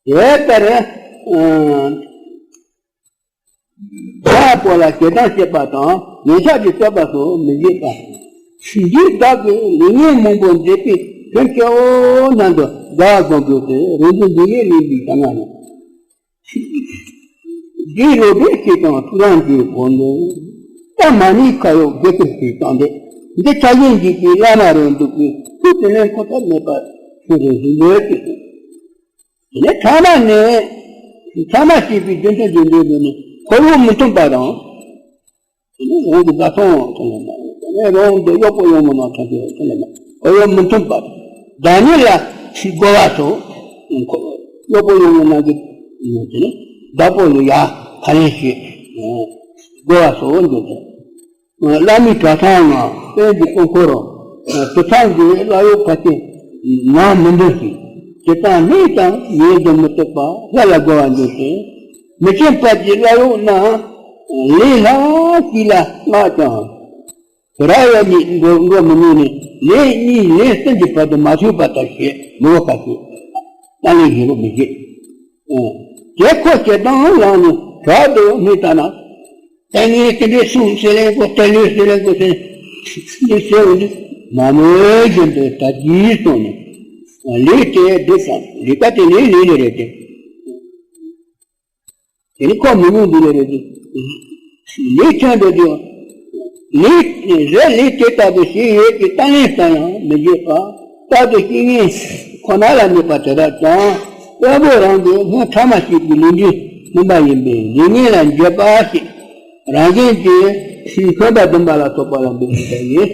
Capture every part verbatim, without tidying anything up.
དེ་ལྟར་ཨ་བདག་པོ་ལ་ཞེ་སྡང་བྱེད་པ་དང་ཉེ་ཆར་གྱི་བསྟོད་པ་སོགས་མི་བྱེད་པ། འདིས་བདག་གི་ལུས་ངན་མང་པོ་མཛེས་པའི་དོན་གཙོ་བོ་རྣམས་དུ་དགའ་བ་བསྒོམ་དགོས་ཏེ། རིག་འཛིན་འདི་ཡིས་གླེང་བའི་གསང་སྔགས་ནི། འདིའི་ལོ་རྒྱུས་ཤིག་དང་ཐུགས་རང་གི་གོ་འདུག་ད་མ་ཎི་ཁ་ཡོག་དགེ་ཐུབ་ཀྱི་གཏམ་འདི། འདི་ཆ་ཡིན་འཇིག་པའི་བླ་མ་རུ་འདུག་པའི་སྐུ་དེ་ལས་ཁོ་ཐག་མེད་པར་ཆུ་རུ་བཞིན་ཡོད་ཅེས་གསུངས། དེ་ནས་ཐ་མ་ནས་ཐ་མ་སྐྱེས་པའི་རྒྱུ་མཚན་གྱི་འདོད་དགོས་ནས་འཁོར་ལོ་མི་མཐུན་པ་དང་། དེ་ནས་རང་གི་བཟའ་ཚང་ཐོན་ལ་མ་དེ་ནས་རང་གི་གཡོག་པོ་གཡོག་མོ་རྣམས་ཐོན་ཐོན་ལ་མ་འཁོར་ལོ་མི་མཐུན་པ་དང་། བདག་ཉིད་ལ་བསྒོ་བ་སོགས་གཡོག་པོ་གཡོག་མོ་རྣམས་ཀྱིས་དེ་ནས་བདག་པོ་ལ་ཡ་ཕ་ལན་ཞིག་བསྒོ་བ་སོགས་འདོད་དོ། བླ་མའི་གྲྭ་ཚང་ངམ་དཔོན་གྱི་སྐུ་འཁོར། དུད་ཚང་གི་བླ་གཡོག་ཁ་ཆེ་ནང་མི་འདུ་ཞིང་། ཇི་ལྟར་གནས་ཀྱང་ཉན་དུ་མི་བཏུབ་པ་ལྷ་ལ་དགའ་བ་འདོད་དེ། མི་ཆེན་བར་གྱི་བླ་གཡོག་རྣམས་ལས་སླ་ཞིག་ལ་བསྔགས་ཀྱང་། དུ་ར་ཡ་གཉིས་འགྲོ་འགྲོ་མི་ནུས་ནས་ལན་གཉིས་ལན་གསུམ་གྱི་བར་དུ་མ་ཐུབ་པ་ལྟར་བྱེད་མི་འོ་ཁ་ཆེ་ད་ལན་ཡིན་རོགས་མི་བྱེད། དེ་ཁོ་ཞེ་སྡང་ལངས་ནས་དྲག་ཏུ་སྨྲས་ལྟ་ན། ད་ངས་དེ་འདྲའི་གསུང་ཟེར་ལེན་གོ་ད་ལོས་ཟེར་ལེན་གོ་ཟེར་འདི་ཟེར་འོ་འདི་མ་མོས་བཞིན་དུ་ད་ཅིའི་སོང་ནས་ལས་དེ་སྒྲུབ་དང་ལས་ཀ་དེ་ལས་ལས་ལས་རེད་དེ། དེ་ནི་ཁོ་མི་ངོ་འདི་ལས་རེད་དེ། ལས་ཁྱོད་འདོད་དེ་ལས་རེད་ལས་དེ་ལྟ་བུ་ཞིག་ཡོད་ཀྱི་ལྟ་ལེན་ཙམ་ཡང་མི་བྱེད་པ། རྟག་ཏུ་རྐྱེན་ངན་ཁོ་ན་ལ་གནས་པ་དེ་དག་ཀྱང་དཔོན་པོ་རང་གི་སྔོན་ཐ་མ་ཞིག་གི་ལུས་འབྲེལ་མིན་པ་ཡིན་པས་ལས་ངན་ལ་འགྱོད་པ་ཞིག་རང་གཞན་གྱི་མཁོན་པ་འདུན་པ་ལ་སོགས་པ་ལ་འདུན་པ་ཡིན།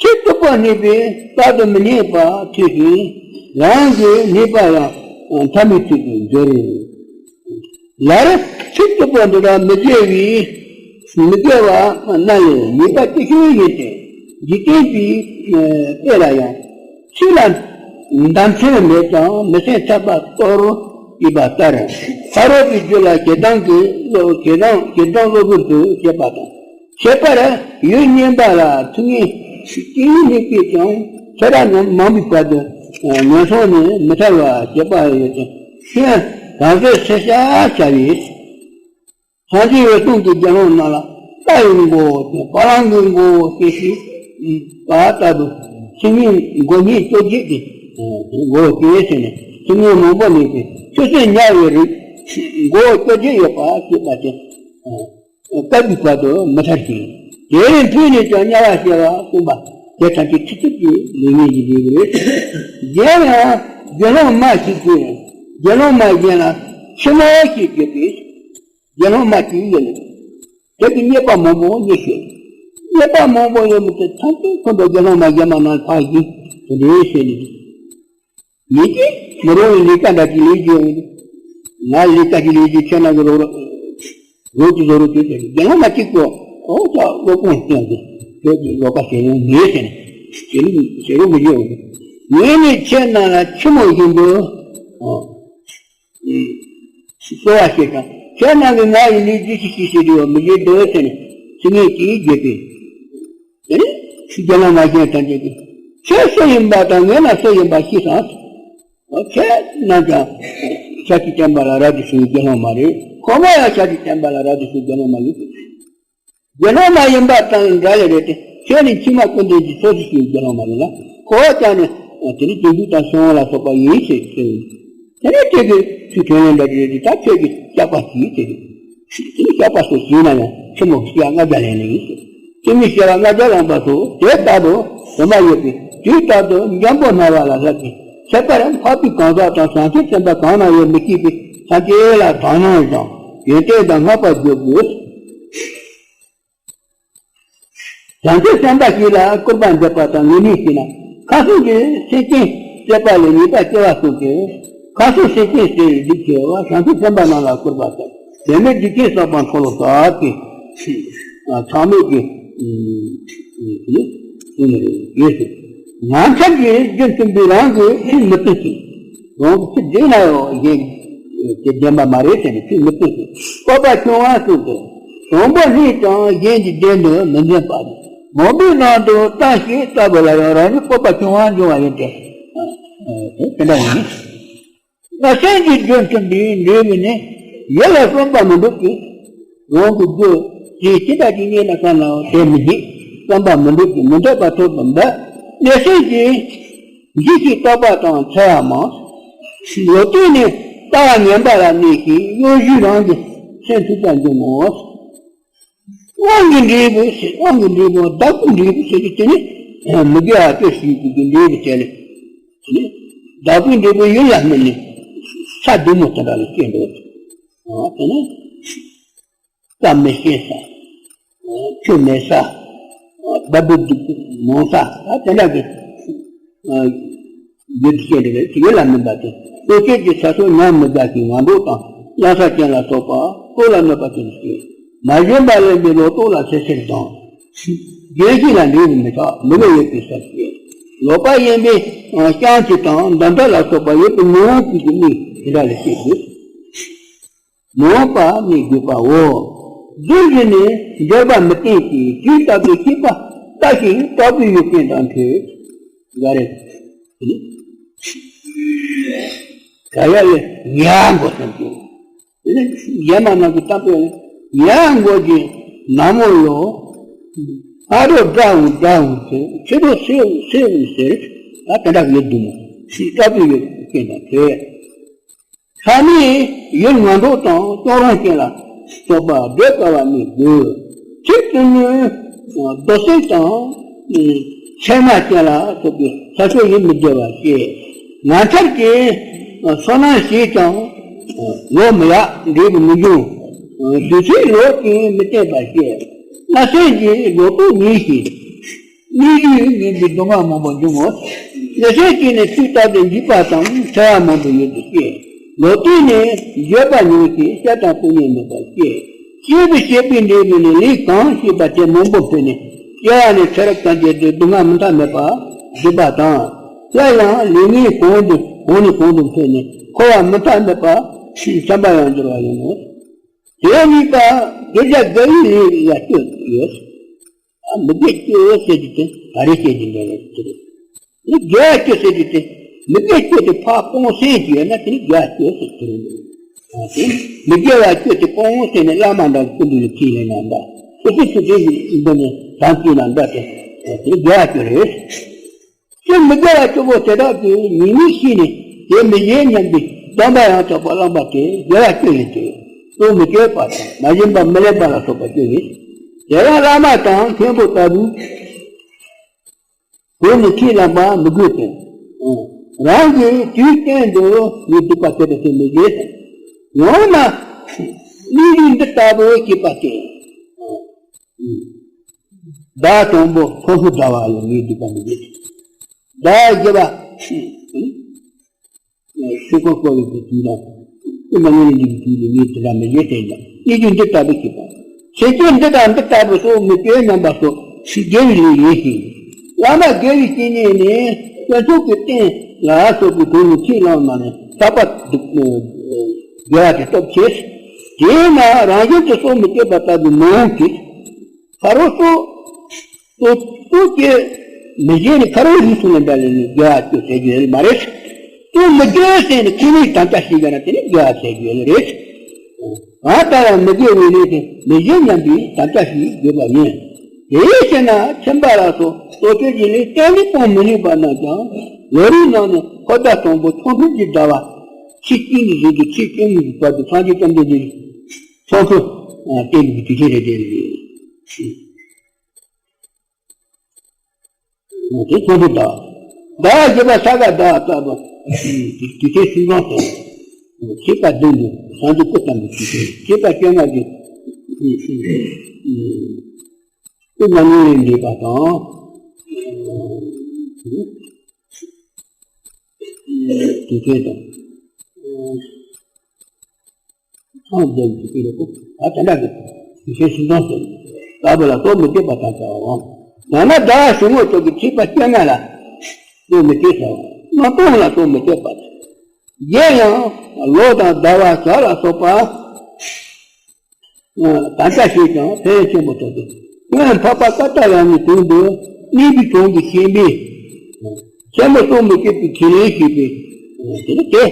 ཆེས་སྟུག་པོ་གནས་པས་རྟག་ཏུ་མི་གནས་པ་ཐོས་ཤིང་རང་གི་གནས་པ་ཡང་ཐ་མའི་ཚུལ་དུ་འགྱུར། ལར་ཆེས་སྟུག་པོ་འདི་དག་མི་དགེ་བའི་མི་དགེ་བ་རྣམས་ལས་ཉེས་པ་སྐྱེ་ཤོས་ཡིན་ཏེ། འཇིག་རྟེན་པའི་དཔེ་ལ་ཡང་ཆོས་ལ་འདམ་ཚན་མེད་ཀྱང་མི་སེམས་ཚད་པ་གཏོར་ཡོད་པ་ལྟར། ཕ་རོལ་པོའི་རྒྱུད་ལ་ཞེ་སྡང་གི་བློ་ཞེ་སྡང་ཞེ་སྡང་གློ་བུར་དུ་སྐྱེས་པ་དང་། ཁྱད་པར་ཡུལ་གཉན་པ་ལ་ཐུག་ངན་སྐྱེ་ཡུལ་གནས་པས་ཀྱང་ཚེ་རབས་མང་པོའི་བར་དུ་ངན་སོང་ནས་མི་ཐར་བར་བྱེད་པ་ཡོད་ཅིང་། ཤེས་ཡང་གང་ཚོད་ཚེ་ཤ་བྱ་བའི་སངས་རྒྱས་འོད་སྲུང་གི་དགེ་སློང་རྣམས་ལ་རྟ་ཡི་མགོ་བོ་བ་ལང་གི་མགོ་བོ་སྐྱེ་ཞིང་པ་ལྟ་བུ་སེམས་ཉིད་མགོ་ཉིད་སྐྱོ་བྱེད་ཀྱི་མགོ་བོ་སྐྱེ་ཟེར་ནས་སེམས་ཉིད་མང་པོ་ནས་ཀྱི་ཆུ་སྲིན་ཉ་ཡི་རིགས་མགོ་བོ་སྐྱོ་བྱེད་ཡོད་པ་སྐྱེས་པ་སྟེ། སྐབས་ཀྱི་བར་དུ་མི་ཐར་ཞིང་། དེ་རིང་ཕུལ་ནས་ཀྱང་དམྱལ་བ་སྐྱེ་བ་གསུངས་པ་དེ་ཐམས་ཅད་ཁྱི་ཐུབ་ཀྱི་ལུས་ངན་གྱི་ལུས་རེད། གཞན་ཡང་དགེ་སློང་མ་ཞིག་གིས་དགེ་སློང་མ་གཞན་ལ་ཆི་མོ་ཞིག་བརྗོད་པས་དགེ་སློང་མ་ཞིག་ཡོད་ལ། དེ་གི་རྙེད་པ་མང་པོ་རྙེད་ཤོད། རྙེད་པ་མང་པོ་ཡོད་མི་དེ་ཐམས་ཅད་ཁོ་ཚོ་དགེ་སློང་མ་གཞན་མ་ནང་ཕར་ཞིག་དེ་འདྲའི་བཤད་ནས། ཡིན་གྱི་མི་རུང་བའི་ལས་ཀ་འདྲ་ཅིག་ལས་ཀྱི་ཡོང་གི། ང་ལས་ཀ་ཅིག་ལས་ཀྱི་ཁྱེད་རྣམས་ཀྱི་རོགས་རོགས་ཀྱི་བཟོ་རོགས་ཀྱི་ཟེར་ནས་རྒྱལ་བ་མ་གཅིག་གོ། ཨོ་ཙག་སློབ་དཔོན་སྐྱོན་གྱི་ཁྱོད་ཀྱི་ལོ་ཀ་ཞེ་ཡོང་མེད་ཟེར་ནས་ཞེ་ལུགས་ཞེ་ལུགས་མི་བྱེད་འོང་གི། ངས་ནི་ཁྱེད་རྣམས་ལ་ཆི་མོ་བཞིན་དུ་ཨོ་གསོལ་བ་བྱེད་དང་། ཁྱེད་རྣམས་ཀྱིས་ང་ཡི་ལུས་འདི་ཅི་ཞིག་བྱེད་དུ་ཡོད་མི་བྱེད་དོ་ཟེར་ནས་ཚིག་ངན་གྱིས་བརྗོད་པས། དེ་ནས་རྒྱལ་བ་མ་གཞན་ཐམས་ཅད་ཀྱིས་ཁྱེད་སུ་ཡིན་པ་དང་ངེད་ལ་སུ་ཡིན་པ་ཤེས་སམ། ཁྱེད་རྣམས་ཀྱང་ཤཱཀྱའི་བསྟན་པ་ལ་རབ་ཏུ་བྱུང་བའི་དགེ་སློང་མ་རེད། ཁོ་མོ་ཡང་ཤཱཀྱའི་བསྟན་པ་ལ་རབ་ཏུ་བྱུང་བའི་དགེ་སློང་མ་ཡིན། དགེ་སློང་མ་ཡིན་པ་དང་འདྲ་ལེ་རེད་དེ། ཁྱེད་ནི་ཕྱི་མ་ཀུན་ལྡན་གྱི་ཚོགས་སུ་བྱུང་བའི་དགེ་སློང་མ་ཡིན་ལ། ཁོ་བོ་ཀྱང་ནི་དེ་ནི་རྗེས་འཇུག་དང་སྲིད་དབང་ལ་སོགས་པ་ཡིན་ཞེས་གསུངས། དེ་ནས་ཁྱེད་ཀྱི་ཚུལ་ཁྲིམས་ལྡན་འདྲ་རེད་དེ། ད་ཁྱེད་ཀྱིས་བཤགས་པ་གྱིས་ཏེ། དེ་ནི་བཤགས་པ་སོགས་བྱས་ན་ཡང་ཆི་མོ་བཤགས་ལྔ་བརྒྱ་ལན་ལེན་ཡིན་ཞེས། ཁྱེད་ནི་བཤགས་པ་ལྔ་བརྒྱ་ལེན་པ་སོགས་དེ་ལྟ་བུ་དུ་མ་ཡོད་པས། དུས་རྟག་ཏུ་འཇམ་པོ་སྨྲ་བ་ལ་བསླབ་ཅིང་། ཁྱད་པར་འཕགས་པའི་གང་ཟག་དང་བྱང་ཆུབ་སེམས་དཔའ་གང་ན་ཡོད་མི་ཤེས་པས་ཐམས་ཅད་ལ་དག་སྣང་དང་ཡོན་ཏན་དང་བསྔགས་པ་བརྗོད་དགོས། བྱང་ཆུབ་སེམས་དཔའ་ཞིག་ལ་སྐུར་པ་འདེབས་པ་དང་ངེས་གནས་བྱས་ན། ཁམས་གསུམ་གྱི་སེམས་ཅན་སྲེད་པ་ལས་ཉེས་པ་སྐྱེ་བ་གསུངས་ཏེ། ཁམས་གསུམ་སེམས་ཅན་སྲེད་པའི་སྡིག་ཆེ་བ་བྱང་ཆུབ་སེམས་དཔའ་རྣམས་ལ་སྐུར་པ་བཏབ། དོན་མེད་སྡིག་ཆེན་བསགས་པ་འཁོར་ལོ་བསགས་ཏེ། ཚང་མས་ཀྱི་གསུངས་ནས་ཡོད་ཟེར། ངན་ཚབ་ཀྱི་རྒྱུ་མཐུན་པའི་རང་གི་ཚིག་མི་མཐུན་ཞིང་། རང་གི་ཚིག་བདེན་ན་ཡང་གཞན་གྱི་བདེན་པ་མ་རེད་ཟེར་ནས་ཚིག་མི་མཐུན་ཞིང་། སྤོབས་པ་ཆུང་བ་གསུངས་ཏེ། དང་པོ་ལྷས་ཀྱང་གཞན་གྱི་བདེན་དུ་མི་འཛིན་པ། མང་པོའི་ནང་དུ་རྟ་ཞིག་ལྟ་བུ་ལ་ཡང་རང་ཉིད་སྤོབས་པ་ཆུང་བ་འབྱུང་བ་ཡིན་ཏེ། དེ་འདྲ་ཡིན། ལ་སེམས་ཀྱི་རྒྱུ་མཐུན་པའི་འབྲས་བུ་ནི། ཡིད་ལ་བསམ་པ་མི་འགྲུབ་ཀྱི། རང་གི་རྒྱུ་དེ་ཅི་ལྟར་གྱི་གཉེན་ལ་བསམ་ལའང་དེ་མི་བྱེད། བསམ་པ་མི་འགྲུབ་ཀྱི་མི་འདོད་པ་ཐོབ་པར་འབད། ལ་སེམས་ཀྱི་འཇིགས་ཤིང་སྐྲག་པ་དང་འཚེ་བ་མང་། ལོག་ལྟས་ནི་ལྟ་བ་ངན་པ་ལ་གནས་ཤིང་གཡོ་སྒྱུས་རང་གི་སེམས་འཁྲུག་པར་འགྱུར་ངོ་། དབང་གི་འབྲས་བུ་ཟེར། དབང་གི་འབྲས་བུ་བདག་པོའི་འབྲས་བུ་ཟེར་གྱི་དེ་ནི་མི་དགེ་བ་སྤྱོད་བཞིན་གྱི་འབྲས་བུ་བྱས་ནས། དེ་ནི་བདག་པོའི་འབྲས་བུ་ཡིད་ལ་སྨིན་ནས་ས་བདུན་མོ་དེ་འདྲ་ལ་སྐྱེས་འགྲོ། དེ་ནི་བཀའ་མི་ཤེས་ས། ཆོས་མེད་ས། སྦ་སྦུ་མང་ས། ད་དེ་འདྲ་གི་རྒྱུ་དེ་སྐྱེས་འགྲོ་རེད། ཡིད་ལ་སྨིན་པ་དེ། ལྟོ་ཆས་ཀྱི་ཚ་སོགས་ཉམས་མི་དགའ་ཞིང་ངན་འགྲོ་དང་གཡང་ས་ཅན་ལ་སོགས་པ་སྲོག་ལ་གནོད་པ་དེ་ནི་སྐྱེ། མ་བྱིན་པ་ལེན་པའི་ལོག་རྟོག་ལ་ཚེར་ཚེར་དང་། རྒྱན་ཞིག་ལ་འབྲས་བུ་མི་ཆགས་མི་ལོ་ཡོད་པའི་སར་སྐྱེ། ལོག་པ་གཡེང་བའི་རྐྱང་གཅིག་དང་འདམ་དག་ལ་སོགས་པ་ཡོད་པའི་ངོ་བོ་གཅིག་གི་གནས་དེ་འདྲ་ལ་སྐྱེ་དགོས། མ་འོངས་པ་ནི་དགོས་པའོ། རྫུ་འཕྲུལ་ནི་འབྱོར་པ་མི་བརྟན་ཅིང་དུས་རྟག་ཏུ་སྐྱེས་པ་ལྟ་ཞིང་དྲག་པོའི་ཡུལ་རྐྱེན་དང་འཕྲད། འགའ་རེ། ག་ཡ་ལས་ཉ་མགོ་སེམས་ཀྱི། གཞན་མ་རྣམས་ཀྱི་གཏམ་དཔེ་ཡང་མགོ་གི་ན་མོ་ལོ། ཨ་རོ་དགྲ་འུ་དགྲ་འུ་ཟེར། ཕྱི་རོ་སེ་འུ་སེ་འུ་ཟེར། ད་དེ་འདྲ་ཡོད་འདུག་མོད། ཞིག་སྐྲག་པའི་ཡོད་རྐྱེན་དང་འཕྲད། ལྷ་མིའི་ཡུལ་ངན་འགྲོ་དང་གཅོང་རོང་ཅན་ལ་སོགས་པ་བགྲོད་དཀའ་བ་ནི་དགོས། ཁྱེད་ཀྱི་ནི་རྡོ་སེག་དང་ཚེར་མ་ཅན་ལ་སོགས་པའི་ས་ཕྱོགས་ཡིད་མི་བདེ་བ་སྐྱེ། ངན་མཚར་གྱི་ཚོར་སྣང་ཞིག་ཀྱང་ལོ་མི་ཡག་འབྲས་བུ་མི་འབྱུང་། དུས་ཚོད་ལོག་ཅིང་མི་བརྟན་པ་སྐྱེ། ལ་སེམས་ཀྱི་ལོ་ཏོག་ཉིད་ཀྱིས། སྙིང་རྗེའི་ངན་པའི་སྡུག་བསྔལ་མང་པོ་འབྱུང་ངོ་། ལ་སེམས་ཀྱིས་ནི་དུས་རྟག་ཏུ་འཇིགས་པ་དང་འཚེ་བ་མང་པོ་ཡོད་དུ་སྐྱེ། ལོག་ལྟས་ནི་འགྱོད་པ་མྱོང་ཞིང་སྐྱབས་དང་སྤོང་ཉེན་མེད་པར་སྐྱེ། སྐྱེས་བུ་སྐྱེས་པའི་འབྲས་བུ་ནི་ལས་གང་བྱས་པ་དེ་མང་པོ་འཕེལ་ནས་སྐྱེ་བ་ནི་ཚེ་རབས་ཐམས་ཅད་དུ་སྡུག་བསྔལ་མུ་མཐའ་མེད་པར་འཇིག་པ་དང་། སླར་ཡང་ལས་ངན་གོང་དུ་གོང་ནས་གོང་དུ་འཕེལ་ནས་འཁོར་བ་མུ་མཐའ་མེད་པར་འཁྱམས་པར་ཡང་འགྱུར་བ་ཡིན་ནོ། དེ་གཉིས་ཀ་དགེ་བ་དགེ་བའི་ལས་ལ་སྤྱོད་ཡོད། མི་དགེ་སྤྱོད་ཟེར་རྒྱུ་དེ་ག་རེ་བཤད་ཀྱི་འདུག་ཟེར་དུས། མི་དགེ་བ་སྤྱོད་ཟེར་རྒྱུ་དེ་མི་དགེ་སྤྱོད་དེ་ཕར་སྤོང་སེམས་ཀྱི་ཡོད་ན་དེ་ནི་དགེ་བ་སྤྱོད་ཟེར་དུས། དེ་མི་དགེ་བ་སྤྱོད་དེ་སྤོང་སེམས་ནི་བླ་མ་འདྲ་ཀུན་འདུས་ལ་ཁས་ལེན་ན་འདྲ། སོ་སོའི་ཆོས་དེ་འདི་ནི་དམ་བཅས་ན་འདྲ་དེ་དེ་དགེ་བ་སྤྱོད་རེད། སྤྱོད་མི་དགེ་བ་སྤྱོད་པོ་དེ་དག་གིས་ཉེས་དམིགས་ཤེས་ནས་དེ་མི་བྱེད་སྙམ་པའི་སྡོམ་པ་ཡང་དག་པར་བླངས་པ་དེ་དགེ་བ་སྤྱོད་ཡིན་ཏེ། སྲོག་མི་གཅོད་པ་དང་མ་བྱིན་པ་མི་ལེན་པ་ལ་སོགས་པ་སྤྱོད་ཡིན། དེ་ཡང་བླ་མ་དང་མཁན་པོ་ལྟ་བུའི་གོས་ནི་ཁས་བླངས་པ་མི་དགོས་ཏེ། རང་གི་དུས་གཏན་དུ་ཉེས་སྡིག་པ་སྤྱོད་པ་དེ་མི་བྱེད། ཡང་ན་སྙིང་རུས་འདི་ལྟ་བུ་སྐྱེས་པ་སྟེ། ཟླ་དང་པོ་ཐོ་ཧུ་ཟླ་བ་ལ་ངེས་འདུག་པ་མི་འདུག་ཟླ་བ་བརྒྱད་པ། ཤི་ཁོ་ཁོ་བའི་དུས་དང་། ཀུན་ཏུ་ངེས་འདུག་པའི་དུས་ལ་ངེས་འདུག་པ་མི་འདུག་དེ་ཡང་ངེས་འདུག་འདི་ལྟ་བུ་ཞིག་དང་། ཚེ་སྐྱེལ་འདི་དང་འདི་ལྟ་བུ་སོགས་མི་སྤྱོད་རྣམ་པ་སོགས་ཞིག་དགེ་བའི་ལས་ཡིན་ཞིང་། བླ་མ་དགེ་བའི་བཤེས་གཉེན་ནི་དཀོན་མཆོག་གི་རྟེན་ལ་སོགས་པའི་དོན་ནི་ཁས་བླངས་ན་ནི་ཐར་པ་དགེ་བ་དེ་སྟོབས་ཆེ། དེས་ན་རང་བཞིན་དུ་སྲོག་མི་གཅོད་པ་ལྟ་བུའི་མི་འོང་གི། ཁ་རོག་སོགས། སོ་སོ་སྐྱེ་མི་བྱེད་ནི་ཁ་རོག་ཡིན་སོང་ལ་འདྲ་ལས་ནི་དགེ་བ་སྤྱོད་ཟེར་རྒྱུ་ཡོད་མ་རེད། སོ་མི་སྐྱེ་ཟེར་ནི་ཁོ་ནའི་དམ་བཅའ་ཞིག་ཡོད་ན་དེ་ནི་དགེ་བ་ཟེར་རྒྱུ་ཡོད་རེད། གང་ལྟར་ཡང་མི་དགེ་བའི་ལས་དེ་མི་བྱེད་སྙམ་པའི་དམ་བཅའ་ཞིག་དགོས་པ་ཡིན། དེའི་ཕྱིར་ན་ཁྱིམ་པ་ལ་སོགས་སོ་སྐྱེ་གྱི་ལས་གཏན་ནས་སྤོང་མི་ནུས་པ་རྣམས་ཀྱང་ལོ་རིམ་ནང་ནས་ཕོ་ཟླ་དང་པོ་ཆུང་ཕྲུག་གི་ཟླ་བ་ཕྱི་སྐྱིད་ནས་བཟུང་སྟེ་ཕྱི་སྐྱིད་ནས་བར་དུ་སངས་རྒྱས་བཅོམ་ལྡན་འདས་ཆོ་འཕྲུལ་བསྟན་པའི་དུས་ཆེན་རེད་དེ། དེ་ཆོ་འཕྲུལ་ཟླ་བ། ཟླ་བ་བཞི་པ་ས་ག་ཟླ་བ་ལྟ་བུ། དུས་ཆེན་སྲིད་བཟང་ཟེར། ཚེས་པ་བདུན་དུ་སངས་རྒྱས་སྐུ་བལྟམས་པའི་དུས་ཆེན། ཚེས་པ་བཅོ་ལྔ་དུ། སྐུ་མྱ་ངན་ལས་འདས་པ་དང་། དུས་ཆེན་དང་། ཚང་བསྡད་ཀྱི་ཕྱིར་རོ། ད་དེ་འདྲ་གི་དུས་ཆེན་སྲིད་བཟང་ཟེར། ལྟ་བུ་ལ་སྲོག་མི་གཅོད་པ་དང་བྱ་བའང་། ཡང་ན་ཟླ་བ་གཞུང་ངོ་ཚོགས་ཀྱི་ཚེས་པ་བཅོ་ལྔ་ལ་སྲོག་མི་གཅོད་བྱ་བ། གནམ་སྟོང་ལ་སྲོག་མི་གཅོད་པ་དང་། གཞན་ཡང་ལོ་དང་ཟླ་བ་ཞག་ལ་སོགས་པ་དམ་བཅའ་བྱས་ཀྱང་ཕན་ཡོན་ཆེན་པོ་ཐོབ་སྟེ། སྔོན་འཕགས་པ་ཀ་ཏ་ལ་ནི་དོན་དུ་གནས་པའི་གྲོང་གི་ཤན་པས་ཆེན་པོ་སྲོག་མི་གཅོད་པའི་ཁས་ལེན་བྱས་པའི་དེ་ནི་དེ།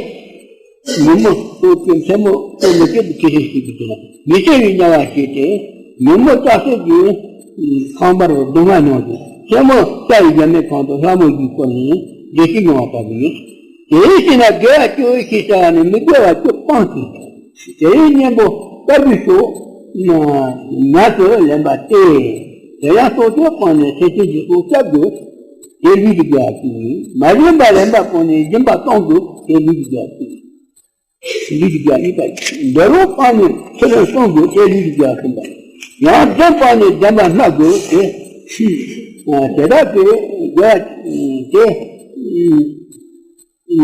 ཉིན་མོ་སྟོད་ཀྱི་མཚན་མོ་སྟོད་མི་སྐྱིད་དུ་ཁྱི་ཤི་ཤི་གི་དུས་ལ་མི་ཤི་བའི་དམྱལ་བ་ཞིག་སྟེ། ཉིན་མོ་ལྕགས་སྲེག་གི་ཁང་པར་སྡུག་བསྔལ་མྱོང་ཞིང་མཚན་མོ་སྐྱ་ཡི་རྒྱ་མའི་གང་དུ་ལྷ་མོ་ཡིས་བསྐོར་ནས་བདེ་སྐྱིད་མྱོང་བ་ལྟ་བུ་ཡིན། དེའི་ཕྱིར་ན་དགེ་བ་བཅུ་ཞེས་བྱ་བ་ནི་མི་དགེ་བ་བཅུ་སྤངས་ཏེ། དེའི་གཉེན་པོ་དཀར་པོའི་ཕྱོགས་ཉམས་སུ་ལེན་པ་སྟེ། དེ་ཡང་སྲོག་གཅོད་སྤངས་ནས་ཐེག་ཆེན་གྱི་སྲོག་བསྐྱབ་དགོས། དེ་ལུས་ཀྱི་དགེ་བ་བཅུ་ཡིན། མ་བྱིན་པ་ལེན་པ་སྤངས་ནས་སྦྱིན་པ་གཏོང་དགོས། དེ་ལུས་ཀྱི་དགེ་བ་བཅུ་ཡིན། ལུས་ཀྱི་དགེ་བ་གཉིས་པ་ཡིན། འདོད་ལོག་སྤངས་ནས་ཚུལ་ཁྲིམས་སྲུང་དགོས། དེ་ལུས་ཀྱི་དགེ་བ་གསུམ་པ་ཡིན། ཡང་རྫུན་སྤངས་ནས་བདེན་པ་སྨྲ་དགོས། དེ་དེ་དག་གི་དགེ་བ་དེ།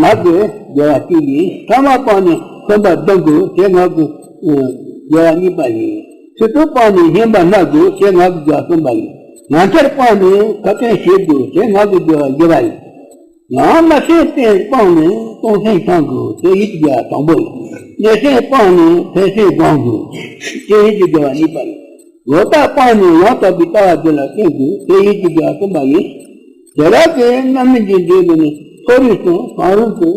ངག་གི་དགེ་བ་གཅིག་ཡིན། ཕྲ་མ་སྤངས་ནས་སེམས་པ་སྡོམ་དགོས། དེ་ངག་གི་དགེ་བ་གཉིས་པ་ཡིན། ཆོས་ཚུལ་སྤངས་ནས་སྙན་པ་སྨྲ་དགོས། དེ་ངག་གི་དགེ་བ་གསུམ་པ་ཡིན། ངག་འཁྱལ་སྤངས་ནས་ཁ་ཏོན་བྱེད་དགོས། དེ་ངག་གི་དགེ་བ་བཞི་པ་ཡིན། ཡང་བརྣབ་སེམས་བརྟན་སྤངས་ནས་གཏོང་སེམས་བྱང་དགོས། དེ་ཡིད་ཀྱི་དགེ་བ་དང་པོ་ཡིན། གནོད་སེམས་སྤངས་ནས་ཕན་སེམས་སྦྱོང་དགོས། དེ་ཡིད་ཀྱི་དགེ་བ་གཉིས་པ་ཡིན། ལོག་ལྟ་སྤངས་ནས་ཡང་དག་པའི་ལྟ་བ་དེ་ལ་བརྟེན་དགོས། དེ་ཡིད་ཀྱི་དགེ་བ་གསུམ་པ་ཡིན། དེ་དག་གི་རྣམ་སྨིན་གྱི་འབྲས་བུ་ནི་མཐོ་རིས་སུ་གང་རུང་དུ་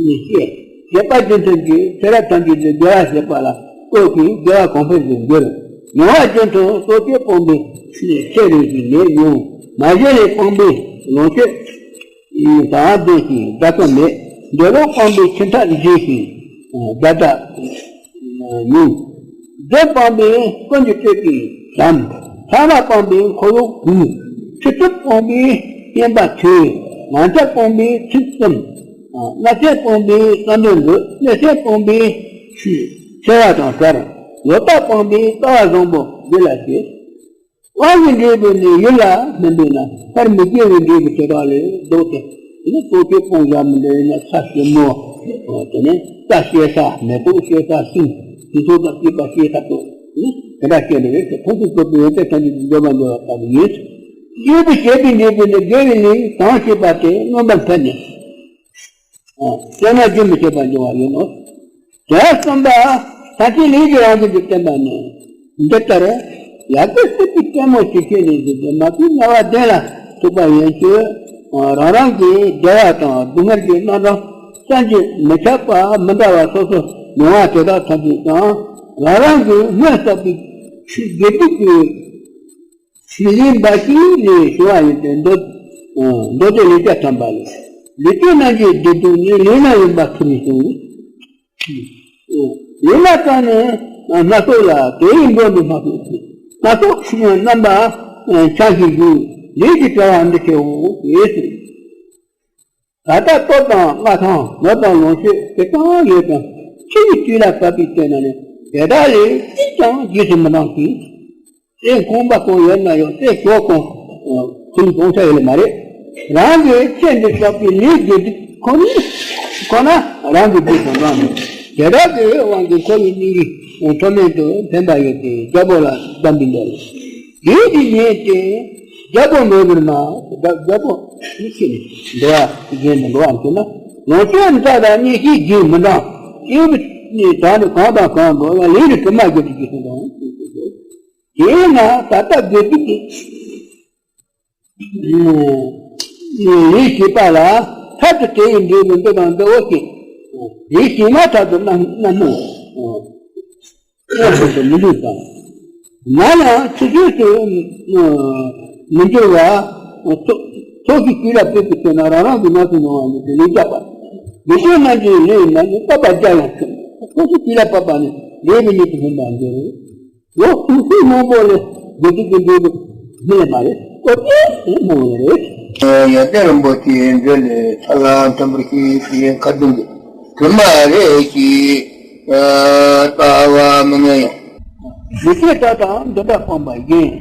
ནི་སྐྱེ། བྱེད་པ་རྒྱུ་མཐུན་གྱི་ཚེ་རབས་ཐམས་ཅད་དུ་དགེ་བ་བྱེད་པ་ལ་ལྟོས་ཤིང་དགེ་བ་གོང་འཕེལ་དུ་འགྱུར། མྱོང་བ་རྒྱུ་མཐུན་སྲོག་གཅོད་སྤངས་པའི་ཚེ་རིང་ཞིང་ནད་ཉུང་། མ་བྱིན་ལེན་སྤངས་པའི་ལོངས་སྤྱོད་དང་ལྡན་ཞིང་དགྲ་བཅོམ་མེད། འདོད་ལོག་སྤངས་པའི་འཆི་མཐའ་འཇིགས་ཤིང་དགྲ་དགྲ་ཉུང་། རྫུན་སྤངས་པས་ཀུན་གྱི་སྤྲོས་པའི་ཞྭམོ། ཕྲ་མ་སྤངས་པས་འཁོར་ལོ་སྒུལ། ཆོས་ཚུལ་སྤངས་པས་སྙན་པ་ཐོས། ངག་འཁྱལ་སྤངས་པས་ཚིག་བཙུམ། བརྣབ་སེམས་སྤངས་པས་བསམ་དོན་འགྲུབ། གནོད་སེམས་སྤངས་པས་འཚེ་བ་དང་བྲལ། ལོག་ལྟ་སྤངས་པས་ལྟ་བ་བཟང་པོ་འདི་ལ་བྱེད། དབང་གི་འབྲས་བུ་ནི་ཡུལ་ལ་སྨིན་པས་ན། མཐར་མི་དགེ་བའི་འབྲས་བུ་དེ་དག་ལས་ལྡོག་སྟེ། དེ་ནི་སྲོག་གཅོད་སྤོང་བྱ་མི་འདྲ་ཡིན་ན་ཚ་ཞིབ་མོ། དེ་ནས་རྩྭ་སྐྱེ་ས་མེ་ཏོག་སྐྱེ་ས་ཤིང་། དེ་ཚོ་དང་སྐྱེས་པ་སྐྱེ་ས་དང་། དེ་འདྲ་སྐྱེ་འདྲ་རེད་ཟེར། ཐམས་ཅད་སྤྲོས་པའི་ཡོན་ཏན་ཐམས་ཅད་ཀྱི་འབྱོར་པ་འབྱོར་བ་ལྟ་བུ་ཡིན། སྐྱེས་བུ་བྱེད་པའི་འབྲས་བུ་ནི་དགེ་བའི་ལས་གང་བྱས་པ་དེ་མངོན་པར་འཕེལ་ནས། བསོད་ནམས་རྒྱུན་མི་ཆད་པར་འབྱུང་བ་ཡིན་ནོ། དོན་གསུམ་པ། ཐམས་ཅད་ལས་ཀྱི་རང་བཞིན་དུ་བསྟན་པ་ནི། འདི་ལྟར་ཡ་གི་སྲིད་པའི་ལྟད་མོ་ཞིག་བྱས་ནས་བཟུང་སྟེ་མ་བུའི་དམྱལ་བ་བདུན་ལ་ཐུག་པ་ཡན་ཆོད་རང་རང་གི་བདེ་བ་དང་སྡུག་བསྔལ་གྱི་རྣམ་གྲངས་བསམ་གྱིས་མི་ཁྱབ་པ་མི་འདྲ་བ་སོ་སོར་མྱོང་བ་དེ་དག་ཐམས་ཅད་ཀྱང་རང་རང་གི་སྔོན་བསགས་པའི་དགེ་སྡིག་གི་ཕྱིར་ལས་འབའ་ཞིག་ལས་བྱུང་བ་ཡིན་ཏེ། མདོ་མདོ་སྡེ་ལེགས་སྦྱར་ཐམ་པ་ལས། ལུས་ཀྱི་རྣམ་འགྱུར་བདེ་སྡུག་ནི། ལས་རྣམས་ཡོད་པ་ཁས་མི་བྱུང་། ལས་རྣམས་ཀྱང་ནི་སྣ་ཚོགས་ལ། དེ་ཡི་མགོན་དུ་མ་བྱས་ཏེ། སྣ་ཚོགས་རྣམ་པ་འཆང་ཞིང་བཞུགས། ལས་ཀྱི་བྱ་བ་འདི་ཁེའོ་ཞེས་ཟེར། ད་ལྟ་སྟོབས་དང་མངའ་ཐང་ལོ་དང་ལོངས་སྤྱོད་དེ་ཙམ་ཡོད་ཀྱང་། ཕྱི་ཡི་དུས་ལ་བབ་པའི་དུས་ན་ནི་དེ་དག་ལས་གཅིག་ཀྱང་རྗེས་སུ་མི་འབྲང་ཞིང་། རྩེ་གོང་པ་གང་ཡོད་ན་ཡང་རྩེ་ཞོ་གང་ཁུར་གཏོང་ས་ཡོད་ལེ་མ་རེད། རང་གི་ཆེད་དུ་བསགས་པའི་ལས་དགེ་སྡིག་ཁོ་ནི་ཁོ་ན་རང་གི་རྗེས་སུ་འབྲང་ནས། དེ་དག་གི་དབང་གིས་འཁོར་བའི་གནས་རིས་མཐོ་དམན་དུ་འཕེན་པ་ཡོད་དེ་རྒྱལ་པོ་ལ་གདམས་པའི་འདོད་ལ། དེའི་དུས་ཉིད་དེ་རྒྱལ་པོ་འགྲོ་བར་མ། རྒྱལ་པོ་ནི་ཁྱེད་ནི་འགྲོ་བ་གཞན་དུ་འགྲོ་བར་འགྱུར་ན། ལོངས་སྤྱོད་མཐའ་དག་གནས་ཤིང་རྗེས་མི་འབྲང་། སྐྱེས་བུ་ནི་དག་ནི་གང་དང་གང་འགྲོ་ཡང་། ལས་ནི་གྲིབ་མ་བཞིན་དུ་རྗེས་སུ་འབྲང་། དེས་ན་ད་ལྟ་དགེ་སྡིག་གི་ལས་བྱེད་པ་ལ་ཐར་དུ་དེ་ཡི་འབྲས་བུ་འདི་དང་འདི་འོ་ཞེས། ལས་བྱེད་མ་ཐག་ཏུ་རྣམ་རྣམ་སྨིན། སྔོན་དུ་མི་འདུག་དང་། ན་ཡང་ཕྱི་རྒྱལ་དུ་མི་འགྱུར་བ། ཚོགས་ཀྱི་དུས་ལ་དཔག་པའི་ཚེ་ན་རང་རང་གི་ནང་དུ་མྱོང་བ་ཉིད་དུ་ལས་བྱ་བ། མི་འགྱུར་རྣམས་ཀྱི་ལས་ན་ནི་བསྐལ་པ་བརྒྱ་ཡང་ཕྱིན། ཚོགས་ཀྱི་དུས་ལ་བབ་པ་ནི་ལས་ཀྱི་ཉིད་དུ་སྨིན་པར་འགྱུར། ལོ་སུམ་ཅུ་མང་པོ་ལས་དགེ་སྡིག་གི་འབྲས་བུ་སྨིན་ལེ་མ་རེད། ལྟོ་ཆས་མང་བ་རེད། ཡོན་ཏན་རིན་པོ་ཆེའི་འབྲས་ལས་ཐར་ལམ་མཐོན་པོར་ཤེས་པའི་ཁ་ཏོན་གྱི་དྲི་མ་རེ་ཞིག་ལྟ་བ་མི་མངོན་ཡང་། ལུས་ཀྱི་དགྲ་དང་འདི་འདྲ་སྤངས་པ་ཡིན།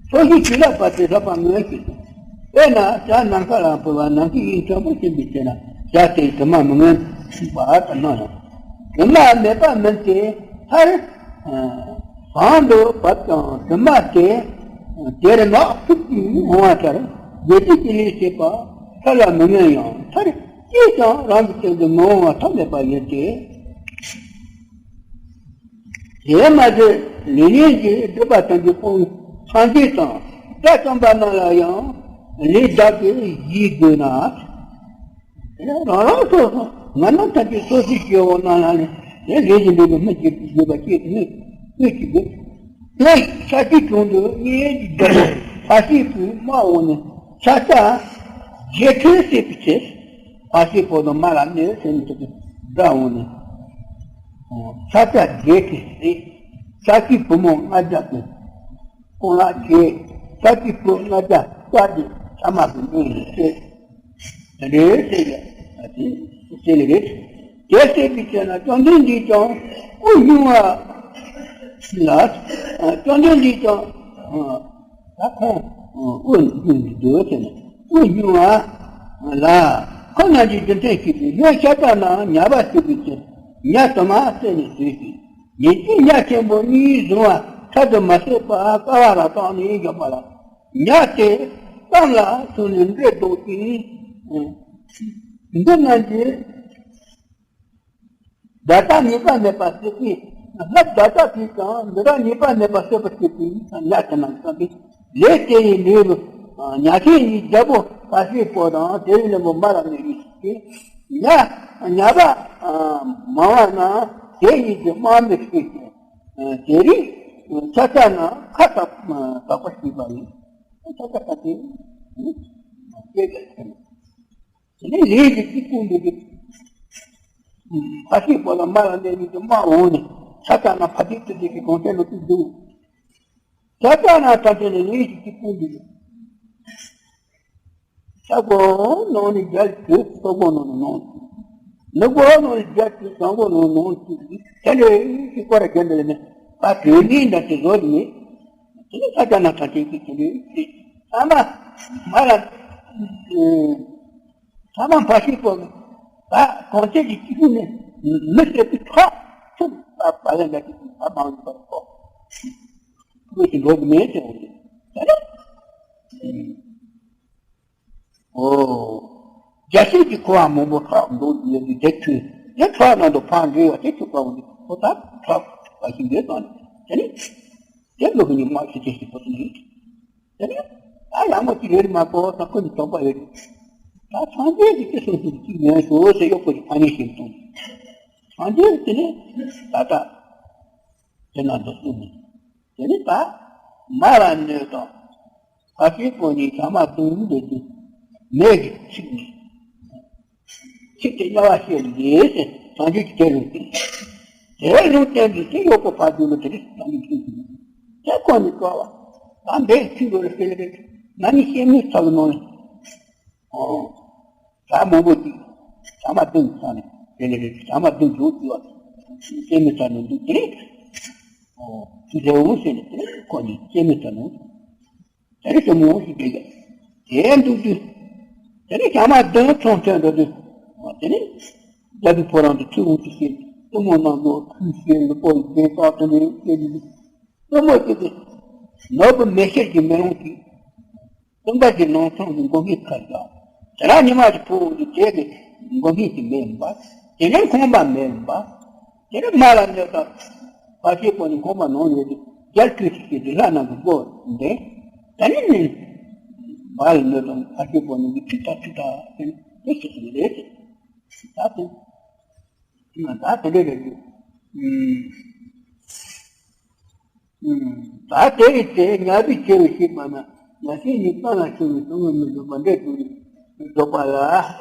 ཚོགས་ཀྱི་དུས་ལ་བབ་སྟེ་བསླབ་པ་མངོན་ཞིང་། དཔེར་ན་བྱ་ནམ་མཁའ་ལ་འཕུར་བ་ནམ་མཁའི་དབྱིངས་ཕྱུག་པོར་ཕྱིན་པའི་ཚེ་ན་བྱ་དེའི་དྲི་མ་མི་མངོན་པ་ལྟར་སྣང་ཡང་། དྲི་མ་མེད་པ་མིན་ཏེ་མཐར། གང་དུ་བབ་ཀྱང་དྲི་མ་དེ་དེར་ནག་ཐུག་གིས་འོང་བ་ལྟར་དགེ་སྡིག་གི་ལས་བྱེད་པ་ཐར་ལ་མི་མངོན་ཡང་མཐར་ཅིས་ཀྱང་རང་གི་སྟེང་དུ་མི་འོང་བ་ཐབས་མེད་པ་ཡིན་ཏེ། དེས་མ་ཟད་ལས་ངན་གྱི་སྒྲིབ་པ་ཐམས་ཅད་སྤོང་བའི་སངས་རྒྱས་དང་དགྲ་བཅོམ་པ་རྣམས་ལ་ཡང་ལས་བདག་གིས་བཞེས་དགོས་ན། རང་རང་སོ་སོ་ང་རང་ཐམས་ཅད་སོ་སོའི་སྐྱེ་བོ་རྣམས་ལ་ནི་དེ་ལས་ཀྱི་འབྲས་བུ་སྨིན་གྱི་ཡོད་པ་ཅེས་སྨོས་སྨོས་ཀྱི་དགོས། དེ་ས་བཅུའི་དྲུང་དུ་མཉན་ཡོད་ཀྱི་རྒྱལ་པོ་བར་ཆད་པོའི་དམག་འོངས་ནས་ས་ཆ་བརྒྱད་ཁྲི་བསྲེགས་པའི་ཚེ། བར་ཆད་པོ་དང་མར་ལ་མནན་ཟེར་ནས་དེ་དགྲ་འོངས་ནས་ས་ཆ་བརྒྱད་ཁྲི་བསྲེགས། ས་བཅུའི་བུ་མོ་ལྔ་བརྒྱ་དང་། ཁོང་ལ་བྱས། ས་བཅུའི་བུ་ལྔ་བརྒྱ་བསད་དེ་ཐ་མལ་དུ་ལུས་ནས་བསད། དེ་འདྲའི་བསད་ཡ་དེ་བསད་ལེ་རེད། དེ་བསད་པའི་ཚེ་ན་བཅོམ་ལྡན་འདས་ཀྱང་དབུགས་དབྱུང་བ་ལ། བཅོམ་ལྡན་འདས་ཀྱང་ད་ཁོང་དབུགས་དབྱུང་གི་འདུག་ཟེར་ནས་དབུགས་དབྱུང་བ་ལ། ཁོ་རྣམས་ཀྱིས་རྒྱུ་མཚན་ཞུས་པས། ལྷོའི་ཤ་ཁྲག་རྣམས་ཉ་པ་གཅིག་པའི་ཚེ་ཉ་དུ་མ་བསད་ནས་ཟོས་ཤིང་། ཉིན་གཅིག་ཉ་ཆེན་པོ་གཉིས་བཟུང་བ་ཁྲག་ཏུ་མ་བསྲེགས་པར་ཀ་བ་ལ་བཏང་ནས་བཞག་པ་ལ། ཉ་དེ་གཏམ་ལ་སོང་ནས་འདྲེ་བཟློག་ཅིང་། འདི་རྣམས་ཀྱིས་བརྡ་རྟགས་ངེས་པ་མེད་པར་བསད་པས། སླར་བརྡ་རྟགས་དེས་ཀྱང་འདི་ར་ངེས་པ་མེད་པར་གསོད་པར་བྱེད་པའི་ཉ་དེ་རྣམས་བསམས་པས། ལས་དེ་ཡི་ལས་རུ་ཉ་ཆེན་གཉིས་རྒྱལ་པོ་བར་ཆད་པོ་དང་དེའི་བློན་པོ་མར་ལ་མནན་ཡོད་ཅིང་། ཉ་ཉ་པ་མང་བ་རྣམས་དེ་གཉིས་ཀྱི་དམག་མི་བསད་ཅིང་། དེ་རིང་ཆ་ཚ་ན་ཁ་དག་དག་པ་ཞིག་པ་ཡིན། ཆ་ཚ་ཁ་དེ་སྐད་ཆ་ཟེར། དེ་ནས་ལས་ཀྱི་གཅིག་པུ་འདུག་གི། ཕ་ཤི་པོ་ལ་མ་ལ་ལས་ཀྱི་དམག་འོང་ནས་ཆ་ཚ་ན་ཕ་དེ་ཏི་དེ་གི་གོང་ཆེན་ལོ་ཏི་འདུག་ཆ་ཚ་ན་ད་དེ་ནས་ལས་ཀྱི་གཅིག་པུ་འདུག་གི། ས་གོ་ནང་ནས་རྒྱལ་གྱི་ས་གོ་ནང་ནས་ནང་། ནུབ་གོ་ནང་ནས་རྒྱལ་གྱི་བྱང་གོ་ནང་ནང་། དེ་ལས་ཤི་ཀོ་ར་རྒྱལ་འདི་ནས་ད་དེ་ནས་འདྲ་དེ་བཟོ་ནས། དེ་ནས་ས་ཆ་ན་ད་དེ་གི་དེ་ནས་ཚང་མ་མ་ལ་ཚང་མ་ཕ་ཤི་ཀོ་ནས་ད་གོང་ཆེན་གྱི་སྐྱིད་པོ་ནས་མི་སེར་གྱི་ཁྲག་ཚུགས་པ་པ་ལ་འདྲ་དེ་ད་མང་བར་གོ་དེ་འགྲོ་གི་མེད་ཟེར་བ་རེད། ད་ནི། ཨོ། རྒྱལ་སྲིད་ཀྱི་འཁོར་བ་མང་པོ་ཁྲག་འདུག་ཡོད་དུས་དེ་ཁྲོས་དེ་ཁྲག་ནང་དུ་ཕར་འགྲོ་བ་དེ་ཐུག་པ་འོང་དུས་ཁོ་ད་ཁྲག་བ་ཞིག་ཡོད་དང་དེ་ནི་དེ་ལོ་གི་ཉི་མ་ཞིག་དེ་ཞིག་པོ་དེ་ནི་དེ་ནི་ད་ཡག་མོ་ཅིག་ཡོད་མ་གོ་ད་ཁོ་ནི་དོགས་པ་ཡོད་ད་སངས་རྒྱས་ཀྱི་སྐྱེ་སོང་ཞིག་ཅིག་ཉོན་ཞོ་ཟེར་གཡོག་པོ་ཞིག་ཕ་ཉེ་ཞིག་མཐོང་སངས་རྒྱས་དེ་ནི་ད་ལྟ་དེ་ན་འདུག་གསུངས་ནས། དེ་ནི་ད་མ་ལ་གནོད་དང་ཕ་ཤི་པོ་གཉིས་ཐ་མ་དུང་འདོད་དུ་མེད་ཀྱི་ཚིག་ནི་ཚིག་དེ་དམྱལ་བ་ཤེས་ལས་ཟེར་སངས་རྒྱས་ཀྱི་དེ་རུ་བསྟན། དེ་རུ་བསྟན་དུས་དེ་གཡོག་པོ་ཕ་དུང་ལ་དེ་རིགས་སངས་རྒྱས་ཀྱི་དེ་ཁོ་ནི་སྐལ་བ་ད་འདས་ཚིག་རུ་ལ་ཤེས་ལས་ང་ནི་ཤེས་མེད་ཚ་གི་ནང་ལ། ཨོ། ད་མང་པོ་ཅིག་ཟ་མ་བཏུང་ཚར་ནས་དེ་ནས་རེད་ཟ་མ་བཏུང་འཇོག་ཅིག་བ་སྐྱེ་མི་ཚར་ནས་འདུག་དེ་རེད། ཨོ། དེ་འོང་ཟེར་ནས་དེ་ཁོ་ནི་སྐྱེ་མི་ཚར་ནས་དེ་རེད་ཟེར་མོ་ཞིག་བསྡད་ཀྱང་དེ་འདུག་དུས་དེ་ནས་ཟ་མ་བཏུང་ཚོང་ཐོན་འགྲོ་དུས་དེ་ནས་རྒྱལ་པོའི་ཕོ་བྲང་དུ་ཚུར་འོང་དུས་ཤེས་གཏུམ་མོ་རྣམས་ལོ་ཁུལ་ཤེས་ལུས་པོ་རྒྱན་བཏགས་དེ་ནས་སྐྱེ་དུས་གཏུམ་མོ་སྐྱེ་དུས་ནོར་བུ་མེ་ཤེལ་གྱི་མེ་ལོང་གིས། སྟོན་པ་གྱི་ནང་ཚང་གི་མགོ་སྔས་ཁར་བཞག་དེ་རང་ཉི་མ་གྱི་ཕུ་བོ་གི་དེ་གི་མགོ་སྔས་ཀྱི་མེ་ཡིན་པ། དེ་ནས་ཁང་པ་མེ་ཡིན་པ། དེ་ནས་མ་ལ་གནོད་དང་། བར་ཆད་པོ་ནི་ཁང་པ་ནང་ཡོད་དུས་རྒྱལ་ཁྲིམས་ཤིག་བྱེད་དུས་ལྷ་རྣམས་ཀྱི་སྒོ་འདེད། དེ་ནས་ནི། མ་ལ་གནོད་དང་བར་ཆད་པོ་ནི་གི་ཁྲིག་ཐག་ཁྲིག་ཐག་དེ་ནི་དེ་ཤེས་ཀྱི་རེད། ད་དེ། ད་དེ་འདྲ་རེད། ད་དེ་ཡི་ཚེ་ཉ་པའི་ཆེ་བའི་ཤེས་པ་ན་ཉ་ཤེས་ཉིད་གང་ལ་ཆེ་བའི་གསུང་ངོ་མི་འཇོག་པ་འདྲ་དུ་རྫོགས་པ་ལ་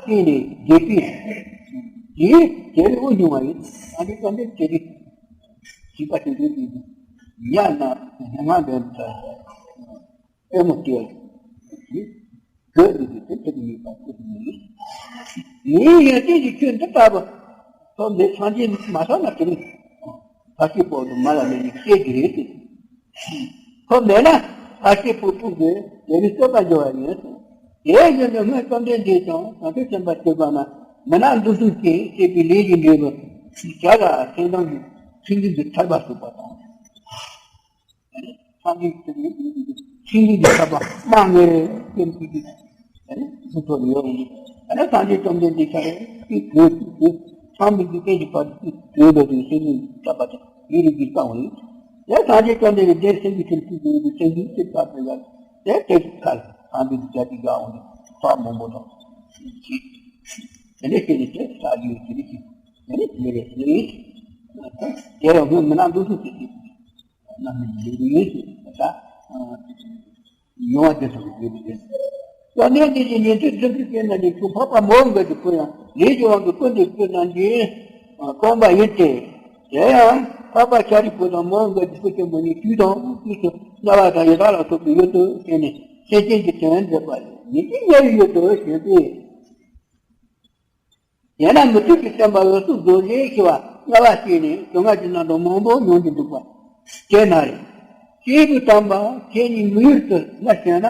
བརྟེན་ནས་དགེ་སྤྱོད་དེའི་དེ་ལས་དབུ་བྱུང་བ་ཡིན། ཨ་འདི་ཙམ་དེ་དེ་རིགས་བྱིས་པ་དེ་འདྲའི་དུས་ཉ་ན་ཉ་ང་འདོན་ཚར། ཨེ་མོ་སྟེ། གོས་འདི་དེ་དེ་དེ་ཡོད་པ་ཁོ་ཐུབ་མི་ཡིན། ངའི་ཡོན་ཏན་གྱི་ཆོས་འདི་ལྟ་བུ་ཐོབ་ནས་སངས་རྒྱས་མ་ཐོབ་ན་དེ་ནི་ཕ་ཤི་པོ་དུ་མ་ལ་མེད་ནི་སྐྱེ་གི་རེད་དེ། ཐོབ་མེད་ན་ཕ་ཤི་པོ་ཕུག་གི་ལས་ནི་སོ་པ་འགྱུར་བ་ཡིན། དེ་བཞིན་དུ་སྔོན་བཅོམ་ལྡན་འདས་ཀྱང་བྱང་ཆུབ་སེམས་དཔའ་སྤྱོད་པ་ན་མི་ནག་འདུ་ཤེས་ཀྱིས་བྱས་པའི་ལས་ཀྱི་འབྲས་བུ་བྱ་ལ་སེམས་ཙམ་གྱི་ཚིག་འདི་ཐར་པ་ཞུགས་པ་དང་། སངས་རྒྱས་ཀྱི་ཆོས་ཉིད་ཀྱི་ཐབས་མང་ངེས་སེམས་ཀྱི་ཀྱི་ཐུགས་ཐོག་ཡོད་རུང་། ད་ནི་སངས་རྒྱས་བཅོམ་ལྡན་འདས་ཀྱང་ཀྱི་གོས་ཀྱི་གོས་ཚང་མི་འཇིག་རྟེན་གྱི་བར་དུ་གོས་འདོད་དུ་སེམས་ཉིད་ཐབས་པ་དང་ཡིད་རིག་གི་དཀའ་བ་ཡིན། དེ་སངས་རྒྱས་བཅོམ་ལྡན་འདས་སེམས་ཀྱི་ཆོས་ཀྱི་གོས་ཀྱི་སེམས་ཀྱི་ཚིག་པ་དེ་ཡང་དེ་དེ་ཁར་སངས་རྒྱས་ཀྱི་རྒྱ་ཀྱི་དགའ་བ་ནི་ཐོག་མང་པོ་དང་། དེ་འདྲ་བྱས་ནས་དེ་ས་རྒྱུ་དེ་འདྲ་ཞིག་དེ་ནི་དེ་རེད་ཟེར། དེ་ཡང་སྔོན་མི་ནག་འདུག་ཐུབ་ཀྱི་ཞིག་རྣམ་སྨིན་གྱི་ལུགས་ཡིན་ཞེས་ད་མྱོང་བ་དེ་ཚོ་ཡོད་པའི་ཕྱིར། ཡང་གནས་འདི་ཡི་ཉན་ཐོས་བདུན་ཅུ་ཅན་རྣམས་ཀྱི་གཙོ་འཕགས་པ་མོའུ་འགལ་གྱི་བུ་ཡང་ལས་ཀྱི་དབང་གིས་ཀུན་ཏུ་སྤྱོད་རྣམས་ཀྱིས་སྟོང་པ་ཡིན་ཏེ། དེ་ཡང་འཕགས་པ་ཤཱ་རིའི་བུ་དང་མོའུ་འགལ་གྱི་བུ་ཆེན་པོ་གཉིས་དུས་དང་དུས་སུ་དམྱལ་བ་དང་ཡི་དྭགས་ལ་སོགས་པའི་ཡུལ་དུ་སྐྱེས་ནས་སེམས་ཅན་གྱི་དོན་མཛད་པ་ལས་ཉིད་ཀྱི་དམྱལ་བའི་ཡུལ་དུ་ཞེན་པས། ཡང་ན་མུ་སྟེགས་ཀྱི་སྟོན་པ་འོད་སྲུང་རྡོ་རྗེ་ཞེས་པ་དམྱལ་བར་སྐྱེས་ནས་སྡུག་བསྔལ་གྱི་རྣམ་གྲངས་མང་པོ་མྱོང་གིན་འདུག་པ་དེ་ན་རེ། སྐྱེས་བུ་དམ་པ་ཁྱེད་ཉིད་མི་ཡུལ་དུ་ལ་བྱོན་ན།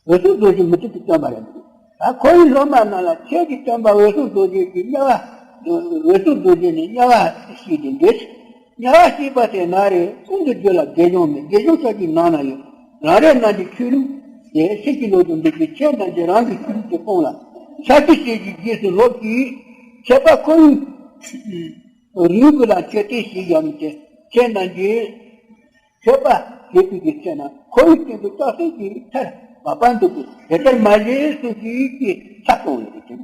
འོད་སྲུང་རྡོ་རྗེ་མུ་སྟེགས་ཀྱི་སྟོན་པ་རེད་འདུག་ད་ཁོ་བོའི་སློབ་མ་རྣམས་ལ་ཁྱེད་ཀྱི་སྟོན་པ་འོད་སྲུང་རྡོ་རྗེ་གིས་དམྱལ་བ། འོད་སྲུང་རྡོ་རྗེ་ནི་དམྱལ་བ་ཞིག་ཏུ་འདུག་དམྱལ་བ་ཞེས་པ་དེ་ན་རེ་ཀུན་ཏུ་རྒྱུད་ལ་དགེ་སྦྱོང་མེད། དགེ་སྦྱོང་ཆགས་ཀྱི་ནང་ན་ཡོད། རང་རེ་རྣམས་ཀྱི་ཆོས་ལུགས་དེ་ཕྱིན་ཅི་ལོག་ཏུ་འདུག་པས་ཁྱེད་རྣམས་ཀྱིས་རང་གི་ཆོས་ལུགས་དེ་སྤོང་ལ། ཤཱཀྱ་སྲས་ཀྱི་རྗེས་སུ་ལོག་གིས་ཆད་པ་ཁོ་བོའི་རིང་པོ་ལ་མཆོད་རྟེན་ཞིག་བཞག་མི་དེ་ཁྱེད་རྣམས་ཀྱིས་མཆོད་པ་བྱེད་པའི་གི་ཚེ་ན་ཁོ་བོའི་སྟེང་དུ་ལྕགས་སྲེག་གི་ཆར་འབབ་པ་འདུག་པས་དེ་ལྟར་མ་བྱེད་གསུངས་ཤིག་ཅེས་ཕྱག་བཏང་བས་དེ་དེ་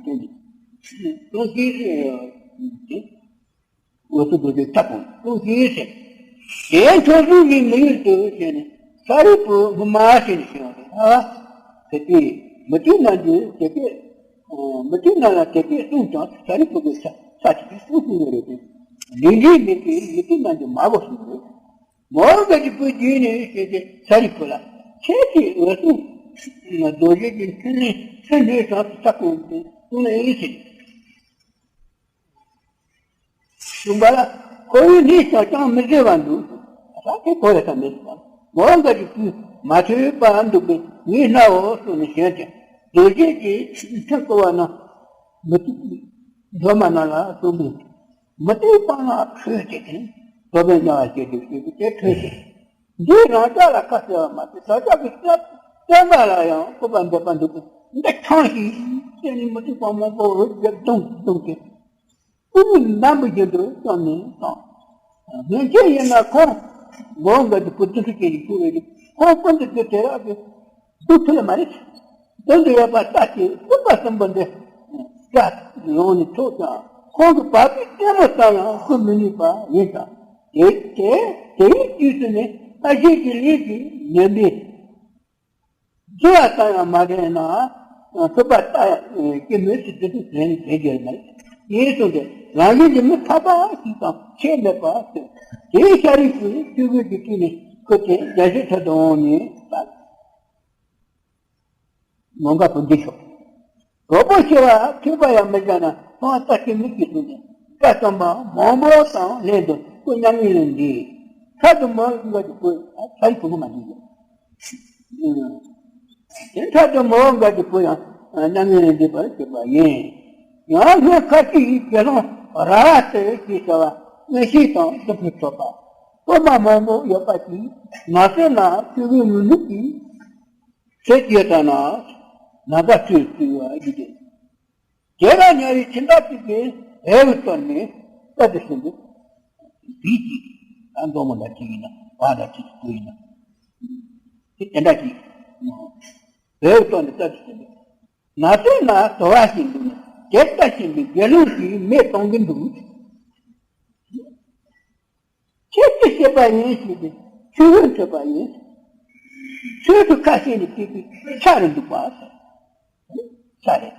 གསུངས་ཤིག་འོད་སྲུང་རྡོ་རྗེ་ཕྱག་དང་གསུངས་ཤིག་ཟེར། དེ་མཆོག་ཟུང་གིས་མི་ཡུལ་དུ་བྱས་ནས་ཤཱ་རིའི་བུ་སྔོན་མ་ཞེས་ནས་ཞུ་བ་རེད། ཨ། དེ་དུས་མུ་སྟེགས་རྣམས་ཀྱིས་དེ་སྐད། མུ་སྟེགས་རྣམས་ལ་དེ་སྐད་གསུངས་ཀྱང་ཤཱ་རིའི་བུ་གིས་ཆ་ཆ་ཅིག་གིས་གསུངས་གསུངས་ཡོད་རེད་དེ། ལས་འབྲས་མེད་པས་མུ་སྟེགས་རྣམས་ཀྱིས་མ་གོ་གསུངས་ཡོད། མོའུ་འགལ་གྱི་བུ་རྒྱུད་ནས་ཞེས་ཏེ་ཤཱ་རིའི་བུ་ལ་ཁྱེད་ཀྱིས་འོད་སྲུང་རྡོ་རྗེ་གི་མཚན་ནས་མཚན་ནས་དྲངས་ཏེ་ཆ་གོང་དུ་གསུངས་ནས་ཨེ་ཟེར། གསུངས་པ་ལ། ཁོ་བོས་ནི་ཅང་ཅང་མི་བཟོད་པར་འདུག་ད་དེ་གོ་ཡ་ས་མེད་པ། མོའུ་འགལ་གྱི་བུས་མ་ཐུབ་པར་འདུག་པས་ངས་ནའོ་གསུངས་ནས་བྱོན་ཏེ། རྡོ་རྗེ་གིས་མཚན་བསྐོར་བ་ན། མུ་སྟེགས་སློབ་མ་རྣམས་ལ་གསུངས་པས། མུ་སྟེགས་སྤང་བླང་ཁྲོས་བྱེད་ཅིང་། སློབ་དཔོན་དམྱལ་བར་སྐྱེ་འདུག་ཅེས་པའི་དེ་ཁྲོས་ཏེ། འདིས་རང་ཅག་ལ་ཁ་གསལ་བ་མ་ཟད་བདག་ཅག་གི་སེམས་སེམས་པ་ལ་ཡང་བཀོད་པ་འདེབས་པ་འདུག་པས་འདི་ཆང་ཞིག་ཅེས་ནས་མུ་སྟེགས་པ་མང་པོ་འུར་བརྒྱབ་བརྡུངས་བརྡུངས་ཏེ། སྐུ་མིག་འདམ་བུ་བཞིན་དུ་བཅོམ་ནས་བཏང་། སྔོན་ཆད་ཡིན་ན་ཁོང་མོའུ་འགལ་གྱི་བུ་དུད་འགྲོ་ཅན་གྱི་བུ་རེད། ཁོང་ཀུན་ཏུ་རྒྱུ་དེ་རག་གི་སྡུག་ཐུལ་མ་རེད། དོན་དུ་ཡོད་པ་ལྟ་ཅི་སྲིད་པ་གསུམ་པོ་འདི་དགྲ་ཡོང་ནས་ཐུག་ཀྱང་ཁོང་གི་བ་སྤུའི་རྩེ་མོ་ཙམ་ཡང་ཁུར་མི་ནུས་པ་ཡིན་ཙང་། དེ་དེ་དེའི་དུས་སུ་ནི་ལྷ་གཞན་གྱི་ལས་ཀྱིས་ཉེན་པའི་རྫུ་བ་ཙམ་ཡང་མ་དྲན་ན་སྲིད་པ་ལྟ་ཀྱི་མི་སྲིད་དུ་དུ་དྲན་དྲན་རྒྱུ་མེད། ཡིན་གསུངས་ཏེ་རང་བཞིན་གྱི་མི་ཐར་པ་ཞིག་དང་ཁྱད་མེད་པ་ཟེར། དེའི་ཤཱ་རིའི་བུས་ཆོས་གོས་ཀྱི་དཀྱིལ་ནས་ཁུར་ཏེ་རྒྱལ་སྲས་ཐད་དུ་འོངས་ནས་ལོ་འགའ་བུ་འདི་ཤོག་གྲོགས་པོ་ཆེ་བ་ཐོས་པ་ཡང་མི་བྱ་ན་མཐོང་བ་ལྟ་ཅི་མིག་གིས་བཟུང་ནས་བཀའ་གསུངས་པ་མང་པོ་དང་ལྷན་དུ་སྐུ་མྱ་ངན་ལས་འདས། ཐད་དུ་མོའུ་འགལ་གྱི་བུ་ཤཱ་རིའི་བུ་མོ་མ་འདུག་ཡོད། དེ་ཐད་དུ་མོའུ་འགལ་གྱི་བུ་ཡང་མྱ་ངན་ལས་འདས་པར་གྱུར་པ་ཡིན། ཡང་སྔོན་ཁ་ཅིག་དགེ་སློང་ར་བ་ཏི་ཞེས་བྱ་བ་མངོན་ཤེས་དང་སྟོབས་ཤུགས་ཐོབ་པ་སློབ་མ་མང་པོ་ཡོད་པ་ཞིག་མ་བསད་ན་ཆོས་གོས་མི་ནུབ་ཀྱི་ཚེ་སྐྱེལ་ལྟ་ན་ན་ཚ་ཁྲོས་བཏུལ་བ་ཡིན་ཏེ། དེ་ལ་དམྱལ་བའི་ཁྱིམ་བདག་ཅིག་གིས་བལ་བུ་བཏོན་ནས་རྩྭ་དེ་ཟིན་འདུག་བིས་ཀྱིས་ཨ་མདོ་མོ་ལ་ཅིག་ཡིན་ན་བ་ལ་ཅིག་བུ་ཡིན་ན་དེ་དེ་འདྲ་ཅིག་བལ་བུ་བཏོན་ནས་རྩྭ་དེ་ཟིན་འདུག་ན་ཚོད་ན་དོ་བ་ཞིག་འདུག་ནས་དེ་ལྟ་བཞིན་དུ་དགེ་སློང་ཞིག་མེ་གཏོང་གིན་འདུག་ཁྱེད་ཀྱིས་བཤད་པ་ཡིན་ཞེས་པའི་ཆོས་ཡོན་ཐོས་པ་ཡིན། ཆོས་སུ་ཁ་ཤས་ནས་བཤད་པའི་ཆ་རུ་འདུག་པ། ཆ་རེད།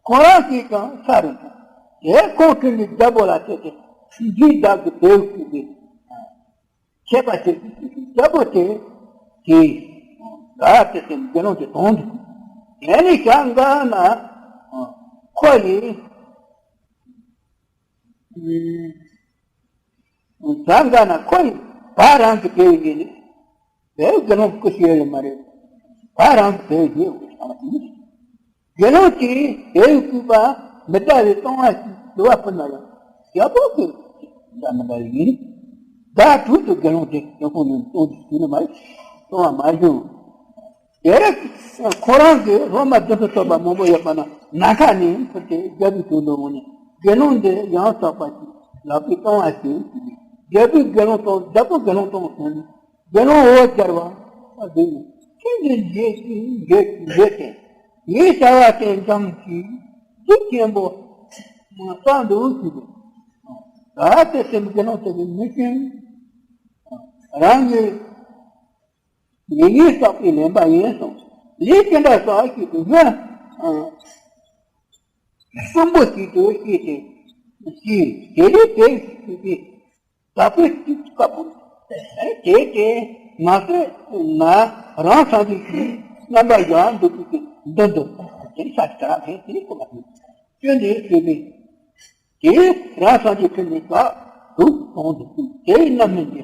ཁོ་རང་གིས་ཀྱང་ཆ་རུ་འདུག་དེ་ཁོང་ཁྲོས་ནས་རྒྱལ་པོ་ལ་བཤད་དེ་འདིའི་བདག་གི་དེའུ་བརྐུས་ཏེ་ཆད་པ་བྱེད་དུ་བཅུག་པའི་རྒྱལ་པོ་དེ་དེས་ག་དེ་སེམས་དགེ་སློང་དེ་དོང་དུ་དེ་ནས་ཞག་འགའ་ན་ཁོ་ཡིས། ཟ་འགའ་ན་ཁོ་ཡིས་བ་རང་གི་བལ་ཡིན་ནི། བལ་དགེ་སློང་སྐུ་ཞིག་ཡོད་ལ་མ་རེད། བ་རང་གི་བལ་ཡོད་དགོས་བསམ་པ་དེ་ནི། དགེ་སློང་དེས་བལ་བརྐུས་པ་མི་འདྲ་བའི་ལྟུང་བ་ཞིག་འདུལ་བ་ཕུལ་ན་ཡང་རྒྱལ་པོ་གིས་འདྲ་མི་འདྲ་བའི་ཡིན། ཟླ་དྲུག་ཏུ་དགེ་སློང་དེ་དོན་ཁོང་ནས་ལྟུང་དུ་ཞུགས་ནི་མ་རེད། ལྟུང་བ་མ་བྱུང་། དེར་ཁོ་རང་གི་སློབ་མ་བདུན་ཅུ་ཐོབ་པ་མང་པོ་ཡོད་པ་ན་ནམ་མཁའ་ནས་འཕུར་ཏེ་རྒྱལ་པོའི་དྲུང་དུ་འོངས་ནས་དགེ་སློང་འདི་ཡང་དག་པ་ཞིག་ལག་པའི་ལྟུང་བ་ཞིག་རྒྱལ་པོས་དགེ་སློང་དང་རྒྱལ་པོ་དགེ་སློང་དང་ཟེར་ནས་དགེ་སློང་འོད་སྦྱར་བ་ཟེར་ནས་ཁྱེད་ཀྱི་རྗེས་ཀྱི་འགྲོས་ཀྱི་འགྲོས་ཏེ་ངའི་བྱ་བ་དེ་འཇམ་གྱིས་ མཁན་པོ་གསང་འདུག་ཞུས་པས། ད་དེ་སེམས་དགེ་སློང་ཐོབ་པའི་མི་ཆེན་རང་གི་ཡིད་ངན་བསགས་པའི་ལེན་པ་ཡིན་གསུངས། ལས་ཅི་འདྲ་བསགས་ཞེས་པའི་སྔོན་གསོན་པོ་ཞིག་ཏུ་སྐྱེས་ཏེ་ཞེས་དེ་ལས་དེ་ཞིག་པའི་བདག་པོའི་དུས་སྐབས་པོ། དེ་དེ་མ་ཟད་ན་རང་སངས་རྒྱས་ཀྱི་རྣམ་པ་ཡང་འདུག་པའི་མདུན་དུ་དེ་ནི་ཤ་ཁྲག་ལས་དེ་ནི་ཀུན་ལ་ཕན་སྐྱོན་དེ་བཟོད་པས། དེས་རང་སངས་རྒྱས་ཕན་ནི་བདག་སྡུག་གཏོང་དུ་བཅུག་དེའི་རྣམ་སྨིན་གྱི་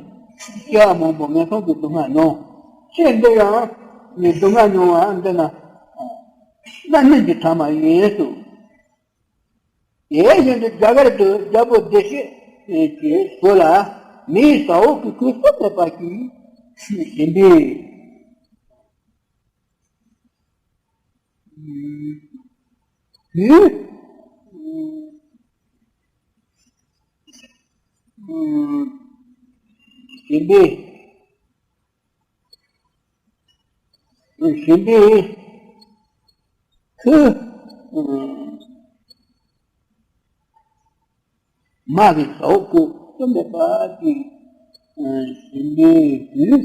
སྐྱེ་བ་མང་པོ་ངན་སོང་གི་སྡུག་བསྔལ་མྱོང་། ཚེ་འདིར་ཡང་ནི་སྡུག་བསྔལ་མྱོང་བ་འདི་ན་རྣམ་སྨིན་གྱི་ཐ་མ་ཡིན་གསུངས། དེ་བཞིན་དུ་རྒྱ་གར་དུ་རྒྱལ་པོ་བདེ་གཤེགས་ཀྱི་བཟོ་ལ་མིའི་ཟ་འོག་གི་གོས་གསུམ་མེད་པ་ཞིག་བྱིན་པས། དུས་བྱིན་པས། བྱིན་པས་ཁོས་མ་གི་ཟ་འོག་གི་གསུམ་མེད་པ་ཅིག་བྱིན་པས། དུས་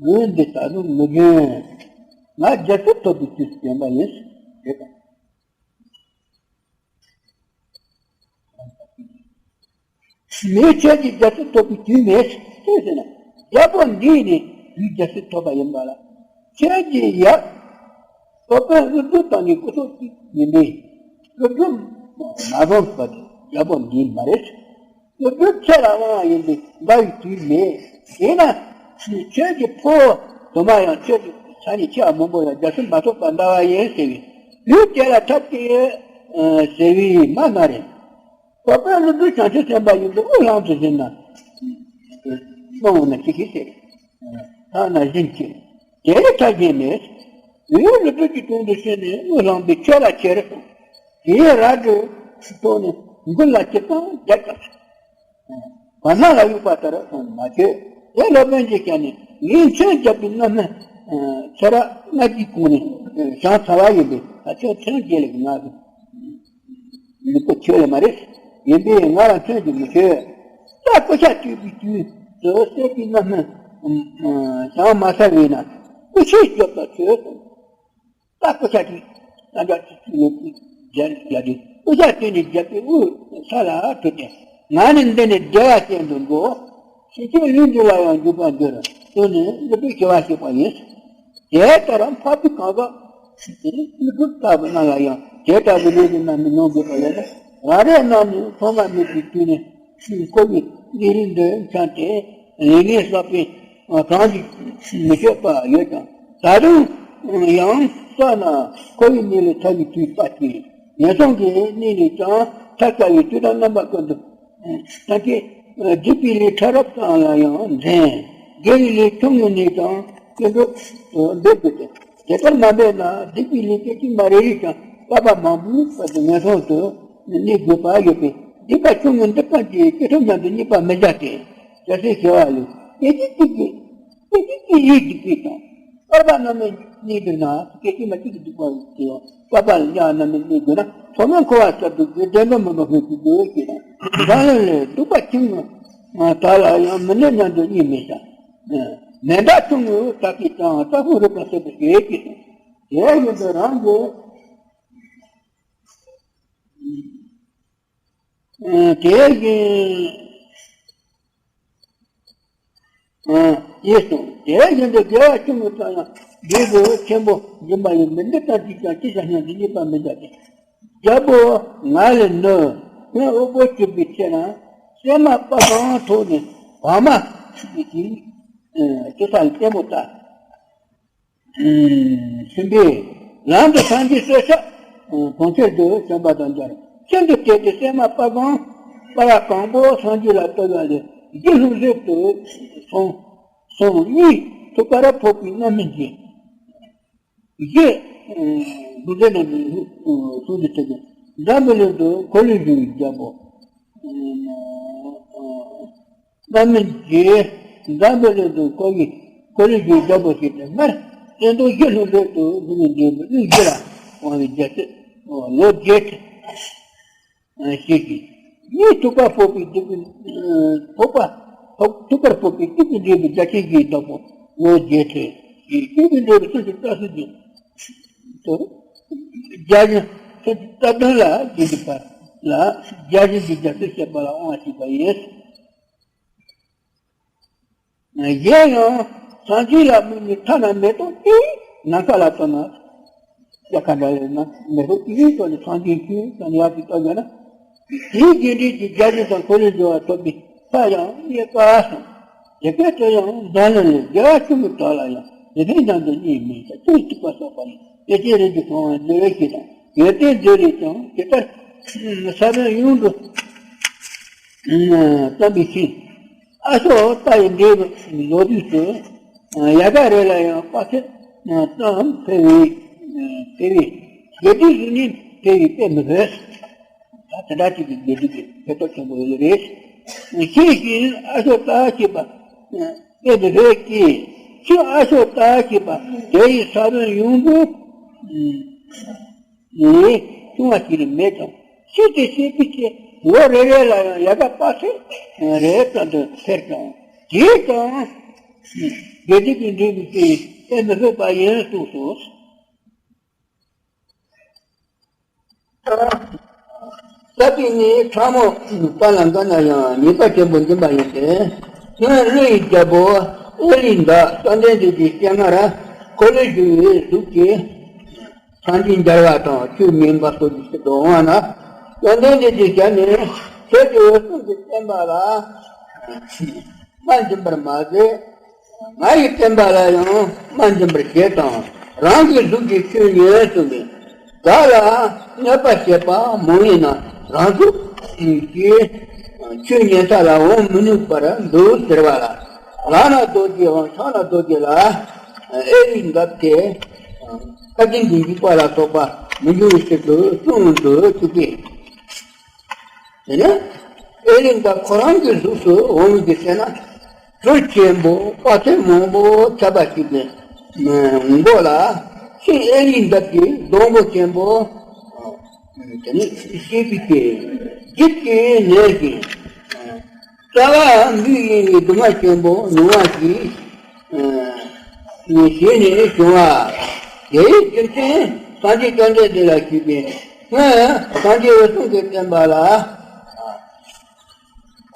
འོན་འདི་ད་དུང་མི་རྒན། ང་རྒྱལ་སྲིད་ཐོབ་པའི་དུས་སུ་བྱོན་པ་ཡིན་ཞེས་དང་། མིའི་ཆོས་ཀྱི་རྒྱལ་སྲིད་ཐོབ་པའི་དུས་མེད་ཅེས་ཟེར་ན། རྒྱལ་པོ་འདིས་ནི་དུས་རྒྱལ་སྲིད་ཐོབ་པ་ཡིན་པ་ལ། ཁྱོད་ཀྱི་ཡབ་སློབ་དཔོན་ཀླུ་སྒྲུབ་དང་ནི་སྐུ་སྲོག་གཅིག་ཡིན་པས། ཀླུ་སྒྲུབ་མ་བཟང་པ་དེ་རྒྱལ་པོ་འདི་མ་རེད། ཀླུ་སྒྲུབ་ཁྱེད་ལ་དབང་བ་ཡིན་པས་འདའ་བའི་དུས་མེད། ཡིན་ན་ཁྱོད་ཀྱི་ཕོ་དུ་མ་ཡང་ཁྱོད་ཀྱི་ཆ་ནས་ཁྱེད་མང་པོ་ཡང་རྒྱལ་སྲིད་མ་ཐོབ་པར་འདའ་བ་ཡིན་ཟེར་བས། དུས་དེ་ལ་ཐབས་ཀྱིས་ཟེར་བའི་མ་མ་རེད། སློབ་དཔོན་ཀླུ་སྒྲུབ་བྱང་ཆུབ་སེམས་དཔའ་ཡིན་དུས་དབུ་ལྷང་དུ་ཟིན་ན། སྣང་བ་ན་ཅི་ཞིག་ཟེར། ཐ་ན་བཞིན་གྱི། དེ་ནི་ཐབས་གཞན་མེད། དུས་ཀླུ་སྒྲུབ་ཀྱི་དྲུང་དུ་ཕྱིན་ནས་དབུ་ལྷང་པའི་ཆོས་ལ་ཁྱེར་སོང་། དེའི་རལ་གྲི་ཐོགས་ནས་མགུལ་ལ་ཅི་ཙམ་རྒྱག་ཀྱང་། བར་སྣང་ལ་གཡུག་པ་ལྟར་མ་བྱེད། དེ་སློབ་དཔོན་གྱིས་བཤད་ནས་ངས་མཚོན་བརྒྱབ་པའི་རྣམ་སྨིན་ཚེ་རབས་ལྔ་བརྒྱའི་གོང་ནས་བྱང་ཚར་བ་ཡིན་པས། ད་ཁྱོད་མཚོན་བརྒྱབ་ལེགས་ང་གི་མི་ཁོ་ཁྱོད་ལ་མ་རེད། ཡིན་པས་ང་ལ་མཚོན་གྱི་མི་ཁྱོད། ད་སྐུ་ཤ་བཀྲུས་པའི་དུས་སུ་སྲས་ཀྱི་རྣམ་སྨིན་བྱང་མ་ཚར་བས་ན་སྐུ་ཤའི་རྒྱབ་ལ་ཁྱོད་སོང་། ད་སྐུ་ཤ་དེ་རྣམ་པ་ཅིག་ཅིག་ཡོད་ཅིག་རྒྱལ་རྒྱལ་ཏེ་སྐུ་ཤ་དེ་ནི་རྒྱལ་པོའི་དབུ་ས་ལ་བྲུས་ཏེ། ང་ནི་འདི་ནས་བདེ་བ་ཅན་དུ་འགྲོ། ཕྱིན་ཆད་ལུས་འདི་ལ་ཡང་འཇུག་པར་འགྱུར་ཟེར་ནས་ཀླུ་སྒྲུབ་སྐྱེ་བ་བཞེས་པ་ཡིན། དེ་ལྟར་འཕགས་པའི་གང་ཟག་དེ་ནི་ཀླུ་སྒྲུབ་ལྟ་བུ་རྣམས་ལ་ཡང་དེ་ལྟ་བུའི་ལས་ཀྱི་རྣམ་སྨིན་མྱོང་དགོས་པ་ཡོད་ན། རང་རེ་རྣམས་ནི་ཐོག་མ་མེད་པའི་དུས་ནས་འཁོར་བའི་གནས་རིས་འདི་འཁྱམས་ཏེ་ལས་ངན་བསགས་པའི་གྲངས་ཀྱིས་མི་ཆོད་པ་ཡོད་ཀྱང་། ད་དུང་ཡང་བསགས་ན་འཁོར་བའི་གནས་ལས་ཐར་བའི་དུས་དཔག་ཅིང་། ངན་སོང་གི་གནས་ནས་ཀྱང་ཐར་དཀའ་བའི་དུས་དང་རྣམ་པ་ཀུན་ཏུ་ཐར་གྱི། སྡིག་པའི་ལས་ཕྲ་རབ་ཙམ་ལ་ཡང་འཛེམ། དགེ་བའི་ལས་ཆུང་ངུ་ནས་ཀྱང་སྐྱེ་འགྲོ་འབད་དགོས་ཏེ། དེ་ལྟར་མ་འབད་ན་སྡིག་པའི་ལས་སྐད་ཅིག་མ་རེ་རེས་ཀྱང་བསགས་པ་མང་པོའི་བར་དུ་ངན་སོང་དུ་གནས་དགོས་པ་ཡོད་པས། སྡིག་པ་ཆུང་ངུ་འདི་ཀུན་གྱི་སྐྱེ་ཕྲད་མཉམ་དུ་རྙེད་པ་མི་བྱ་སྟེ། ཞེས་ཟེར་བ་ལས། སྐད་ཅིག་གཅིག་གིས་སྐད་ཅིག་གཅིག་ཡིད་སྡིག་པས་དང་། བསྐལ་པ་རྣམ་སྨིན་གནས་འགྱུར་ན། སྐད་ཅིག་མ་གཅིག་གིས་སྡིག་པ་ཡིན་ཏེ། བསྐལ་པ་ལ་ཡང་རྣམ་སྨིན་གནས་འགྱུར་ན། ཐོག་མར་འཁོར་བ་གསར་དུ་བརྗོད་བདེ་འགྲོ་མུན་པ་ལྷོད་ཀྱི་དགོས་ཀྱི་དང་། འཛམ་གླིང་ལས་སྡིག་པ་ཆུང་ངུ་དག་ལ་ཡང་མི་གནས་མཉམ་དུ་གནས་མི་བྱ། མེ་འདྲ་ཆུང་ངུ་དག་གིས་ཀྱང་དྲག་པོའི་རིག་པ་གསལ་དུ་བྱེད་ཀྱི་དང་། དེ་ཡིན་དུས་རང་གི་དེ་བཞིན་ཡིན་གསུངས། དེ་བཞིན་དུ་དགེ་བ་ཆུང་ངུ་ཙམ་ཡང་འབྲས་བུ་ཆེན་པོ་འབྱུང་བ་ཡིན་མིན་འདི་ལྟར་གཅིག་ཀྱང་ཅི་བྱ་སྙམ་དུ་རྙེད་པར་མི་བྱ་སྟེ། རྒྱལ་པོ་ང་ལས་ནི་ཁྱོད་དབུལ་པོ་གྱུར་པའི་ཚེ་ན་སྲན་མ་སྤར་གང་ཐོགས་ནས་བག་མ་ཞིག་གིས་ཅི་ས་ལ་ལྟད་མོ་ལྟ། ཕྱིན་པས། ལམ་དུ་སངས་རྒྱས་སོགས་ཤཱཀྱ་གྲུབ་ཆེན་དུ་བྱོན་པ་དང་མཇལ། ཤིན་ཏུ་དད་དེ་སྲན་མ་སྤར་གང་སྤར་བ་གང་པོ་སངས་རྒྱས་ལ་གཏོར་བ་ལས་བཞི་ལྷུང་བཟེད་དུ་སོང་། སོང་གཉིད་ཐུག་པར་ཕོག་པའི་རྣམ་སྨིན་གྱིས། བཞི་ལྷུང་བཟེད་རྣམས་ཀྱི་ལྷུང་དུ་ཐུག་པའི་འཛམ་བུ་གླིང་དུ་འཁོར་ལོས་སྒྱུར་བའི་རྒྱལ་པོ། རྣམ་སྨིན་གྱིས་འཛམ་བུ་གླིང་དུ་འཁོར་བའི་འཁོར་ལོས་སྒྱུར་བའི་རྒྱལ་པོ་ཞིག་ཏུ་སྨྲས། གསོན་དུས་བཞི་ལྷུང་བཟེད་དུ་ལྷུང་བའི་འབྲས་བུ་ཀླུ་བཞི་ལ་དབང་བའི་རྒྱལ་སྲིད་ ལོ་བརྒྱད་ཁྲི་ཞིག་གིས། གཉིས་ཐུབ་པ་ཕོག་པའི་སྡིག་པའི་ཕོག་པ་ཕོག་ཐུབ་པར་ཕོག་པའི་སྡིག་པའི་འདྲེན་པའི་རྒྱལ་ཆེན་གྱི་བདག་པོ་ལོ་བརྒྱད་ཁྲི་ཞིག་གིས། སྡིག་པའི་འདྲེན་པའི་སུམ་ཅུ་རྩ་གསུམ་གྱི་དུ་བརྒྱ་བྱིན་སུམ་ཅུ་རྩ་བདུན་ལ་སྦྱིན་པ་ལ་བརྒྱ་བྱིན་གྱི་རྒྱ་མཚོའི་བཤད་པ་ལ་དབང་བྱེད་པ་ཡིན། གཞན་ཡང་སངས་རྒྱས་ལ་དམིགས་ནས་ཐ་ན་མེ་ཏོག་གཅིག་ནམ་མཁའ་ལ་གཏོར་ན། ཡ་ག་འདྲ་ཡོད་ན་མེ་ཏོག་གཅིག་གཏོར་ནས་སངས་རྒྱས་ཁྱོད་ཀྱང་ཡག་གི་གཏོར་ཡོད་ན། དེའི་རྒྱས་འབྲིང་གི་རྒྱ་ཆེན་དང་འཁོར་ལོས་སྒྱུར་བ་ཐོབ་པའི་ས་ཡང་རྙེད་པ་སོང་། དེ་སྐད་དུ་ཡང་འཛམ་གླིང་ལས་རྒྱལ་བ་ཆེན་པོའི་གྲགས་ལ་ཡང་དེ་ལྟའི་ཉམས་སུ་བརྙེས་མིན་ཀྱང་ཅུང་ཐིག་པ་བསགས་པ་ཡིན། དེ་ལྟའི་རིགས་ཀྱི་གསང་བ་འདུལ་བའི་ཞེས་དང་ཡོན་ཏན་མཛོད་ལས་ཀྱང་དེ་ལྟར་ས་བོན་ཡུན་དུ་བརྩམས་པའི་ཕྱིར། ཨ་ཤོ་ཀ་ཡི་འབྲས་བུ་ལོ་དུས་སུ་ཡལ་ག་རེ་ལ་ཡང་དཔག་ཚད་ཙམ་འཕེལ་བའི་འཕེལ་བའི་དགེ་སྡིག་གཟུགས་བརྙན་འཕེལ་བའི་དཔེ་མི་སྲིད། ད་དེ་འདྲ་ཅིག་གི་དགེ་སྡིག་གི་འཕེལ་སྟོབས་ཆེན་པོ་ཡོད་རེད། ཤེས་བཞིན་ཨ་ཤོ་ཀ་ཞེས་པ་དཔེ་མི་སྲིད་ཀྱི། ཁྱོད་ཨ་ཤོ་ཀ་ཞེས་པ་དེ་ཡི་ས་བོན་ཡུན་དུ་ནས་ཆུང་བ་ཞིག་ལས་མེད་ཀྱང་། ཤིན་ཏུ་གསལ་པའི་ཚེ་ལོ་རེ་རེ་ལ་ཡང་ཡལ་ག་དཔག་ཚད་རེ་ཙམ་དུ་འཕེལ་ཀྱང་། དེས་ཀྱང་དགེ་སྡིག་གི་འབྲས་བུ་སྟེ་དཔེ་མི་སྲིད་པ་ཡིན་གསུངས་སོ། ས་པཎ་ནི་ཕྲ་མོ་པ་ལ་འགའ་ན་ཡང་ཉེས་པ་ཆེན་པོ་འཛིན་པ་ཡིན་ཏེ། སྔོན་ཀླུ་ཡི་རྒྱལ་པོ་ཨེ་ལི་འདག་བཅོམ་ལྡན་འདས་ཀྱི་སྤྱན་སྔར་འཁོར་ལོས་སྒྱུར་བའི་གཟུགས་ཀྱིས། སངས་རྒྱས་མཇལ་བ་དང་ཆོས་ཉན་པ་སོགས་ཀྱི་ཕྱིར་དུ་འོང་བ་ན། བཅོམ་ལྡན་འདས་ཀྱི་ཞལ་ནས་ཁྱོད་ཀྱིས་འོད་སྲུང་གི་བསྟན་པ་ལ་སྨན་འབྱིན་པར་མ་ཟད། ང་ཡི་བསྟན་པ་ལ་ཡང་སྨན་འབྱིན་པར་བྱེད་དང་། རང་གི་གཟུགས་ཀྱིས་ཆོས་ཉན་གསུངས་པས། བདག་ལ་གནོད་པ་བྱེད་པ་མང་བས་ན་རང་གཟུགས་ཀྱིས་ཆོས་ཉན་ས་ལ་འོང་མི་ནུས་པར་འདུག་ཟེར་བ་ལ། ལག་ན་རྡོ་རྗེའམ་ཕྱག་ན་རྡོ་རྗེ་ལ། ཨེ་ལི་འདག་གིས་ཁ་ཅིག་གི་འཇིགས་པ་ལ་སོགས་པ་མི་འབྱུང་བའི་ཕྱིར་དུ་གསུངས་འདུག་ཅིག་གིས། དེ་ནས་ཨེ་ལི་འདག་ཁོ་རང་གི་གཟུགས་སུ་འོང་བའི་ཚེ་ན། གྲུ་ཆེན་པོ་དཔག་ཚད་མང་པོ་ཁྱབ་པ་ཞིག་གི་མགོ་ལ། ཤིང་ཨེ་ལི་འདག་གི་སྡོང་པོ་ཆེན་པོ་དེ་ནས་ཤེས་པའི་སྐད་ཀྱིས་ནས་ཀྱི། རྩ་བ་འབུས་ཡིན་པའི་སྒྱུ་མ་ཆེན་པོ་ཉུང་བ་ཞིག་ནས་བྱས་ནས་བྱུང་བ། དེའི་རྒྱུ་མཚན་སངས་རྒྱས་བཅོམ་ལྡན་འདས་ལ་ཞུས་པས། སྔོན་སངས་རྒྱས་འོད་སྲུང་གི་བསྟན་པ་ལ་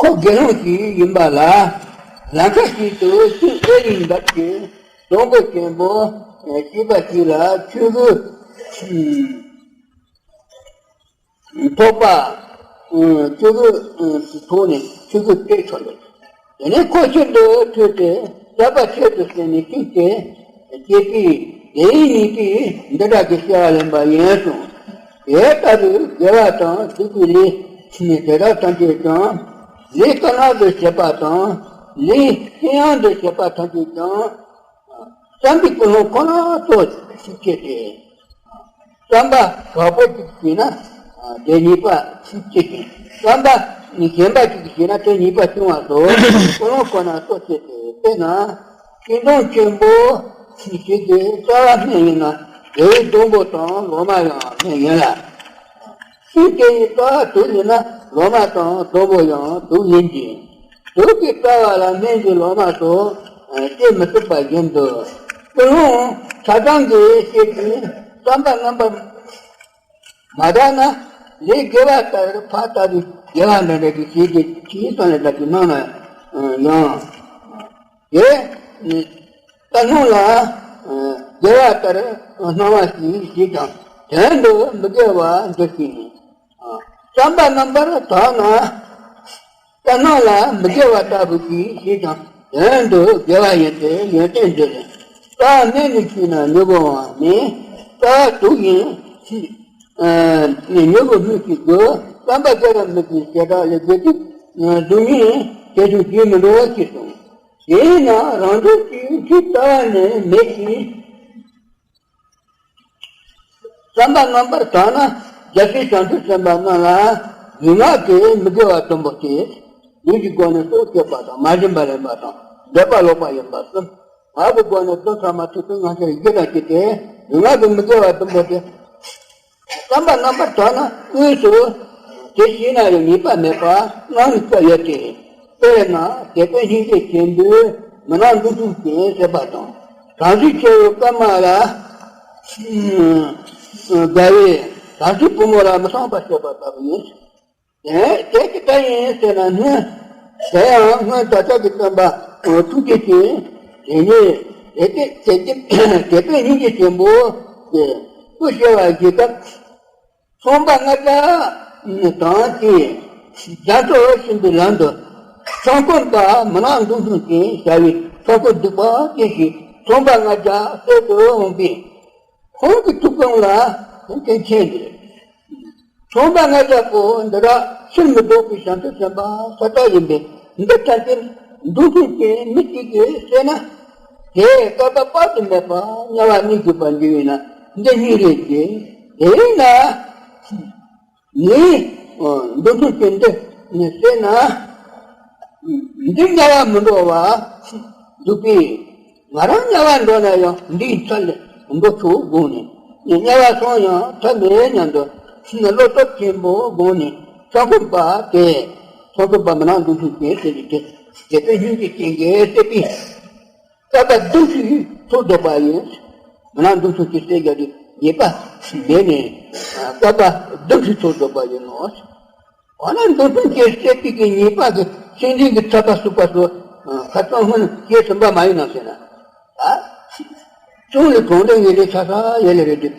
ཁོ་དགེ་སློང་ཞིག་ཡིན་པ་ལ། ལམ་ཁ་ཞིག་ཏུ་ཤིང་ཨེ་ལི་འདག་གི་སྡོང་པོ་ཆེན་པོ་ཞེས་པ་ཞིག་ལ་ཆོས་གོས་ཐོགས་པ། ཆོས་གོས་ཐོགས་ནས་ཆོས་གོས་སྤྲས་ཆོག་ལེ། དེ་ནས་ཁོ་ཤིན་ཏུ་ཁྲོས་ཏེ་ཞབས་པད་ཆེད་དུ་བསྟན་ནས་ཤིང་དེ་སྐྱེས་པས། དེའི་ཉེས་པས་འདི་དག་གི་སྐྱེ་བ་ལེན་པ་ཡིན་གསུངས། དེ་ལྟ་བུའི་དགེ་བ་དང་སྡིག་པའི་ལས་དེ་དག་ཐམས་ཅད་ཀྱང་ལས་དཀར་ནག་ཏུ་བྱེད་པ་དང་ལས་ཚེ་ཡང་དུ་བྱེད་པ་ཐམས་ཅད་ཀྱང་། བསམ་པའི་ཀུན་སློང་ཁོ་ན་གཙོ་ཞིག་བྱས་ཏེ། བསམ་པ་དྲག་པོ་ཅིག་བྱས་ན་དེ་ཉེས་པ་ཆེ་ཞིང་། བསམ་པ་ཞན་པ་ཅིག་བྱས་ན་དེ་ཉེས་པ་ཆུང་བ་དོ། ཀུན་སློང་ཁོ་ན་གཙོ་བྱས་ཏེ། དཔེར་ན་ཤིང་སྡོང་ཆེན་པོ་ཞིག་གི་རྩ་བ་སྨན་ཡིན་ན་དེའི་སྡོང་པོ་དང་ལོ་མ་ཡང་སྨན་ཡིན་ལ། ཤིང་དེ་ཡི་རྩ་བ་དུག་ཡིན་ན་ལོ་མ་དང་སྡོང་པོ་ཡང་དུག་ཡིན་གྱི། དུག་གི་རྩ་བ་ལ་སྨན་གྱི་ལོ་མ་སོགས་སྐྱེ་མི་ཐུབ་པ་བཞིན་དུ། ཀུན་སློང་ཆ་ཚང་གི་ཤེས་ཀྱི་བསམ་པ་རྣམ་པ་མ་དག་ན་ལས་དགེ་བ་ལྟར་ཕར་ལྟ་བུའི་དགེ་བ་འདྲ་འདྲ་གི་ཞིག་གི་ཕྱིའི་སོང་ལས་ལྟ་བུའི་ནང་ན་ཡང་། དེ་ལྟ་སྣང་ལ་དགེ་བ་ལྟར་སྣང་བ་ཞིག་ཞིག་ཀྱང་དོན་དུ་མི་དགེ་བ་འདུ་ཞིང་། བསམ་པ་རྣམ་པར་དག་ན་ལྟ་སྣང་ལ་མི་དགེ་བ་ལྟ་བུ་ཞིག་ཞིག་ཀྱང་དོན་དུ་དགེ་བ་ཡིན་ཏེ་ཡོན་ཏན་འདི་ལས། རྩ་བ་སྨན་ནི་ཞིག་ན་མྱུ་གུ་བ་མིན། རྩ་བ་དུག་ཡིན་ཞིག་མྱུ་གུ་སྨིན་ཞིག་དགོས། བསམ་པ་དགེ་ར་མི་དགེ་བྱེ་བྲག་ལས་དགེ་སྡིག་གཟུགས་བརྙན་དེ་ཚོ་བརྗེད་མི་འགྲོ་བ་ཞིག་གསུངས། དེས་ན་རང་འདོད་ཀྱི་ཕྱིར་ལྟ་བ་ནི་མེད་ཅིང་། བསམ་པ་རྣམ་པར་དག་ན་རྒྱལ་སྲས་བྱང་ཆུབ་སེམས་དཔའ་རྣམས་ལ་ལུས་ངག་གི་མི་དགེ་བ་བདུན་པོ་སྟེ། ལུས་ཀྱི་སྒོ་ནས་སྲོག་གཅོད་པ་དང་མ་བྱིན་པར་ལེན་པ་དང་འདོད་པ་ལོག་པ་ཡིན་པ་གསུམ། ངག་གི་སྒོ་ནས་རྫུན་ཕྲ་མ་ཐོས་པའི་ངག་འཁྱལ་བཞི་དང་བཅས་ཏེ་ལུས་ངག་གི་མི་དགེ་བ་བདུན་པོ་སྟེ། བསམ་པ་རྣམ་པར་དག་ན་དངོས་སུ་དེ་ཤེས་ན་ཡང་ཉེས་པ་མེད་པ་སྣང་བའི་སྐབས་ཡོད་དེ། དཔེར་ན་དད་པས་སྙིང་རྗེ་ཆེན་པོས་མི་ལང་འདུ་འཛི་ཅན་བསད་པ་དང་། དམ་ཚིག་ཆེ་བའི་སྐར་མ་ལ་དགའ་བའི་དམ་ཚིག་བུ་མོ་ལ་མི་ཚངས་པར་སྤྱོད་པ་ལྟ་བུ་ཡིན། དེ་ཅི་ལྟར་ཡིན་ཟེར་ན་ནི། དེ་ཡང་སྔོན་བདག་ཅག་གི་སྟོན་པ་ཐུགས་རྗེ་ཅན་དེ་ཉིད་དེ་དེ་དེ་དེ་དེ་དཔེ་སྙིང་རྗེ་ཆེན་པོ་དེ་སྐུ་ཞེས་པ་ཞིག་སྟབས། ཚངས་པ་ལྔ་བརྒྱ་དང་དེ་རྒྱ་མཚོ་ཆེན་པོའི་ལམ་དུ་ཚངས་སྐོམ་པ་མི་ལང་འདུ་འཛི་ཅན་བྱ་བའི་ཚངས་སྐོམ་སྡིག་པ་ཅན་ཞིག་ཚངས་པ་ལྔ་བརྒྱ་བསད་དུ་འོང་པས། ཁོང་གི་ཐུགས་དགོངས་ལ་དེ་མཁྱེན་ཏེ། ཚངས་པ་ལྔ་བརྒྱ་པོ་འདི་དག་ཕྱིར་མི་ལྡོག་པའི་བྱང་ཆུབ་སེམས་དཔའ་ས་དག་ཡིན་པས། འདི་ཐམས་ཅད་འདུ་འཛི་ཅན་མི་གཅིག་གིས་བསད་ན། དེས་བསྐལ་པ་དཔག་ཏུ་མེད་པ་དམྱལ་བ་གནས་གྱུར་པར་འགྱུར་བས་ན། འདི་སྙིང་རེ་རྗེ། དེས་ན་ངས་འདུ་འཛི་ཅན་འདི་བསད་ན། འདི་དམྱལ་བ་མི་འགྲོ་བ་འདུག་པས། ང་རང་དམྱལ་བ་འགྲོ་ན་ཡང་འདིའི་ཚད་ལས་འགྲོ་ཆོག་དགོངས་ནས། དམྱལ་བ་སོང་ཡང་ཐབས་མེད་སྙམ་དུ་བློ་སྟོབས་ཆེན་པོ་དགོངས་ནས་ཚངས་སྐོམ་པ་དེ། ཚངས་སྐོམ་པ་མི་ལང་འདུ་འཛི་ཅན་ཟེར་གྱི་དེ་དེ་དཔེ་སྙིང་རྗེ་ཅན་གྱིས་བསད་པས། བསྐལ་པ་བདུན་ཅུའི་ཚོགས་བསགས་པ་ཡིན། མི་ལང་འདུ་འཛི་ཅན་བསད་རྒྱུ་དེ་ཉེས་པ་མེད་ནས་བསྐལ་པ་བདུན་ཅུའི་ཚོགས་བསགས་པ་ཡིན་ནོ། འོ་ན་འདུ་འཛི་ཅན་བསད་པའི་གི་ཉེས་པ་གི་སེམས་ཅན་གྱི་ཚད་པ་གསུངས་པ་སོགས་ཁ་སང་སྔོན་སྐྱེས་ཟིན་པ་མ་ཡིན་ནམ་ཟེར་ན། ཨ། གསུང་ནི་གང་དྲན་ངེས་ལེགས་ཆ་ས་ཡེ་ལེ་རེད་དེ།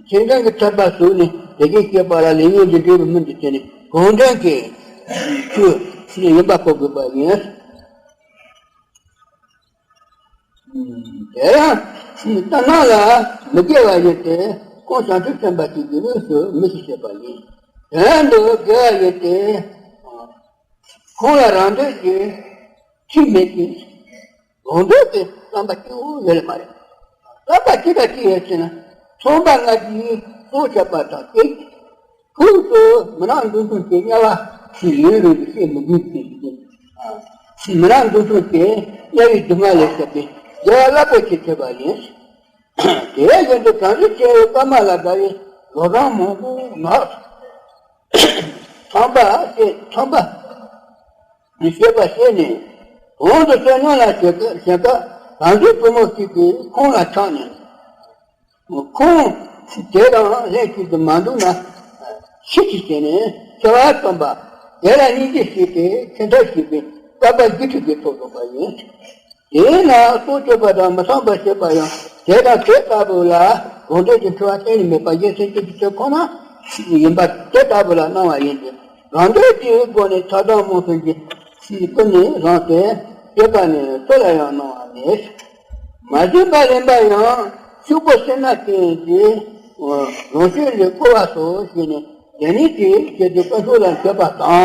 སེམས་ཅན་གྱི་ཚད་པ་གསུངས་ནས་དེ་སྐད་སྐྱེས་པ་ལ་ལས་ངན་གྱི་འབྲས་བུ་སྨིན་དུ་བྱས་ནས་གང་དྲན་གྱི་ཆོས་ཡིན་པ་གོ་དགོས་པ་ཡིན། དེ་ཡང་ལྟར་སྣང་ལ་མི་དགེ་བ་ཡིན་ཏེ། ཁོང་བྱང་ཆུབ་སེམས་དཔའ་ཅིག་གི་ལུས་སུ་མི་ཤེས་བྱེད་པ་ཡིན། དོན་དུ་དགེ་བ་ཡིན་ཏེ། ཁོང་ལ་རང་འདོད་ཀྱི་ཁྲིམས་མེད་ཅིང་། རང་འདོད་ཀྱི་བསམ་པ་སྐྱེ་བོ་ཡོད་ལ་མ་རེད། བསམ་པ་ཅི་ལྟར་སྐྱེ་ཡོད་ཅེ་ན། ཚངས་པ་ལྔ་བརྒྱའི་ཚོགས་བྱས་པ་དང་བཅས། ཁོང་ཚོ་མི་ལང་འདུ་འཛི་ཅན་དམྱལ་བ་ཞིག་ཡིན་རུང་ཤེས་མི་དགོས་ཅིང་། མི་ལང་འདུ་འཛི་ཅན་དམྱལ་བའི་སྡུག་བསྔལ་ལས་སྐྱོབ་པའི་དགེ་བ་རླབས་པོ་ཆེ་བྱས་པ་ཡིན། དེ་བཞིན་དུ་བྱང་ཆུབ་ཆེ་བའི་སྐར་མ་ལ་དགའ་བའི་ལོ་གྲངས་མང་པོ་ངག་ཚངས་པ་ཞེས་ཚངས་པ་ཞེས་པ་བཤད་ནས། གོང་དུ་བསོད་སྙོམས་ལ་ཞེན་སྐབས་ཞེན་སྐབས་དམ་ཚིག་བུ་མོ་གཅིག་གིས་ཁོང་ལ་ཆགས་ནས། ཁོང་དེ་དང་ལྷན་ཅིག་ཏུ་མ་འདུག་ན་ཤི་ཅིག་བྱས་ནས་འཆི་བ་བཏང་པ། དེ་ལ་སྙིང་རྗེ་སྐྱེས་ཏེ་ཆེ་མཐའ་ཞེས་པའི་བསྐལ་པ་བཞི་ཁྲི་གི་ཚོགས་བསགས་པ་ཡིན། དེས་ན་སྲོག་གཅོད་པ་དང་མི་ཚངས་པར་སྤྱད་པ་ཡང་དེ་དང་དེ་ལྟ་བུ་ལ་གང་འདོད་ཀྱི་འཁྲི་བ་གཏན་ནས་མེད་པ་གཞན་སེམས་ཅན་གྱི་ཆོས་ཁོ་ན་ཡིན་པ་དེ་ལྟ་བུ་ལ་སྣང་བ་ཡིན་ཏེ། རང་འདོད་ཀྱི་སྒོ་ནས་ཆགས་སྡང་རྨོངས་གསུམ་གྱིས་ཀུན་ནས་བཟུང་སྟེ་སྤྱད་པ་ནི་སུ་ལ་ཡང་སྣང་བ་མེད། མ་བྱིན་པ་ལེན་པ་ཡང་ཕྱུག་པོ་སེར་སྣ་ཅན་གྱི་ལོངས་སྤྱོད་ལས་བཀོལ་བ་སོགས་བྱས་ནས་དེ་ནི་དེའི་ཆེད་དུ་དཀོན་མཆོག་ལ་འདྲེས་པ་དང་།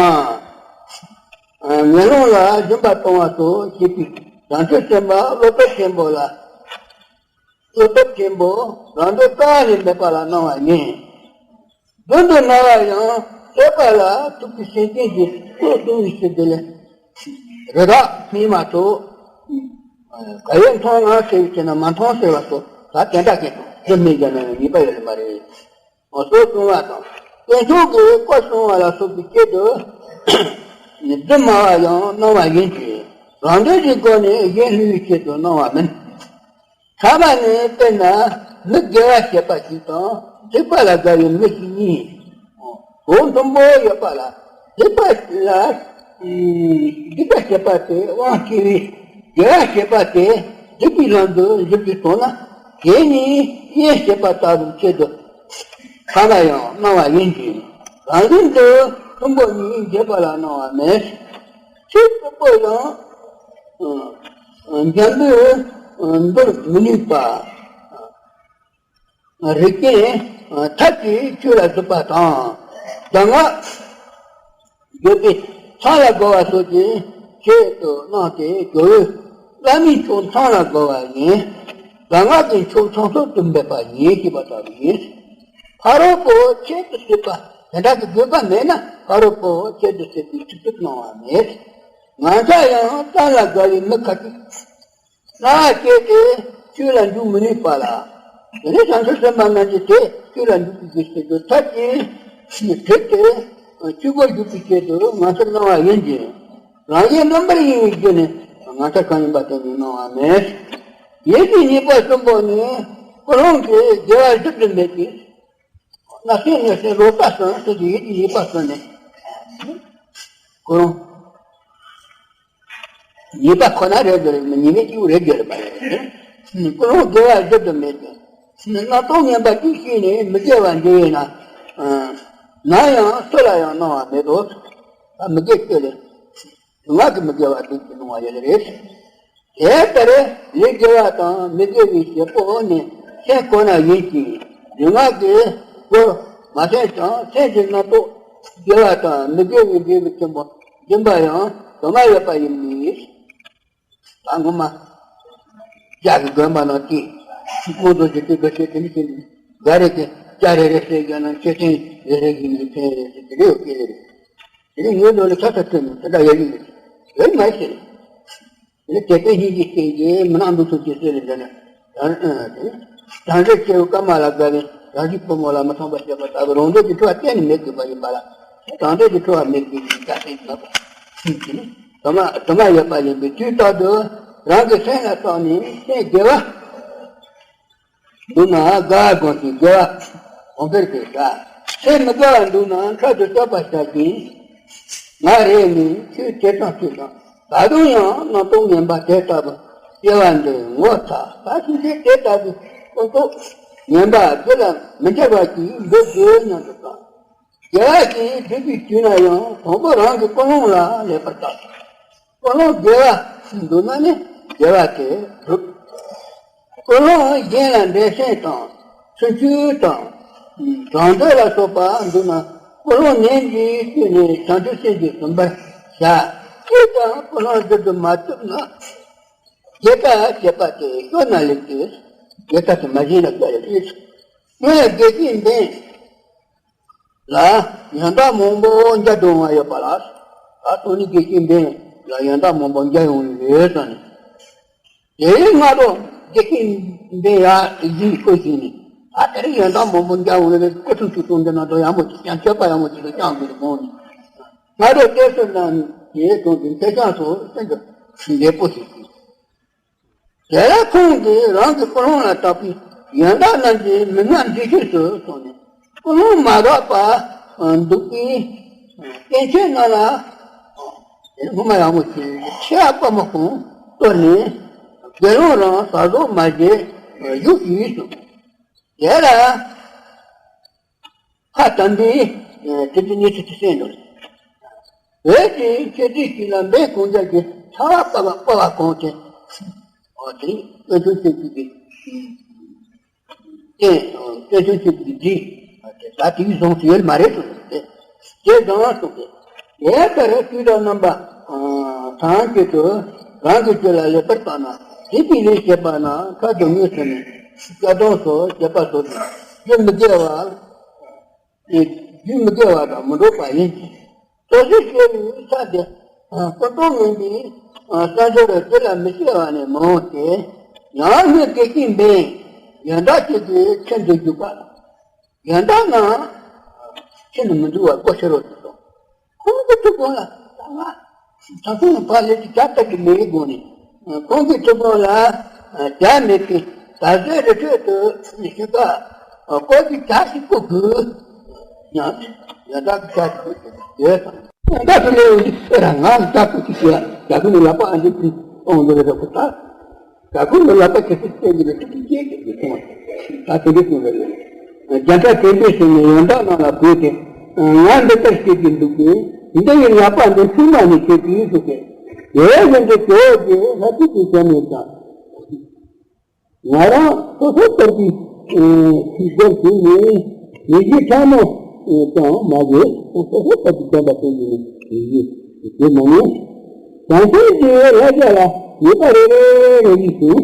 ངན་སློང་ལ་སྦྱིན་པ་གཏོང་བ་སོགས་བྱེད་པའི་བྱང་ཆུབ་སེམས་དཔའ་བློ་སྟོབས་ཆེན་པོ་ལ། བློ་སྟོབས་ཆེན་པོ་རང་འདོད་རྩ་བ་ནས་མེད་པ་ལ་སྣང་བ་ཡིན། མདུན་དུ་སྣང་བ་ཡང་བསྟོད་པ་ལ་ཐུག་པའི་སེམས་ཅན་གྱི་བློ་གཏོང་བའི་ཕྱིར་དུ་ལས། རི་དྭགས་སྨིན་མ་ཐུབ། ག་ཡེ་མཐོང་ང་ཟེར་བའི་ཚེ་ན་མ་མཐོང་ཟེར་བ་སོགས་ད་དེ་འདྲ་གི་འདི་སྨིན་རྒྱུ་ན་ཡང་ཉེས་པ་ཡོད་མ་རེད། ངོ་སོ་བསྲུང་བ་དང་དཀོན་མཆོག་གི་བཀའ་སྲུང་བ་ལ་སོགས་པའི་ཆེད་དུ་འདི་སྨྲ་བ་ཡང་སྣང་བ་ཡིན་གྱི། རང་འདོད་ཀྱི་སྒོ་ནས་གཞན་བསླུ་བའི་ཆེད་དུ་སྣང་བ་མིན། ཐ་མ་ནི་དཔེར་ན་མི་དགེ་བ་བྱེད་པ་ཞིག་དང་སྡིག་པ་ལ་དགའ་བའི་མི་ཞིག་གཉིས་གོ་མཐུན་པོ་ཡོད་པ་ལ། སྡིག་པ་ལ་སྡིག་པ་བྱེད་པ་དེ་དབང་སྐྱེ་བས། དགེ་བ་བྱེད་པ་དེ་སྡིག་པའི་ལམ་དུ་འཇུག་པའི་དོན་ལ། དེ་ནི་གཉེན་བྱེད་པ་ལྟ་བུའི་ཆེད་དུ་ཐ་ན་ཡང་སྣང་བ་ཡིན་གྱི། རང་བཞིན་དུ་མཐུན་པོ་གཉིས་འབྱེད་པ་ལ་སྣང་བ་མེད། ཆོས་གཙུག་པོ་ཡང་འཇམ་པོས་འདོར་མི་ནུས་པ། རིགས་ཅན་ཐབས་ཀྱིས་ཆོས་ལ་གཟིགས་པ་དང་། གདམས་ངག་བརྗོད་པས་ཚངས་ལ་རྒོལ་བ་སོགས་ཀྱི་ཆེད་དུ་སྣང་སྟེ། ཇོ་བོས་བླ་མའི་ཕྱོགས་ཚངས་ལ་རྒོལ་བ་ཡིན། གདམས་ངག་གི་ཕྱོགས་ཚངས་སོགས་སུ་འབད་པ་ཡིན་ཞེས་པ་ལྟ་བུ་ཡིན། ཕ་རོལ་པོ་ཁྱད་དུ་གསོད་པ་དེ་འདྲ་གི་དགོས་པ་མེད་ན། ཕ་རོལ་པོ་ཁྱད་དུ་གསོད་པའི་ཚིག་ཏུ་སྣང་བ་མེད། ང་ཚ་ཡང་གཏམ་ལ་དགའ་བའི་མི་ཁ་ཅིག་སྣང་བ་སྐྱེས་ཏེ་ཆོས་ལ་འཇུག་མི་ནུས་པ་ལ། དེ་ནས་བྱང་ཆུབ་སེམས་དཔའ་རྣམས་ཀྱིས་དེ་ཆོས་ལ་འཇུག་པའི་རྒྱུ་ཞེས་བརྗོད་ཐབས་ཀྱིས་དྲིལ་ཏེ་ཆོས་སྒོར་འཇུག་པའི་ཆེད་དུ་ངོ་མཚར་སྣང་བ་ཡིན་ཅིང་། རང་གཞན་རྣམ་པར་གཡེང་བའི་རྒྱུ་ནི་ངོ་མཚར་གང་ཡིན་པ་དེ་ཉིད་སྣང་བ་མེད། ཡིད་ཀྱི་ཉེས་པ་གསུམ་པོ་ནི་ཀུན་སློང་གི་དགེ་བ་བཞི་དུ་མེད་ཅིང་། ན་སེམས་ནི་སེམས་ལོག་ལྟ་སོང་ཟེར་གྱི་ཡིད་ཀྱི་ཉེས་པ་སོང་ནས། ཀུན་སློང་། ཉེས་པ་ཁོ་ན་རེད་དོ་རེད་མི་ཉེས་པའི་སྐྱེ་བོ་རེད་དོ་རེད་པ་རེད། ཀུན་སློང་དགེ་བ་བཞི་དུ་མེད་ཅིང་། རྣམ་རྟོག་ངན་པ་གཅིག་སྐྱེས་ནས་མི་དགེ་བ་འདི་ཡིན་ན། ན་ཡང་སུ་ལ་ཡང་སྣང་བ་མེད་དོ། ད་མི་དགེ་སྐྱེ་ལས། ལུས་ངག་གི་མི་དགེ་བ་བདུན་གྱིས་སྣང་བ་ཡོད་རེད། དེ་ལྟར་ལས་དགེ་བ་དང་མི་དགེ་བའི་བྱེད་པོ་ནི་སེམས་ཁོ་ན་ཡིན་ཅིང་ལུས་ངག་གི་རྒོལ་མ་སེམས་ཀྱང་སེམས་ཀྱི་རྣམ་རྟོག་དགེ་བ་དང་མི་དགེ་བའི་འབྲས་བུ་ཆེན་པོ་འབྱིན་པ་ཡང་དུ་མ་ཡོད་པ་ཡིན་མིན། ད་ངོ་མ། རྒྱ་གི་དགོན་པ་ནང་དེ། ཁོང་ཚོ་ཞིག་དེ་འདྲ་བྱས་དེ་འདྲ་བྱས་ནས་ག་རེ་གི་སྐྱ་རེ་རེ་ཟེར་རྒྱ་ནང་ཆེ་ཆེན་རེ་རེ་ཡིན་ནི་ཕན་རེ་ཟེར་དེ་རེ་ཡོད་སྐད་རེ་རེད། དེ་རིང་ངའི་ལོ་ལ་ཆ་ཚ་ཐོན་ནས་དེ་འདྲ་ཡོད་ཡིན་ཡོད་མ་ཤེས། དེ་ནི་དད་པའི་སྙིང་རྗེ་ཅན་གྱིས་མི་ནག་འདུ་ཚུལ་གྱི་སྲོལ་ལས་འདྲ་ནས། དང་རེ་ཆེ་བའི་སྐར་མ་ལ་དགའ་བའི་རང་བཞིན་ཕོ་མོ་ལ་མི་ཚངས་པར་བྱེད་པ་ལྟ་བུ་རང་འདོད་ཀྱི་འཁྲུལ་བ་གཏན་ནས་མེད་དགོས་པ་ཡིན་པ་ལ། རང་འདོད་ཀྱི་འཁྲུལ་བ་མེད་དགོས་པའི་བཀའ་དྲིན་ལ། དུ་མ་དུ་མ་ཡོད་པ་ཡིན་པའི་དུས་རྟག་ཏུ་རང་གི་སེམས་ལ་བརྟགས་ནས་སེམས་དགེ་བ། འདུག་ན་དགའ་དགོངས་ཤིང་དགེ་བ་གོང་འཕེལ་དུ་བྱ། སེམས་མི་དགའ་བ་འདུག་ན་མཁྲེགས་སུ་གཏོད་པར་བྱ་ཞིང་། ང་རེ་ནི་ཆོས་ཇི་ཙམ་ཐོས་ཀྱང་ད་དུང་ཡང་རྣམ་རྟོག་ངན་པ་དེ་ལྟ་བུ་སྐྱེ་བ་འདི་ངོ་ཚ་ད་ཕྱིན་ཆད་དེ་ལྟ་བུའི་ཀུན་རྟོག་ངན་པ་འདི་ལ་མི་འཆར་བ་ཞིག་འབད་དགོས་སྙམ་དུ་བསམ། དགེ་བ་ཞིག་སྒྲུབ་པའི་དུས་ན་ཡང་དང་པོ་རང་གི་ཀུན་སློང་ལ་ལེགས་པར་བརྟག་ཀུན་སློང་དགེ་བ་འདུག་ན་ནི་དགེ་བ་དེ་འགྲུབ། ཀུན་སློང་གཞན་ལ་འགྲན་སེམས་དང་ཚུལ་འཆོས་དང་། གྲོང་འདོད་ལ་སོགས་པ་འདུག་ན་ཀུན་སློང་ནན་གྱིས་བསྐྱུར་ནས་བྱང་ཆུབ་སེམས་ཀྱིས་ཟིན་པར་བྱ། ཅིས་ཀྱང་ཀུན་སློང་སྒྲུབ་ཏུ་མ་བཏུབ་ན། དགེ་རྩ་བྱེད་པ་དེ་སྐྱོ་ན་ལེགས་ཏེ། དགེ་རྩ་དེ་མ་བྱས་ན་དགའ་ལེགས་ཏེ། སྔོན་དགེ་སྐྱེས་འབེན། ལ་ཡང་དག་མང་པོ་མཇལ་འགྲོ་བ་ཡོད་པ་ལ། ད་དོན་ནི་དགེ་སྐྱེས་འབེན་ལ་ཡང་དག་མང་པོ་མཇལ་ཡོང་ཡོད་ཙང་ནས། དེའི་སྔ་དྲོ་དགེ་སྐྱེས་འབེན་ཡ་ཡིན་ཁོ་ཞིག་ནས། ད་དེ་རིང་ཡང་དག་མང་པོ་མཇལ་ཡོང་ཡོད་པའི་སྐུ་ཚུལ་ཚུལ་དང་འདི་ན་དོ་ཡག་མོ་ཅིག་ཀྱང་མཆོད་པ་ཡག་མོ་ཅིག་ཏུ་བསྐྱངས་དགོས་དུ་མོ་ནས། སྔ་དྲོ་གཏེར་སོ་ནང་དེའི་དོན་དུ་མཐེ་ཆང་སོགས་སེམས་ཀྱི་འདས་པོ་ཞིག་ཞིག་དེ་ལ་ཁོང་གིས་རང་གི་ཀུན་སློང་ལ་བརྟགས་པའི་ཡོན་བདག་རྣམས་ཀྱི་མིག་སྔར་འདི་ཤེས་སུ་སོང་ནས་ཀུན་སློང་མ་དག་པ་འདུག་པས་སྐྱེ་མཆེད་རྣམས་ལ་དེ་སྔོན་མ་ཡག་མོ་བྱས་ཤ་སྤར་མོ་ཁོང་གཏོར་ནས་དགེ་སློང་རང་ཟ་ཟོ་མ་བྱས་བཞུགས་ཡིན་གསུངས། དེ་ལ། ཁ་དམ་པའི་དེ་དུས་ཉི་ཚེ་དུ་གསན་འགྲོ། བོད་ཀྱི་ཆོས་སྡེ་ཞིག་ལ་འབེན་གོང་རྒྱལ་གྱི་ཚ་བ་སྤར་བ་སྤར་བ་གོང་དེ། འོ་དེ་དཔལ་ཆུང་ཆོས་ཀྱི་རྟེན། དཔལ་ཆུང་ཆོས་ཀྱི་རྟེན། ད་དེའི་གཟུངས་སུ་ཡོད་མ་རེད་དོ་དེ། དེ་གཟུངས་སུ་དེ། དེ་ལྟར་དུས་དང་རྣམ་པ་ཐམས་ཅད་དུ་རང་གི་ཆོས་ལ་ལེགས་པར་བརྟགས་ན་དེ་དེ་ལས་བྱེད་པ་ན་ཁ་དུ་དངོས་སུ་ནི་སྐྱ་སྡོང་སོགས་བྱེད་པ་སོགས་ཀྱི་རྒྱུ་མི་དགེ་བ། རྒྱུ་མི་དགེ་བ་དང་མི་འགྲོགས་པ་ཡིན་ཅིང་། དོ་ཞེས་བཤད་པའི་ས་དེ་ཀུན་རྟོག་ངན་པའི་བསམ་སྦྱོར་དེ་ལ་མི་སྐྱེ་བ་ནི་མི་འོང་སྟེ། ཡང་སྔོན་དགེ་སྐྱེས་འབེན་ཡོན་བདག་ཅིག་གིས་ཁྱིམ་དུ་འཇུག་པ། ཡོན་བདག་རྣམས་ཁྱིམ་དུ་མི་འཇུག་པར་སྒོ་ཕྱེ་རོགས་ཞེས་སོ། ཁོང་གི་ཐུགས་དགོངས་ལ་ད་ང་ད་ཁོང་ཕ་ལས་ཀྱི་བྱ་ལྟ་གི་མེད་དགོངས་ནས། ཁོང་གི་ཐུགས་དགོངས་ལ་བྱ་མེད་པའི་ད་གཟོད་རི་ཁྲོད་དུ་ཞིག་ག་བཀོད་ཀྱི་བྱ་ཞིག་བཀོད་དགོས། ཡང་ཡང་དག་གི་བྱ་ཞིག་བཀོད་དགོས་ཡོད་དང་། ད་དུ་ལས་འོང་དུས་ཨེ་ར་ང་ལ་བྱ་བཀོད་ཀྱི་བྱ་བྱ་ཁོ་ནི་ལག་པ་ཨ་འདི་ཀུན་གཏོང་འདི་རེ་རེ་ཁོ་ལྟ། ད་ཁོ་ནི་ལག་པ་གི་སྲིད་བསྟན་གྱི་ལ་ཐུགས་རྗེ་ཆེ་ཞེས་གསུངས་པ། ད་དེ་འདྲ་གསུངས་པ་རེད། རྒྱ་གྲྭ་དེ་འདྲས་ཟེར་ནས་ཡོན་བདག་རྣམས་ལ་བོས་ཏེ། ང་འདི་ལྟར་བྱེད་ཀྱི་འདུག་པས་འདི་ཡི་ལག་པ་འདི་མཆིལ་མ་ནས་བྱེད་ཀྱི་ཡིན་ཟེར་ཏེ། དེ་བཞིན་དུ་ཇོ་བོ་རྗེ་ལྷ་བྲིས་ཀྱི་ཞལ་ནས་ཀྱང་། ང་རང་སོ་སོ་ལྟར་གྱི་ཐུགས་སྒོར་བྱས་ནས་མི་གཞི་ཕྲ་མོ་ཀྱང་མ་བྱེད། སོ་སོ་ལྟར་གྱི་བསྟན་པ་སྟོན་གྱི་ནི་མི་གཞི་དེ་མ་ངེས། བྱང་ཆུབ་ཀྱི་ལྷ་བྱ་ལ་ཉེས་པ་རེ་རེ་རེ་རེ་ཞུ།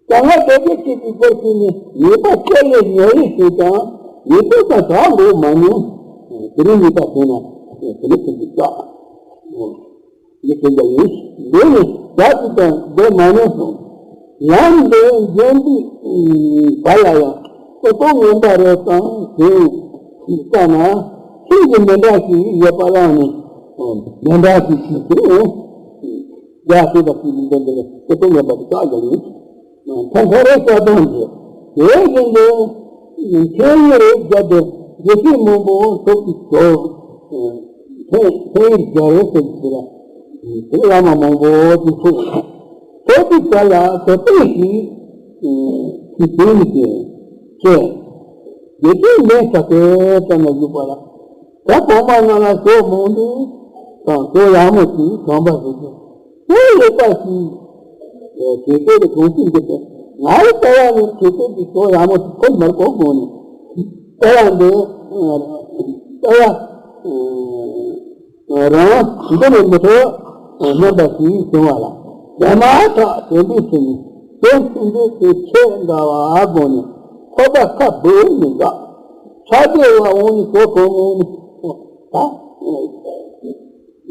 གང་ལ་རྡོ་རྗེ་གཅིག་གི་སྐོར་ཞུས་ནས་ཉེས་པ་བཅོ་ལས་ཉེས་ལས་ཞུས་ཀྱང་ཉེས་པ་དང་གྲགས་འགོག་མ་མྱོང་། དེ་རིང་ཉེས་པ་བྱུང་ན་དེ་ནི་ཁྱོད་ཀྱི་བདག་ནི་དེ་འདྲ་ཡིན། འདི་ནི་བདག་གིས་ཀྱང་འགོག་མ་མྱོང་གསུངས། ལམ་འདི་འཇོན་པའི་བར་ལ་ཡང་ཀོ་ཏོ་ངན་པ་རེ་དང་དེ་ལྟ་ན་ཁྱིམ་གྱི་མི་འདྲ་ཞིག་ཡོད་པ་ལ་ནི་མི་འདྲ་ཞིག་ཞིག་དེ་རྒྱ་སེ་བ་ཞིག་མི་འདྲ་འདི་ལ་ཀོ་ཏོ་ངན་པ་དེ་བཀག་རྒྱ་ལས། ཐང་ཁ་རེ་ས་དང་འདི་དེ་བཞིན་དུ་མཁྱེན་ཡུལ་རེ་བརྒྱ་དེ་དགེ་བཤེས་མང་པོ་ཐོབ་ཀྱི་ཚོ། མཁྱེན་ཡུལ་རྒྱ་རེ་ཟེར་གྱི་ལ་དེ་བླ་མ་མང་པོ་དེ་ཚོ། ཐོབ་པའི་བར་ལ་དོ་ཏོ་ཞིག་གི་དོན་ནི་ཅེས། དགེ་སྡིག་ལས་བྱ་བའི་ཙམ་ལ་འཇུག་པ་ལ། ད་གོང་མ་རྣམས་ལ་ཞོ་མང་དུ་དང་ཞོ་ཡག་མོ་ཞིག་གོམས་པ་བཟོ་རྒྱུ། དེ་ལེགས་པ་ཞིག་དེ་ལྟར་གོང་ཞིག་འདི་ལྟར་ང་ཡི་ལྟ་བ་ནི་དེ་ལྟར་གྱི་ཞོ་ཡག་མོ་ཞིག་ཁོ་མར་གོ་དགོངས་ནས། ལྟ་བ་འདི་ལྟ་བ། རང་འདི་ནས་མི་ཐོག་སྨན་པ་ཞིག་བྱུང་བ་ལ། ཡ་མ་ཐག་དེ་འདྲའི་ཕྱིར་ནི་དོན་ཆུང་འདི་དེ་ཆེ་འདྲ་བ་དགོངས་ནས་ཐོག་པ་ཁ་འབུ་མི་འགག་ཕྱག་རྒྱ་བ་འོང་ནི་གོ་གོ་མོ་ནི་ད་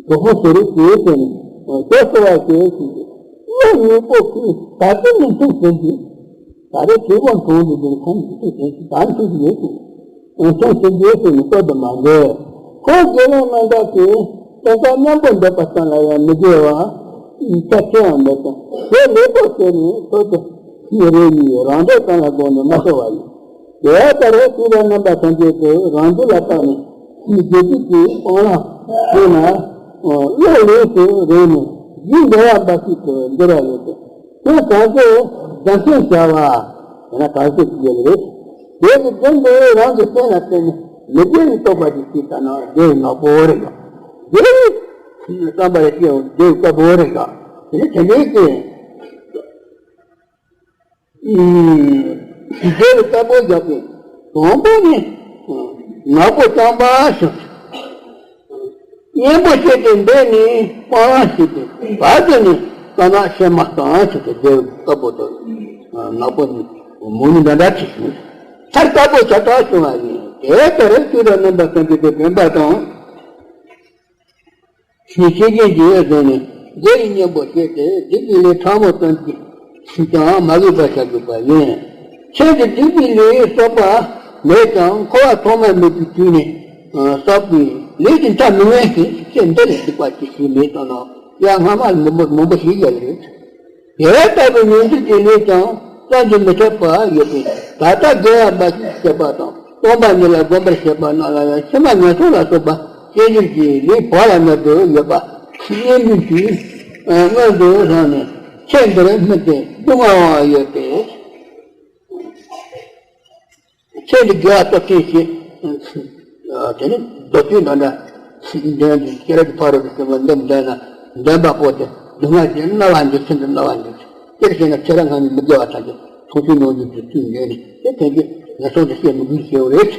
གྲོགས་པོ་ཟེར་རེ་དེའི་དོན་ནི་དེ་ཟེར་བ་ཞིག་གིས་བློ་ངན་པོ་ཁོས་ད་ལྟ་ནས་ཐུག་ཟིན་གྱི། ད་རེས་དུས་དགོང་གྲོང་འདི་འདིར་ཁོང་གིས་ཐུག་ཟིན་གྱི་ད་ཐུག་ཡོད་ཀྱི། ཨ་ཁྱོད་ཚོ་རྗེས་སུ་ནི་བསྐོར་དུ་མ་འདོད། ཁོང་དགེ་སློང་རྣམ་དག་གིས་སྟོན་ཀ་མཉམ་པོ་འདོད་པ་ཙམ་ལ་ཡང་མི་དགེ་བ་ཆ་ཆེ་ཡང་མེད་ཀྱང་དེ་ལེགས་པོ་ཟེར་ནས་ཐོས་ཏེ་ཉིན་རེ་གཉིས་རང་འདོད་ཙམ་ལ་དགོངས་ནས་མ་ཚོར་བ་ཡིན། དེ་ལྟར་སྐྱེས་པའི་རྣམ་པ་ཐམས་ཅད་དུ་རང་རྒྱུད་ལ་བརྟགས་ནས་དགེ་སྡིག་གི་སྤང་བླང་བྱས་ན་བློ་ལས་སུ་རེད་ནས་རྒྱུད་འབྲེལ་བ་འབའ་ཞིག་ཏུ་འགྱུར་བ་ཡོད་དེ། དེ་གང་ཚེ་བདག་སེམས་བྱ་བ། ཡང་ན་གང་ཚེ་ཅི་ཡོད་རེད། དེ་གི་རྒྱུན་དུ་རང་གི་སེམས་ལ་བརྟེན་ནས་མི་དགེ་བའི་རྟོག་པ་ཅིག་སྐྱེས་ཙ་ན་དེ་ནག་པོ་རེད་ཡ། དེ་བསམ་པ་ལ་སྐྱེ་བ་དེ་དཀར་པོ་རེད་ཡ། དེ་ནི་དེ་འདྲའི་སྐྱེ། དེ་ལ་དཀར་པོ་བཞག་པས་དང་པོ་ནི་ནག་པོ་རྐྱང་པ་ཞིག་གཉེན་པོ་བྱས་ཏེ་འདི་ནི་སྤང་བླང་བྱས་ཏེ་བར་དུ་ནི་བསོད་ནམས་ཤན་མ་གཏོང་ཞེས་ཏེ་དེ་དཀར་པོ་དང་ནག་པོ་ནི་མོ་ནི་འདྲ་འདྲ་བྱེད་ཀྱི་མཐར་དཀར་པོ་ཆ་ཚང་བྱུང་བ་ཡིན། དེ་ལྟར་ཆོས་དང་རྣམ་པ་ཐམས་ཅད་དུ་བདེན་པ་དང་། ཤེས་བཞིན་གྱི་ཡོད་དོ་ནི་དེ་ཡི་གཉེན་པོ་བྱས་ཏེ་སྡིག་གི་ལས་ཕྲ་མོ་ཙམ་གྱིས་ཕྱིས་ཀྱང་མ་ལུས་པར་བྱ་དགོས་པ་ཡིན། ཁྱེད་ཀྱིས་སྡིག་པའི་ལས་བསགས་པ་མེད་ཀྱང་འཁོར་བ་ཐོག་མ་མེད་པའི་དུས་ནས་བསགས་པའི་ལས་ཀྱི་མཐའ་མི་མངོན་ཞིང་ཁྱེད་འདི་ལས་སྡིག་པ་ཅི་ཞིག་མེད་ཙང་ན་ཡང་སྔ་མ་མང་པོ་མང་པོ་ཞིག་ཡོད་རེད། དེ་ལྟ་བུའི་ཉོན་སྒྲིབ་ཀྱི་ལས་ཀྱང་བསམ་གྱིས་མི་ཁྱབ་པ་ཡོད་པས་ད་ལྟ་དགེ་བ་འབའ་ཞིག་བྱེད་པ་དང་སྟོང་པ་ཉིད་ལ་སྒོམ་པར་བྱེད་པ་རྣམས་ལ་ཡང་ཕྱི་མ་ངན་སོང་ལ་སོགས་པ་སྐྱེ་འགྱུར་གྱི་ལས་བག་ལ་ཉལ་དུ་ཡོད་པ་སྙན་འབུལ་གྱིས་སྔོན་དུ་བསླངས་ནས་ཁྱེད་འདིར་སྨིན་ཏེ་སྡུག་བསྔལ་བ་ཡོད་པས། ཚེ་འདི་དགེ་བ་སྟོབས་ཆེན་ཞིག་དེ་ནི་མདོ་དོན་དང་འདྲ། འདོན་ཏེ་སྐྱེ་རབས་ཀྱི་ཕ་རོལ་པོ་ཟེར་བ་འདི་འདོན་ན་འདོན་པ་པོ་དེ་སྡུག་བསྔལ་གྱིས་མནར་བར་འགྱུར། ཚེ་འདི་མནར་བར་འགྱུར། དེར་ཞེན་ན་ཚེ་རབས་སྔ་མའི་མི་དགེ་བ་ཐམས་ཅད་མཐོང་ཆོས་མྱོང་འགྱུར་གྱི་ཚུལ་འདོན་ནས་དེ་ཐམས་ཅད་ངན་སོང་དུ་སྐྱེ་མི་དགོས་ཞེའོ་རེད།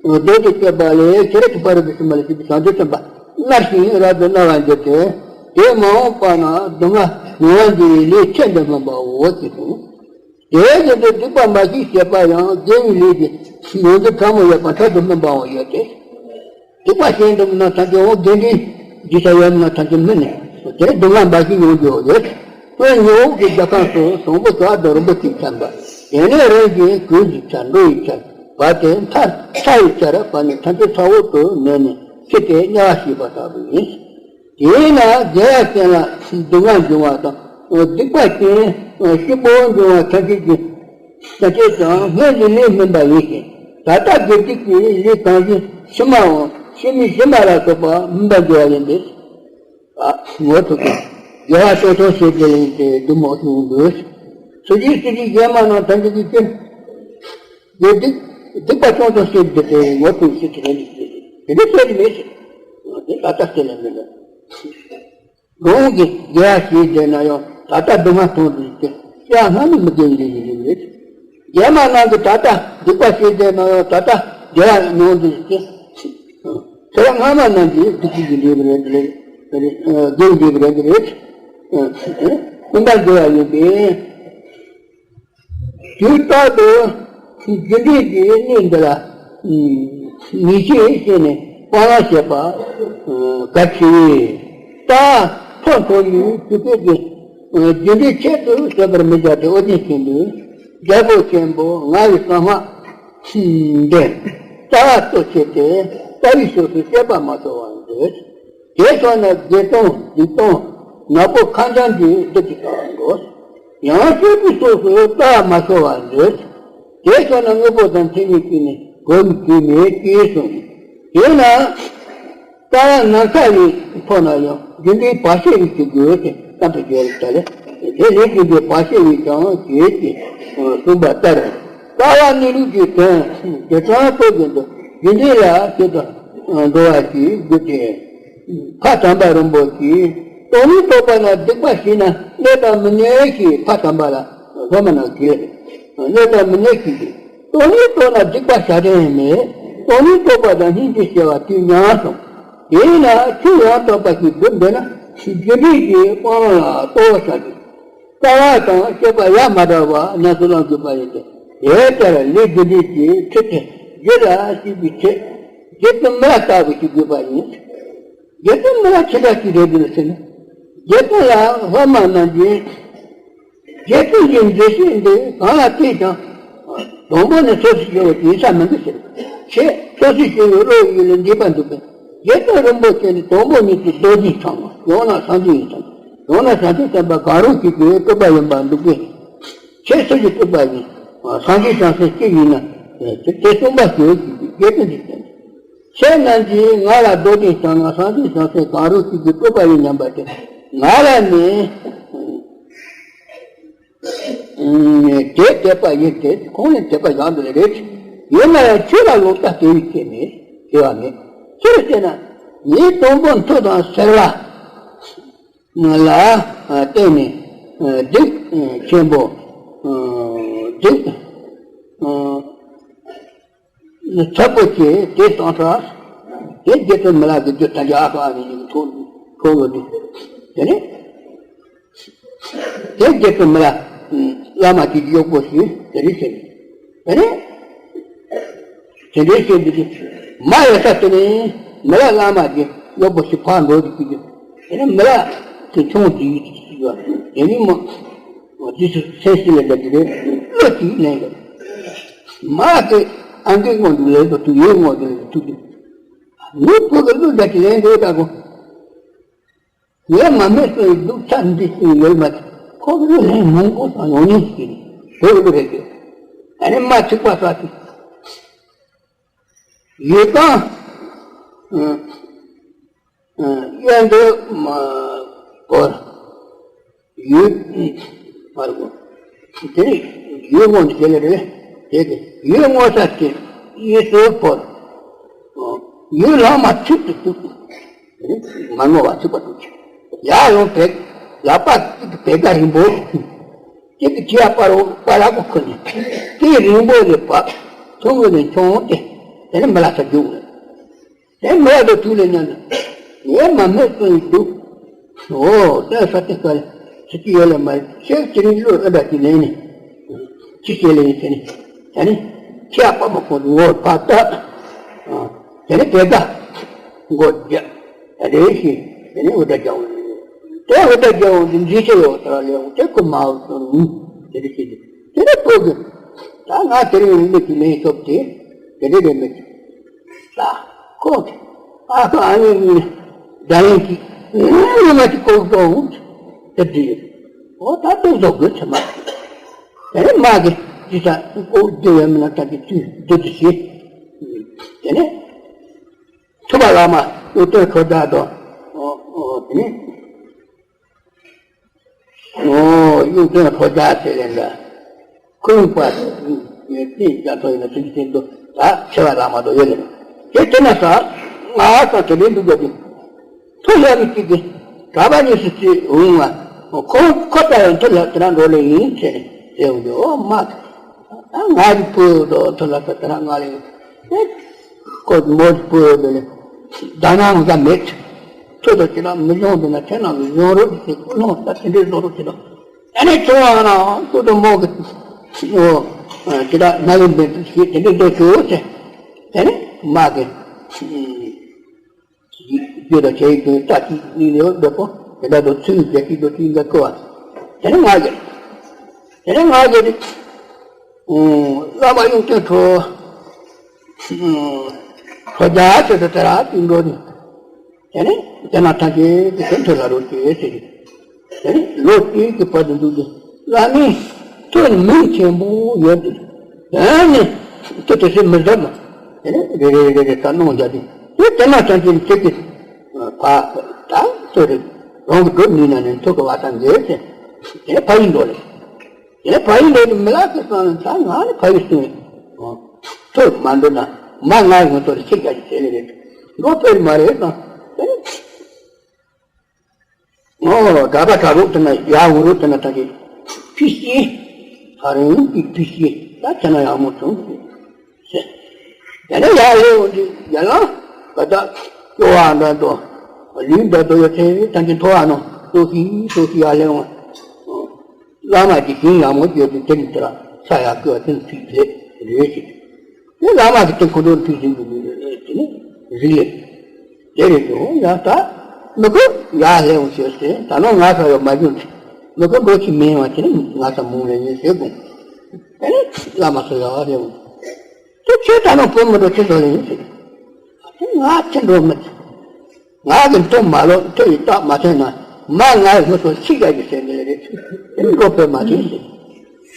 མདོ་དེ་བསྟོད་པ་ལས་སྐྱེ་རབས་ཀྱི་ཕ་རོལ་པོ་ཕྱིན་པ་ལ་སྐྱེས་པའི་བྱང་ཆུབ་སེམས་དཔའ་མནར་ཞིང་རབ་ཏུ་མནར་བར་འགྱུར་ཏེ། དེ་མ་འོངས་པ་ན་སྡུག་བསྔལ་མྱོང་བར་འགྱུར་བའི་ལས་ཁྱད་དུ་འཕངས་པའོ་ཞེས་གསུངས། དེ་བཞིན་དུ་སྡིག་པ་མ་བྱས་བྱས་པ་ཡང་དགེ་བའི་ལས་ཀྱི་ཡོན་ཏན་ཕྲ་མོ་ཡོད་པ་མཐར་ཐུག་སྨིན་པའང་ཡོད་དེ། སྡིག་པ་བྱས་འདུག་ན་ཐམས་ཅད་འོ་དགེ་འདུན་འདི་ས་ཡོད་ན་ཐམས་ཅད་སྨིན་ནས་དེ་སྡུག་བསྔལ་འབའ་ཞིག་མྱོང་རྒྱུ་ཡོད། ཀུན་ཉི་འོག་གི་རྒྱ་ཁམས་སུ་བཟང་པོ་ཆ་དང་རིང་པོ་གཅིག་འཁྱམས་པ། དེ་ནས་རིམ་བཞིན་གོས་ཀྱི་ཆར་འགྲོ་ཡི་ཆར་བར་དེ་མཐར་ཚ་ཡི་ཆར་བར་ནས་ཐམས་ཅད་ཚ་འོག་ཏུ་མནན་ནས་འཆི་སྟེ་དམྱལ་བ་ཤི་བ་ལྟ་བུ་ཡིན། དེས་ན་དགེ་བ་ཅན་ལ་སྡུག་བསྔལ་འབྱུང་བ་དང་སྡིག་པ་ཅན་སྐྱིད་པོ་འབྱུང་བ་ཐམས་ཅད་ཀྱི་ཐམས་ཅད་ཀྱང་སྔོན་གྱི་ལས་སྨིན་པ་ཡིན་ཞིང་ད་ལྟ་དགེ་སྡིག་གི་ལས་གང་བཞིན་ཕྱི་མའང་ཕྱི་མའི་ཕྱི་མ་ལ་སོགས་པ་སྨིན་པར་འགྱུར་བ་ཡིན་ཏེ། ངོ་ཐུག་གི་དགེ་བ་ཆུང་ཆུང་བྱེད་དེ་ལས་ཏེ་སྡུག་མོ་ཆུང་འདུག་སུ་ཅིག་སུ་ཅིག་གཞན་མ་རྣམས་ཐམས་ཅད་ཀྱི་སྤྱིར། དགེ་སྡིག་སྡིག་པ་ཆུང་དུ་བྱེད་དེ་དེ་ངོ་ཐུག་ཤེས་ཀྱི་རེད་འདུག་དེ་འདྲ་བྱེད་ཀྱི་མེད་ཅིག་དེ་ད་ལྟ་བྱེད་ལ་མི་འདུག་གོང་གི་དགེ་བ་བྱེད་བསྡད་ན་ཡང་ད་ལྟ་སྡུག་བསྔལ་མཐོང་དུས་ཀྱི་ཡང་སྔ་མའི་མི་དགེ་བའི་ལས་ཀྱི་ལས་རེད། རྗེས་མ་རྣམས་ཀྱིས་ད་ལྟ་སྡིག་པ་བྱེད་བསྡད་ན་ཡང་ད་ལྟ་དགེ་བ་མྱོང་དུས་ཀྱི་དེ་ཡང་སྔ་མ་རྣམས་ཀྱི་སྡིག་པའི་ལས་རེད་རེད་རེད་དགེ་བའི་ལས་རེད་རེད། སེམས་པ་དགེ་བ་ཡིན་པས། དུས་རྟག་ཏུ་རྒྱུ་འབྲས་ཀྱི་གནས་འདི་ལ་ངེས་ཤེས་བསྐྱེད་ནས་སྤང་བླང་བྱེད་པ་གལ་ཆེ། རྟགས་ཐོག་མཐོ་ནས་ཆུ་ཚོད་ཀྱི་ རྒྱུ་འབྲས་ཆེད་དུ་བཟོད་པར་མི་བྱ་སྟེ། ཨོ་རྒྱན་ཆེན་པོས་རྒྱལ་པོ་ཆེན་པོ་ང་ཡི་གསང་སྔགས་འདི་རྩ་བ་གཙོ་བྱས་ཏེ་རྩ་བའི་ཕྱོགས་སུ་བཤད་པ་མ་ཤོར་བར་མཛོད། དེ་ཤོར་ན་བགེགས་དང་སྡིག་དང་ནག་པོ་ཁ་འཇམ་གྱི་སྡུག་གིས་བཏང་འགྲོ། ཡང་སྤྱོད་པའི་ཕྱོགས་སུ་རྩ་བ་མ་ཤོར་བར་མཛོད། དེ་ཤོར་ན་དངོས་པོ་དང་མཚན་ཉིད་ཀྱིས་ནི་གོས་ཀྱི་དུས་མེད་ཅེས་གསུངས། དེས་ན། རྩ་བ་ནམ་མཁའ་ཡི་ཐོག་ན་ཡང་རྒྱུ་འབྲས་བར་ཆད་ཡོད་ཀྱི་དགོས་ཏེ་གཏམ་དུ་བརྗོད་ལ་བྱ་ལས། དེ་ལས་རྒྱུ་འབྲས་བར་ཆད་ཡོད་ཀྱང་བྱེད་ཅེས་གསུངས་པ་ལྟར། རྩ་བ་གནས་ལུགས་ཀྱི་དོན་དེ་ཙམ་པོ་བཞིན་དུ་རྒྱུ་འབྲས་ལ་ཆེད་དུ་འགྲོ་བ་ཞིག་དགོས་ཏེ། ཕ་དམ་པ་རིན་པོ་ཆེས་སྟོང་ཉིད་རྟོགས་པ་ན་སྡིག་པ་བྱས་ན་གནས་དང་མི་གནས་ཞེས་ཕ་དམ་པ་ལ་སློབ་མ་རྣམས་ཀྱིས་གནས་དང་མི་གནས་ཞེས་ཏེ། སྟོང་ཉིད་རྟོགས་ན་སྡིག་པ་བྱ་དོན་མེད། སྟོང་ཉིད་རྟོགས་པ་དང་སྙིང་རྗེ་བྱ་བ་དུས་མཉམ་གསུངས། དེས་ན་ཆོས་ཡང་དག་པ་ཞིག་སྒྲུབ་འདོད་ན་རྒྱུ་འབྲས་ཀྱི་སྤང་བླང་ལ་གཏོར་བར་བྱ་དགོས། རྩ་བ་དང་བཅས་པ་ཡང་མ་བྲལ་བར་ཉམས་སུ་བླང་དགོས་པ་ཡིན་ཏེ། དེ་ལྟར་ལས་རྒྱུ་འབྲས་ཀྱི་ཁྲིད་དེ་རྒྱུད་ལ་སྐྱེས་པའི་ཚེ། རྒྱུད་དུ་མི་ལ་ལྟ་བུ་ཞིག་དགོས་པ་ཡིན། རྒྱུད་དུ་མི་ལ་ཅི་འདྲ་ཞིག་རེད་འདུག་ཟེར་ན། རྒྱུད་དུ་ལ་སློབ་མ་རྣམས་ཀྱིས། རྒྱལ་ཁྲིམས་ཀྱི་འགྲེལ་བཤད་འདི་གང་ལ་བལྟས་ཀྱང་། དང་པོ་ནི་སོ་སོའི་སྐྱེ་བོ་དེ་ཡིན་ས་མི་འདུག་ཟེར། ཞེས་སོ་སོའི་སྐྱེ་བོའི་བློ་ཡུལ་ལ་འདྲེས་པ་འདུག་པས། རྒྱལ་ཁྲིམས་རིན་པོ་ཆེ་ནི་དང་པོ་ཉིད་དུ་རྡོ་རྗེ་འཆང་བ། ཡང་ན་སངས་རྒྱས་ཡིན་ཙང་། ཡང་ན་བྱང་ཆུབ་སེམས་དཔའ་གང་རུང་གཅིག་གི་སྤྲུལ་པ་ཡིན་པ་འདུག་པས། ཁྱེད་སུ་ཞིག་སྤྲུལ་པ་ཡིན། སངས་རྒྱས་བྱང་སེམས་གཅིག་ཡིན་ན། དེ་གསུངས་པ་ཞིག་རྒྱལ་ཁྲིམས་འདི་བསྟན། ཁྱེད་རྣམས་ཀྱིས་ང་ལ་རྡོ་རྗེ་འཆང་ན་སངས་རྒྱས་བྱང་སེམས་གང་རུང་གཅིག་གི་སྤྲུལ་པ་ཡིན་སྙམ་པ་སྟེ། ང་ལ་ནི་དེ་དད་པ་ཡིན་ཏེ། ཁོང་ནི་དད་པ་ཡག་འདོད་རེད། ཡིན་ན་ཡང་ཁྱོད་ལ་ལོག་ལྟ་དེ་བས་ཁྱད་མེད། དེ་བ་མེད། ཅི་ལ་ཟེར་ན། ངས་དང་པོ་མཐུ་དང་སེར་བ་ལ་བརྟེན་ནས་སྡིག་ཆེན་པོ། སྡིག་ཚ་པོ་བྱས་དེ་སང་ས། དེ་རྒྱལ་པོ་མི་ལ་གི་རྒྱུ་ད་རྒྱ་ཨ་ཁ་ཨ་ནི་ཡིན་ཐོག་ཐོག་ཡོད་དུས། དེ་ནས་དེ་རྒྱལ་པོ་མི་ལ་བླ་མ་གཅིག་གཡོག་པོ་ཞིག་དེ་རིགས་ཟེར། དེ་ནས་དེ་འདྲའི་བཤད་འདི་དུས་མ་ཡོད་ས་དེ་ནས་མི་ལ་བླ་མ་གི་གཡོག་པོ་ཞིག་ཕར་འགྲོ་དུས་ཀྱི་དེ་ནས་མི་ལ་དེ་ཆུང་དེ་ཡིད་ཀྱི་ཡོད། དེ་ནས་མོ་དེ་ཚོ་སེམས་སྲིད་ལས་འདི་རེད། བློ་གཅིག་ལེན་གི། མ་གི་ཨ་འདི་སྔོན་དུ་ལས་དུ་དུ་ཡོད་སྔོན་དུ་ལས་དུ་དུ། མི་བུ་གི་བློ་རྒྱ་ཆེ་ལེན་དགོས་ད་གོ། ངས་མ་སྨྲས་སོ་ཡི་སྡུག་ཚ་འདི་ཞིག་ཡོད་མ་ཐག་ཁོ་གི་བློ་ལེན་མང་པོ་དང་ཡོང་ཉེན་ཞིག་བོད་ཀྱི་བློ་རེད་དེ། ཨ་ནི་མ་ཚིག་པ་ས་ཚིག་ཡོད་དང་། གཡོན་དུ་བོར། ཡུལ་མར་གོ། དེ་ནི་ཡུལ་ངོ་འདི་དེ་ལ་རེད། དེ་དེ་ཡུལ་ངོ་ས་དེ་གཡས་སུ་བོར། ཡུལ་ལྷག་མ་ཚིག་ཏུ་བཏུད། དེ་ནི་མ་ངོ་བ་ཚིག་པ་བཏུད། ཡར་ཡོང་བེག་ལག་པ་གཅིག་གི་བེག་ག་རིང་པོ། གཅིག་གི་ཁྱི་ཡ་པ་རོ་པ་ལ་གོ་ཁོ་ནི། དེ་རིང་པོ་ལས་བབས། ཐུང་ངུ་ནས་མཆོང་སྟེ། དེ་ནི་མི་ལ་ས་རྒྱུག་ལ། དེ་མི་ལ་དོ་ཐུག་ལ་ཉན་ན། ངས་མ་སྨྲས་སོ་ཡི་སྡུག་འོ་དེ་ས་དེ་ཀ་ལ་ཚིག་གི་ཡོད་ལ་མ་ཤེས་ཅི་རིང་བློ་ཨ་འདྲ་ཅི་ལེན་ནི། ཅི་བྱེད་ལེན་ཟེར་ནི། ད་ནི་ཁྱི་ཡ་པ་མ་ཁོང་དུ་ངོ་བ་ལྟ། དེ་ནི་བེ་ད་མགོ་རྒྱ་རེ་ཞིག་དེ་ནི་འུ་ད་རྒྱ་འོང་། དེ་འུ་ད་རྒྱ་འོང་དུ་འཇིགས་ཆེ་ཡོད་དར་ལེ་འོང་དེ་ཁོ་མ་འོང་དུ་རུང་དེ་རེ་ཞིག་དེ་ནི་ཕོ་གི་ད་ང་དེ་རིང་ལུགས་ཀྱི་ལེན་སྐབས་དེ་དེ་རེ་རེ་མི་ད་ཁོ། ཨ་ཁོ་ཨ་ནི་ནི་ཟླ་ཡན་གྱི་ནི་མ་ཅིག་ལྐོག་ཏོ་འོང་དེ་འདྲི་འོ་ད་ཏོག་ཏོག་གི་ཚེ་མ་དེ་ནི་མ་གི་ཅི་ས་ལྐོག་འདི་ཡོད་མི་ན་ད་གི་དུས་འདི་དུ་ཞེས་དེ་ནི་ཐུབ་པ་བླ་མ་གཡུ་སྟོན་ཁྲོ་རྒྱལ་དང་དེ་ནི། ཨོ་གཡུ་སྟོན་ཁྲོ་རྒྱལ་ཟེར་ལེ་འདྲ། ཁོ་ཡུག་པ་ཡོད་དེ་རྒྱ་ཐོ་ཡིན་ན་ཚིག་གི་སྟེང་དུ་ད་ཆེ་བ་རག་མ་གཏོགས་ཡོད་ལེ། དེ་དེ་ན་ས་ང་ས་དེ་ལེན་འདུག་ག་དེ་ཐོ་ཡ་མི་གཅིག་གི་གྲྭ་པ་གཉིས་སུ་ཚེ་འོང་བ་ཁོ་ཁོ་ད་ཡང་ཐོ་ཡ་དེ་རང་འགྲོ་ལེ་ཡིན་ཟེར་ནས་ཟེར་འོང་དེ་ཨོ་མ་ད་ང་རི་པོ་དོ་ཐོ་ལ་ས་དེ་རང་ང་ལེ་ཡིན་ཁོ་མོ་རི་པོ་དོ་ལེ་ད་ནང་ང་མེད། ཁྱོད་དང་ཁྱེད་རང་མི་གཞུང་དུ་ན་ཁྱེད་རང་གི་གཞུང་རོགས་ཀྱི་ཀུན་སློང་ལྟར་དེ་འདྲའི་བཟོ་རོགས་བྱེད་དང་། ཨ་ནི་ཁྱོད་རང་རང་ཀུན་ཏུ་མོ་གི་ཁྱེད་རང་ན་ཡོད་འདི་འདྲ་ཞིག་དེ་འདྲའི་བཟོ་ཁྱོད་ཟེར། དེ་ནི་མ་གི་རྒྱུ་དང་བྱས་ཡི་ཀུན་རྟགས་ཀྱི་ནི་ནི་འོ་འདོད་པོ་དེ་འདྲ་དུ་ཚུལ་རྒྱལ་གྱི་འདོད་ཀྱི་འགའ་ཀོ་བ། དེ་ནས་ང་རྒྱལ། དེ་ནས་ང་རྒྱལ་ཏེ། ཨོ། བླ་མ་གཡུང་སྟོན་ཁྲོ། ཁྲོ་རྒྱལ་ཆེད་དུ་དེ་ར་དུས་འགྲོ་ནས། དེ་ནས་དེ་ན་ཐང་གི་དེ་མཐོ་ལ་རོལ་ཏེ་ཟེར་གི། དེ་ནས་ལོ་དེའི་གི་བར་དུ་འདུག་སྟེ། བླ་མའི་མཐོ་ནི་མིང་ཆེན་པོ་ཡོད་དེ། དེ་ནས་མཐོ་དེ་སེ་མི་བཟོད་མ། དེ་ནས་རེ་རེ་རེ་རེ་ད་གནོང་བྱ་དེ། དེ་དེ་ན་ཐང་གི་དེ་གི། ཕ། ད་མཐོ་རེ། རང་གི་སྒྲུབ་ནུས་ན་ནི་མཐོ་གི་བ་ཐང་འགྱེལ་ཟེར། དེ་ནས་ཕ་ཡུལ་འགྲོ་ལེ། དེ་ནས་ཕ་ཡུལ་འགྲོ་དུས་མི་ལ་ཁི་སང་ད་ང་ནི་ཕ་ཡུལ་སོང་། ཐུག་མ་འདུག་ན་མ་ང་ཡི་ངོ་ཐོག་ལ་ཁྱེད་རྒྱ་ཆེ་ཟེར་ལེ་རེད། འགྲོ་ཕེར་མ་རེད་དང་། ཨོ། གྲྭ་པ་གྲྭ་རོགས་དེ་ན་ཡར་འུ་རོགས་དེ་ན་ད་གི་ཕི་ཤི། ད་རིང་གི་ཕི་ཤི་ད་ཁྱེད་ན་ཡག་མོ་བྱུང་ཟེར། དེ་ནས་ཡར་སླེབས་འོང་དུས་ཡར་ལ་ག་ད་སྐྱོ་བ་འདྲ་འདུག་ལུས་འདྲ་འདུག་ཡོད་ཚེ་ད་གི་མཐོ་བ་ནོ་ཏོ་ཤི་ཏོ་ཤི་ཡར་སླེབས་འོང་། བླ་མ་གིས་ཞིང་ཡག་མོ་བརྒྱབ་སྟེ་དེ་ནི་དེ་ལ་ས་ཡག་གི་བ་དེ་ནི་ཚིག་ལེགས་རེད་ཟེར། དེ་བླ་མ་གིས་དེ་ཁོ་ཚོར་ཚིག་ཟིན་དུ་མི་རེད་དེ་ནི་རིགས་ལས་དེ་རེད་དོ། ཡང་ད་མི་དགོས་ཡར་སླེབས་འོང་ཞེས་ཟེར། ད་ནང་ང་ས་ཡོད་མ་བྱུང་ཚེ་མི་དགོས་འགྲོ་ཅི་མིན་བ་དེ་ནི་ང་ས་མོང་ལས་ཡིན་ཟེར་དགོངས། དེ་ནི་བླ་མ་ས་ཡག་སླེབས་འོང་། དེ་ཁྱེད་ད་ནང་བོད་མི་འགྲོ་ཅི་འགྲོ་ལས་ཡིན་ཟེར། དེ་ང་ཅི་འགྲོ་མི་ཚེ། ང་གི་མཐོ་མ་ལོག་མཐོ་ཡི་རྟགས་མ་ཐོན་ན། མ་ང་ཡི་ངོ་སོ་ཤི་རྒྱག་གི་ཟེར་ནི་རེད། དེ་ནི་བློ་ཕེབས་མ་ཐོན་ཟེར།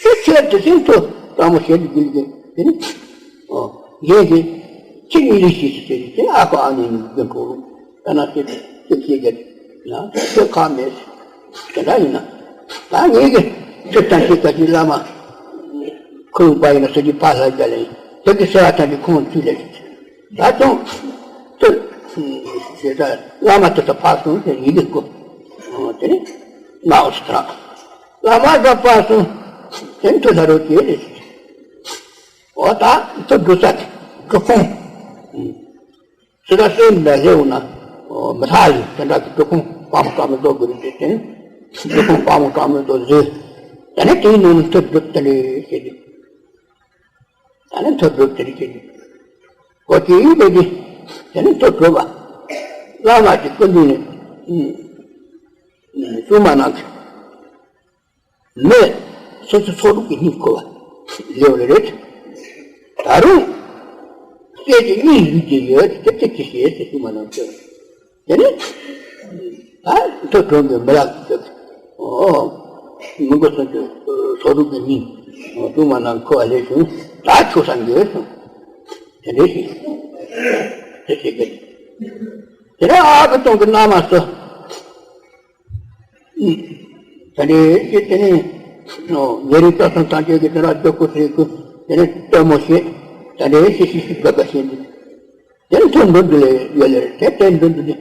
ཤི་ཆེད་དུ་ཟིན་ཐུ་དྲང་མོ་ཞེ་དུ་རྒྱུད་ཀྱི་དེ་ནི། ཨོ། ངས་ཀྱི་ཁྱི་གཉིས་ལས་ཤི་ཟེར་ཟེར་དེ་ཨ་ཁོ་ཨ་ནི་གཉིས་ཀྱི་འགྲོ་རུང་ད་ན་ཤི་ཤི་ཤི་རྒྱག་ན་ཤི་ཁ་མེད་ཟེར། དེ་འདྲ་ཡིན་ན་ད་ངས་ཀྱི་ཤི་དང་ཤི་ད་ཤི་བླ་མ་ཁོ་ཡོང་པ་ཡིན་ན་ཟེར་གྱི་ཕ་ལྷ་རྒྱ་ལས་ཟེར་གྱི་ཟེར་བ་ད་ཤི་ཁོང་ཚུལ་ལས་ཤི། ད་དུང་། ཏུ། ཞེས་བྱ། བླ་མ་དེ་ཚོ་ཕར་སོང་ཟེར་ཡི་གེ་བསྐུར། དེ་ནས་མངའ་འོག་སུ་དྲངས། བླ་མ་དེ་ཕར་སོང་། དེ་ནས་ཐུགས་ལྷ་རོ་སྐྱེས་རེད། འོ་ད་ཐུགས་སྒྲུབ་ས་དེ་སྒྲུབ་ཁང་། སི་ཏ་སེམས་ལ་སླེབས་ན། མི་ཐག་ལས་དེ་འདྲ་གི་སྒྲུབ་ཁང་དཔའ་མོ་དཀར་མོ་རྡོ་དགོས་རེད་དེ། སྒྲུབ་ཁང་དཔའ་མོ་དཀར་མོ་རྡོ་བཟོས། དེ་ནས་དེའི་ནང་ནས་ཐུགས་སྒྲུབ་དེ་ལས་ཞེས་བྱ། ད་ནི་ཐུགས་སྒྲུབ་དེ་རིགས་བྱེད་ཀྱི། གོ་ཅི་ཡིན་པས་ཀྱི། དེ་ནི་ཐུགས་སྒྲུབ་པ། བླ་མ་གི་སྐུ་མདུན་ནས། ཨུམ། ཨུམ། བཙུན་མ་རྣམས་ཀྱིས། མི། སོ་སོ་སོ་སྒྲུབ་ཀྱི་སྙིང་ཁོ་བ། ལེའུ་རེ་རེ། ད་རུང་། སྲས་ཀྱི་སྙིང་ལུས་ཀྱི་ཡོད་དེ་དེ་ཅི་ཞེས་ཟེར་བཙུན་མ་རྣམས་ཀྱིས། དེ་ནས། ད་ཐུགས་སྒྲུབ་པའི་མི་ལ་ཨོ། མི་མགོ་སོན་གྱི་སོ་རུ་གི་མིང་། བཙུན་མ་རྣམས་ཁོ་བ་ལས་བྱུང་ད་ཆོག་ས་འགྱོད་སོང་། དེ་འདྲའི་ཞིག་དེ་ཞིག་གི། དེ་ནས་ཨ་ཁུ་སྟོན་གྱི་མནའ་མ་སོ། དེ་འདྲའི་ཞིག་དེ་ནས། ཉེ་རིང་སྟོད་སོང་ཐམས་ཅད་ཀྱི་དེ་ར་ལྕོག་གུ་སྲིད་གུ་དེ་ནས་སྟོན་མོ་ཞེས། དེ་འདྲའི་ཞིག་ཞིག་ཞིག་དགོས་པ་ཞིག་འདུག་དེ་ཚོ་འདི་འདི་ལས་ཡོད་ལེ་དེ་དེ་འདི་འདི་ནི།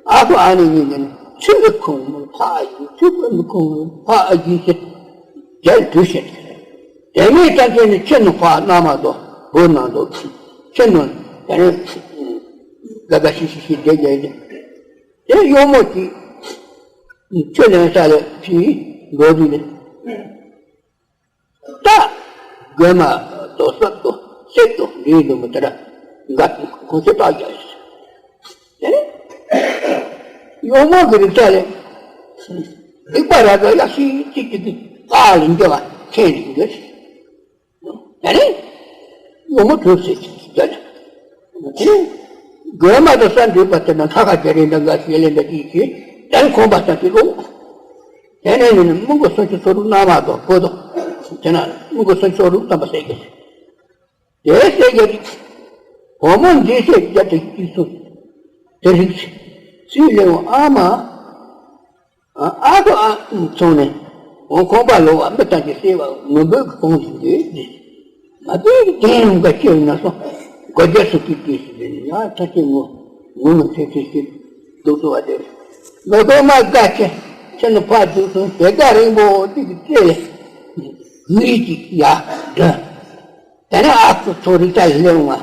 ཨ་ཁུ་ཨ་ནེ་གཉིས་ཀྱིས་ནི་ཆུ་གི་ཁུང་མོ་ཕ་ཨ་ཡིན་ཆུ་གི་མི་ཁུང་མོ་ཕ་ཨ་ཡིན་ཟེར། དེར་འདུས་ཤིང་། དེ་ནས་ད་ཁྱེད་ནི་ཁྱེད་ནི་ཕ་མནའ་མ་དོ་བུ་ནང་དོ་ཁྱེད་ནི་དེ་ནས་དགའ་དགའ་ཤི་ཤི་ཤི་བསྡད་བསྡད་དེ། དེ་གཡོག་མོ་གཅིག་ཆུ་ལེན་ས་ལ་ཕྱིན་འགྲོ་དུས་ནི། ད། རྒོད་མ་དོ་སྲབ་དོ་སེར་དོ་འདྲེས་དོ་མི་ལྟར་འགའ་ཁོང་ཚོས་བཏགས་ཀྱང་། དེ་ནས་གཡོག་མོ་གི་རིགས་ལ་སྡིག་པ་ར་ར་ཡག་ཤི་ཅིག་ཅིག་གི་ཀ་ལ་འགྱོ་བ་ཁྱེད་རིགས་འགྱོ་ཞིག་དེ་ནས་གཡོག་མོ་གྲོས་ཟེར་ཅིག་ཅིག་རྒྱ་ལ། དེ་ནས་རྒོད་མ་དོ་ས་འདྲེས་པ་དེ་ན་ཁ་ཁ་རྒྱ་རེ་འདྲ་འགའ་ཤི་ལེ་འདྲ་ཅིག་ཤི་དེ་ནས་ཁོང་པ་ས་ཅིག་ལོག་དེ་ནས་ནི་མི་མགོ་སུམ་ཅུ་སོ་དྲུག་མནའ་མ་དང་བུ་དང་། དེ་ན་མི་མགོ་སུམ་ཅུ་སོ་དྲུག་ཙམ་པ་ཟེར་གྱི། དེ་ཟེར་གྱི་རེད། བུ་མོ་འདི་ཟེར་རྒྱ་དེ་གཅིག་སོང་། དེ་རིགས་ཚུལ་ལེའུ་ཨ་མ། ཨ་ཁུ་ཨ་ཚོང་ནས་འོང་ཁོང་པ་ལོ་བ་མི་ལྟ་གི་སེ་བ་ངུ་འབོད་ཀྱི་གོང་དུ་འདུས་ཏེ། མ་པའི་གདན་འགའ་ཁྱེར་ན་སོང་སྒོ་རྒྱ་སུ་ཀི་ཀི་སི་ཟེར་ནས་ཡང་ཐ་ཆེ་ངུ་ངུ་ངུ་ཐེ་ཐེ་ཞིག་འདུག་ཏུ་བ་དེ། མི་གོ་མ་དགའ་ཆེ་ཆེ་ནི་ཕ་འདུག་སོང་དེ་དགའ་རིང་པོ་འདི་གི་ཚེ་ལས་ཡུལ་གཅིག་ཡ་འདྲ། དེ་ནས་ཨ་ཁུ་ཚོ་རི་ལྟ་ལེ་འོང་བ།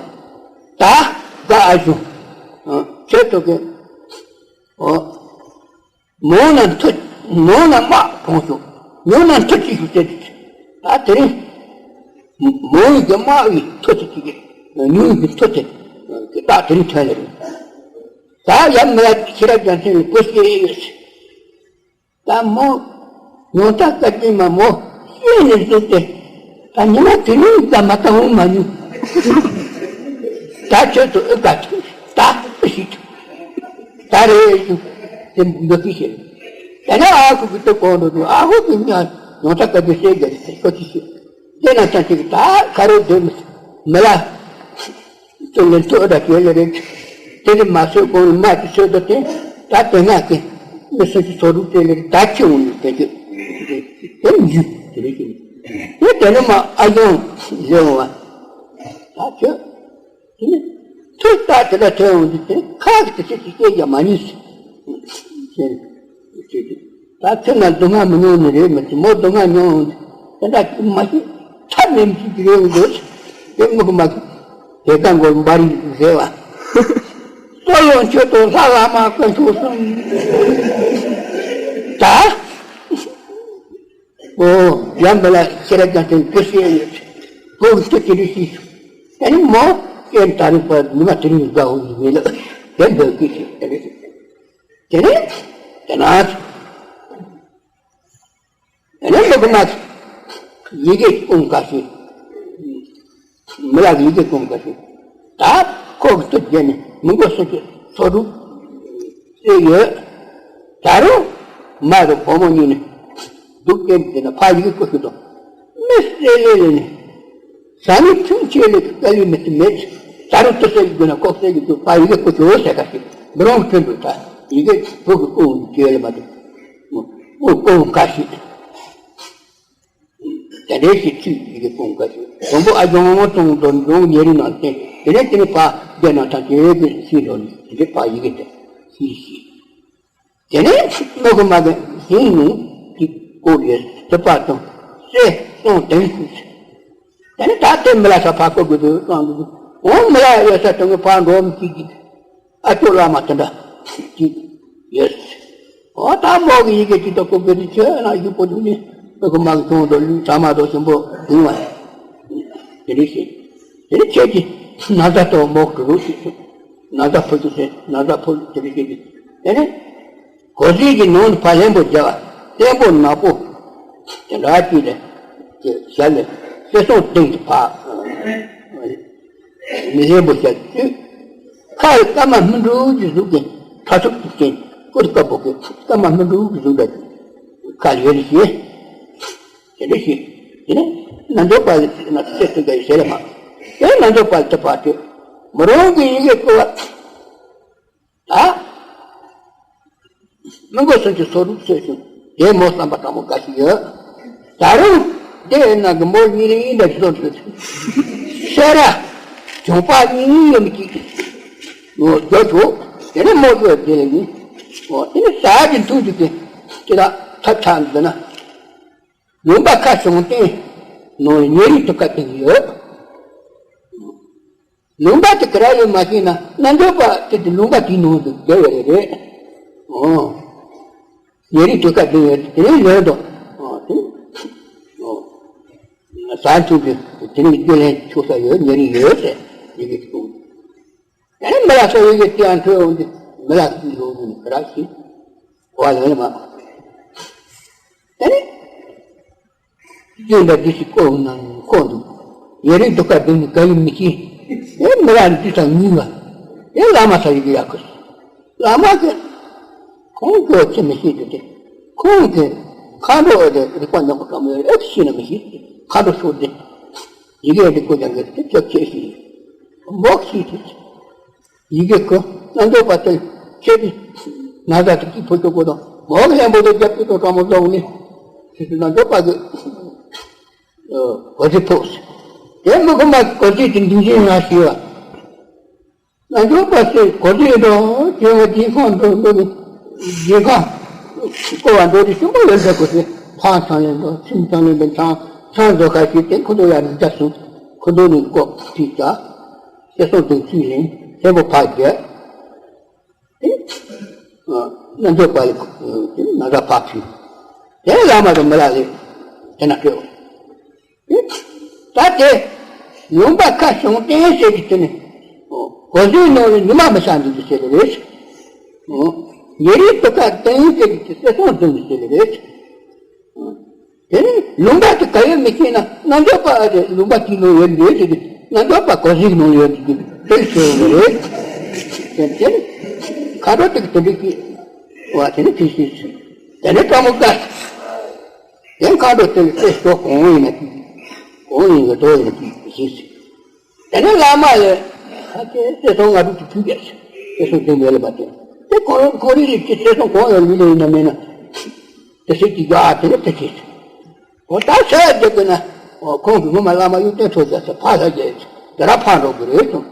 ད་དགའ་ཨ་ཞུ། ཁྱེད་ཚོ་གི་ཨོ། མོ་ན་མཐུ། མོ་ན་དམག་གྲོངས་སོང་། ཉོ་ན་མཐུ་ཅི་ཞིག་བསྟན་ཏེ། ད་དེ་རིང་། མོ་ཡི་གི་དམག་གི་མཐུ་ཅི་ཅི་གི། ཉོ་ཡི་གི་མཐུ་ཅི། གི་ད་དེ་རིང་ཐོན་ལེ་རེད། ད་ཡ་མི་ལ་ཤེས་རབ་རྒྱལ་མཚན་ལ་བུ་སྐྱེས་ཡོད་ཟེར། ད་མོ། ཉུང་མཐའ་བཀའ་དྲིན་མ་མོ་ཤེས་ནས་བཟོས་ཏེ། ད་ཉི་མ་དེ་རིང་ཙམ་མ་ད་འོང་མ་མྱོང་། ད་ཁྱོད་ཚོ་ཨེ་དགའ་ཐུབ་ད་ཨེ་ཤི་ཐུབ། ད་རེས་ཡུ་དེ་འདོད་ཀྱི་ཤེས། ད་ནི་ཨ་ཁུ་གི་ཏོ་གོང་དུ་འདུག་ཨ་ཁུ་གི་ཉ་ཉུང་མཐའ་བཀའ་དྲིན་ཤེས་རྒྱ་དེ་ཁོ་ཅི་ཤེས། དེ་ན་ཚང་གཅིག་ད་ཁ་རོ་དེ་མི་ལ། དེ་ལས་ཐོག་ད་ཁྱོད་ལ་རེད། དེ་ནི་མ་སོས་གོང་ནས་མ་ཅི་སོས་ད་དེ་ད་དེ་ན་དེ་མི་སུ་ཅི་ཚོ་རུ་དེ་ལས་ད་ཁྱི་འོང་ནས་དེ་ཁྱི་དེ་མི་ཞུ་དེ་རེད་ཁྱི་དེ་དེ་ནི་མ་ཨ་ཡོང་ལེ་འོང་བ་ད་ཁྱོད་དེ་ནི་ཐུག་ད་དེ་ལ་ཐོན་འོང་དུས་དེ་ཁ་གི་དེ་ཅི་ཅི་སྐད་རྒྱག་མ་ཉན་ཟེར། ད་ཚེ་ན་སྡུག་བསྔལ་མི་མྱོང་ནི་རེད་མི་ཚེ་མོ་སྡུག་བསྔལ་མྱོང་འོང་དེ་འདྲ་ཅིག་མ་ཤེས་ཐབས་མེད་ཅིག་རེད་འོང་དུས་དེ་མི་གི་མ་གི་དེ་ལྟ་མགོ་འབར་ཡིན་ཟེར་བ། སོ་ཡོང་ཆོས་དང་ལྷ་བླ་མ་དཀོན་མཆོག་གསུམ། ད། ཨོ། ཡང་མི་ལ་ཤེས་རབ་ཀྱང་དེ་འདི་ཤེས་ཡོད། ཁོ་བོ་ཚོ་དེ་འདྲ་ཤེས་སོང་། ཨ་ནི་མོ། ཨེ་ད་རིང་པ་ཉི་མ་དེ་རིང་དགའ་བོ་ཡིན་མེད་ལ། དེ་འདོད་ཀྱི་ཤེས་དེ་འདྲ་ཤེས། དེ་ནས། དེ་ན། དེ་ནས་མོ་གི་མ། ཡི་གེ་ཀུན་དགའ་ཤེས། མི་ལ་ཡི་གེ་ཀུན་དགའ་ཤེས། ད་ཁོ་གི་ཚོ་བརྒྱད་ནི་མི་མགོ་སུ་ཚོ་ཚོ་དྲུག་ཨེ་ཡོད། ད་རུང་མ་དང་བུ་མོ་གཉིས་ནི་སྡུག་བསྔལ་འདི་ན་ཕ་ཡི་གེ་བཀོད་ཤོག་དང་། མི་སེ་ལེ་ལེ་ནི་ཟ་ནི་ཐུན་ཆེ་ལེ་དཀའ་ལས་མི་ཐུབ་མེད། ད་རུང་ཏི་སེ་གི་དགོས་ན་ལྐོག་སེ་གི་དུ་ཕ་ཡི་གེ་བཀོད་ཤོག་ཟེར་ཁ་ཤས་མི་རུང་ཁྱོད་འདུག་ད་ཡི་གེ་བུ་གི་སྐུ་འོང་གི་ལ་མ་དུ་སྐུ་འོང་ཁ་ཤས། དེ་འདྲའི་ཞིག་ཚུལ་ཡི་གེ་ཀུན་དགའ་ཞིག་དང་པོ་ཨ་ཇོ་མོ་དང་འདོན་འདོན་ཉེ་རིང་ནང་བསྟན། དེ་ནས་དེ་ནས་ཕ་སྡེ་ནང་ཐང་དེ་གི་ཤིང་འགྲོ་ནས་དེ་འདྲའི་ཕ་ཡི་གེ་དེ་ཤིག་ཤིག་དེ་ནས་མོ་གི་མ་གི་ཞིང་ནས་ཅིག་བསྐོར་ཡོད་དེ་པ་དང་སེ་སོང་དེང་ཤིག་དེ་ནས་ད་དེ་མི་ལ་ས་ཕ་བསྐོར་དགོས་དུས་གང་དུ་འོང་མི་ལ་ཡོད་ས་དང་གི་ཕ་འགྲོ་མི་ཅིག་གིས། ཨ་ཅོ་བླ་མ་དེ་འདྲ་ཅིག་ཡོད། ཨོ་ད་མོ་གི་ཡི་གེ་ཅིག་ཏུ་ཀོ་བེ་དི་ཆོས་ན་ཡུ་པོ་དུ་ནི་ཨ་ཁུ་མ་གི་ཆུང་དུ་ལུས་ཐ་མ་དུ་ཆེན་པོ་དུང་བ་དེ་རེ་ཞིག་དེ་རེ་ཁྱེད་ཀྱི་ན་ཚ་ཏོ་མོ་གི་རུ་ཞིག་ན་ཚ་ཕོ་ཅིག་ཟེར་ན་ཚ་ཕོ་དེ་རེ་ཞིག་དེ་རེ་གོ་ཟིག་གི་ནང་དུ་ཕ་ལན་པོ་རྒྱ་བ་བརྟན་པོ་ནག་པོ་དེ་འདྲ་ཅིག་ལས་ཞལ་ལས་སེ་སོང་སྟེང་དུ་ཕ། མི་ལེན་པོ་བྱ་དུས། ཁ་ཡི་སྐར་མ་སྨིན་དྲུག་གི་གཟུགས་ཀྱི་ཁྲ་ཐུབ་ཀྱི་སྟེང་ཀུར་དཀར་པོ་གི་སྐར་མ་སྨིན་དྲུག་གི་གཟུགས་འདྲ་ཁ་ཡོད་ཞེས། དེ་འདྲ་ཞིག་དེ་ནས་རྣལ་འབྱོར་པ་ལ་ན་ཚེ་སྟོན་པའི་ཞལ་ལས་མ། དེ་རྣལ་འབྱོར་པ་ལ་དེ་བར་དུ་མི་རུང་གི་ཡི་གེ་བཀོད་པ། ད། མི་མགོ་སུན་གྱི་སོ་རུག་སོས་ཤིང་དེ་མོ་བསམ་པ་དྲང་མོ་དགའ་ཞིག་ཡོད། ད་རུང་དེ་ཡིན་ན་གི་མོ་གཉིས་རེ་ཡིན་ན་བཟོ་འདུག་ཤེས་ར་གྱོང་པ་གཉིས་ཡོད་མི་གཅིག་ཡོད་འཇོག་ཆོག་དེ་ནས་མོ་ཡོད་དེ་ལ་ཡིན། འོ་དེ་ནས་ཟ་གི་འཐུང་གི་དེ་དེ་ལ་ཐབས་ཆག་འདི་ན་ལུང་པ་ཁ་བྱང་བསྟན་ནང་ཉེ་རིང་དུ་ཁ་བསྟན་གྱི་ཡོད། ལུང་པ་དེ་ག་ར་ཡོད་མ་ཤེས་ན་རྣལ་འབྱོར་པ་དེ་དེ་ལུང་པ་དེའི་ནང་དུ་བསྡད་ཡོད་རེད་རེད། ཨོ། ཉེ་རིང་དུ་ཁ་བསྟན་ཡོད་དེ་ནས་ལོན་དུ། ཨོ་དེ། ཨོ། ཟ་འཐུང་གི་དེ་ནས་རྒྱུ་ལེན་ཆོག་ས་ཡོད་ཉེ་རིང་ཡོད་ཟེར་ཡི་གེ་གསུངས། དེ་ནས་མི་ལ་སོགས་ཡི་གེ་དེ་ཡང་འཕྲོས་འོང་དུས་མི་ལ་སོགས་ཡི་གེ་འོང་དུས་ག་ར་ཞིག་གོ་བ་ལོན་ལ་མ། དེ་ནས། སྐྱོན་དང་བདེ་ཞིག་བཀོད་ནང་ཁོག་འདུག་ཡེ་རིང་དུ་ཁ་བདུན་ནི་ག་ཡིན་མི་ཤེས། དེ་མི་ར་འདི་དང་གཉིས་པ། དེ་བླ་མ་ས་ཡི་གི་ཡག་གི་བླ་མ་གི་ཁོང་གི་ཆེ་མི་ཤེས་དུ་དེ་ཁོང་གི་མཁའ་འགྲོ་དེ་རིག་པ་ཉག་པོ་ཀ་མོ་ཡོད་ཨེ་ཤེས་ན་མི་ཤེས། མཁའ་འགྲོ་ཤོར་དེ་ཡི་གེ་འདི་བཀོད་ཀྱང་གི་དེ་ཁྱོད་ཁྱེད་ཤེས་མོག་ཤེས་དུ། ཡི་གེ་ཁོ་རྣལ་འབྱོར་པ་དེ་ཁྱེད་ཀྱི་ན་ཚ་དེ་ཀྱི་ཕོ་ཁྱོ་ཀོ་དང་མོ་གི་ལྷན་པོ་དེ་རྒྱབ་ཀྱི་དང་གྲོགས་མོ་བཟོ་ནི་ཁྱེད་ཀྱི་རྣལ་འབྱོར་པ་གི་གོ་རི་ཕོག་དེ་མི་ཁོ་མ་གི་གོ་རི་དེ་འདི་འདྲའི་ང་ཤེས་བ། རྣལ་འབྱོར་པ་ཚོས་གོ་རི་འགྲོ་བྱེ་བ་རྗེས་ཁོང་འགྲོ་འགྲོ་གི་རྗེས་ཁོང་ཀོ་བ་འགྲོ་དེ་ཆུན་པོ་ཡོད་ཟེར་གོ་ཚེ་ཕང་ཚང་ལེན་འགྲོ་ཁྱིམ་ཚང་ལེན་པའི་ཚང་ཚང་བཟོ་ཁ་ཞིག་དེ་ཁོ་ཚོ་ཡར་རྒྱ་སོང་ཁོ་ཚོ་ནི་ཀོ་ཕིག་ཀ་ཤེས་སོང་དུ་ཚུལ་ལེན་ཆེན་པོ་ཕག་རྒྱལ། རྣལ་འབྱོར་པ་ལ་ན་ར་ཕག་ཕུལ། དེ་བླ་མ་དང་མི་ལ་ལས་དེ་ན་སྤྲོད། ད་དེ་ལུང་པ་ཁ་བྱང་བསྟན་ཟེར་གྱི་དེ་ནི་གོ་ཟོའི་ནང་ལ་ཉི་མ་མི་ཤར་འདུག་གི་ཟེར་གི་རེད། ཉེ་རིང་དུ་ཁ་བསྟན་ཟེར་གྱི་དེ་སེ་སོང་འདུག་གི་ཟེར་གི་རེད། དེ་ནི་ལུང་པ་དེ་ག་ཡོད་མི་ཤེས་ན་རྣམ་འགྱུར་པ་ཨ་རེ་ལུང་པ་དེའི་ནང་ཡོད་འདུག་ཟེར་གི། རྣམ་འགྱུར་པ་གོ་གཟིག་ནང་ཡོད་འདུག་དེ་ཤོད་ཡོང་གི་རེད། དེ་དེ་ནི་མཁའ་འགྲོ་དེ་གི་དེ་འདྲ་གི་བ་དེ་ནི་དེ་ཤེས་ཤིང་། དེ་ནི་སྤྲང་པོ་དཀར། དེ་མཁའ་འགྲོ་དེ་ལ་དེ་ཤོག་གང་ཡིན་ན་དེ་གང་ཡིན་གི་དོ་ཡིན་ན་དེ་ཤེས་ཤིང་། དེ་ནས་བླ་མ་ལས་ཁ་ཆེ་ཚེ་སྲོག་ང་དྲུག་ཅུ་ཕུལ་གྱི་ཚེ་སྲོག་དེ་འདྲ་ལས་པ་དེ། དེ་ཁོ་ཁོ་རེ་རེ་ཀྱི་ཚེ་སྲོག་གང་ཡང་ལུས་ལ་ཡིན་ན་མེད་ན། དེ་སྲིད་ཀྱི་ཡ་དེ་ནས་དེ་བྱེད། འོ་ད་ས་ཡ་རྒྱབ་ཀྱི་ན། འོ་ཁོང་གི་ངོ་མ་བླ་མ་གཡུ་སྟོན་ཐོག་རྒྱ་ས་ཕ་ས་རྒྱ་ཡིན་དེ་ར་ཕ་འགྲོ་གི་རེད་གསུངས།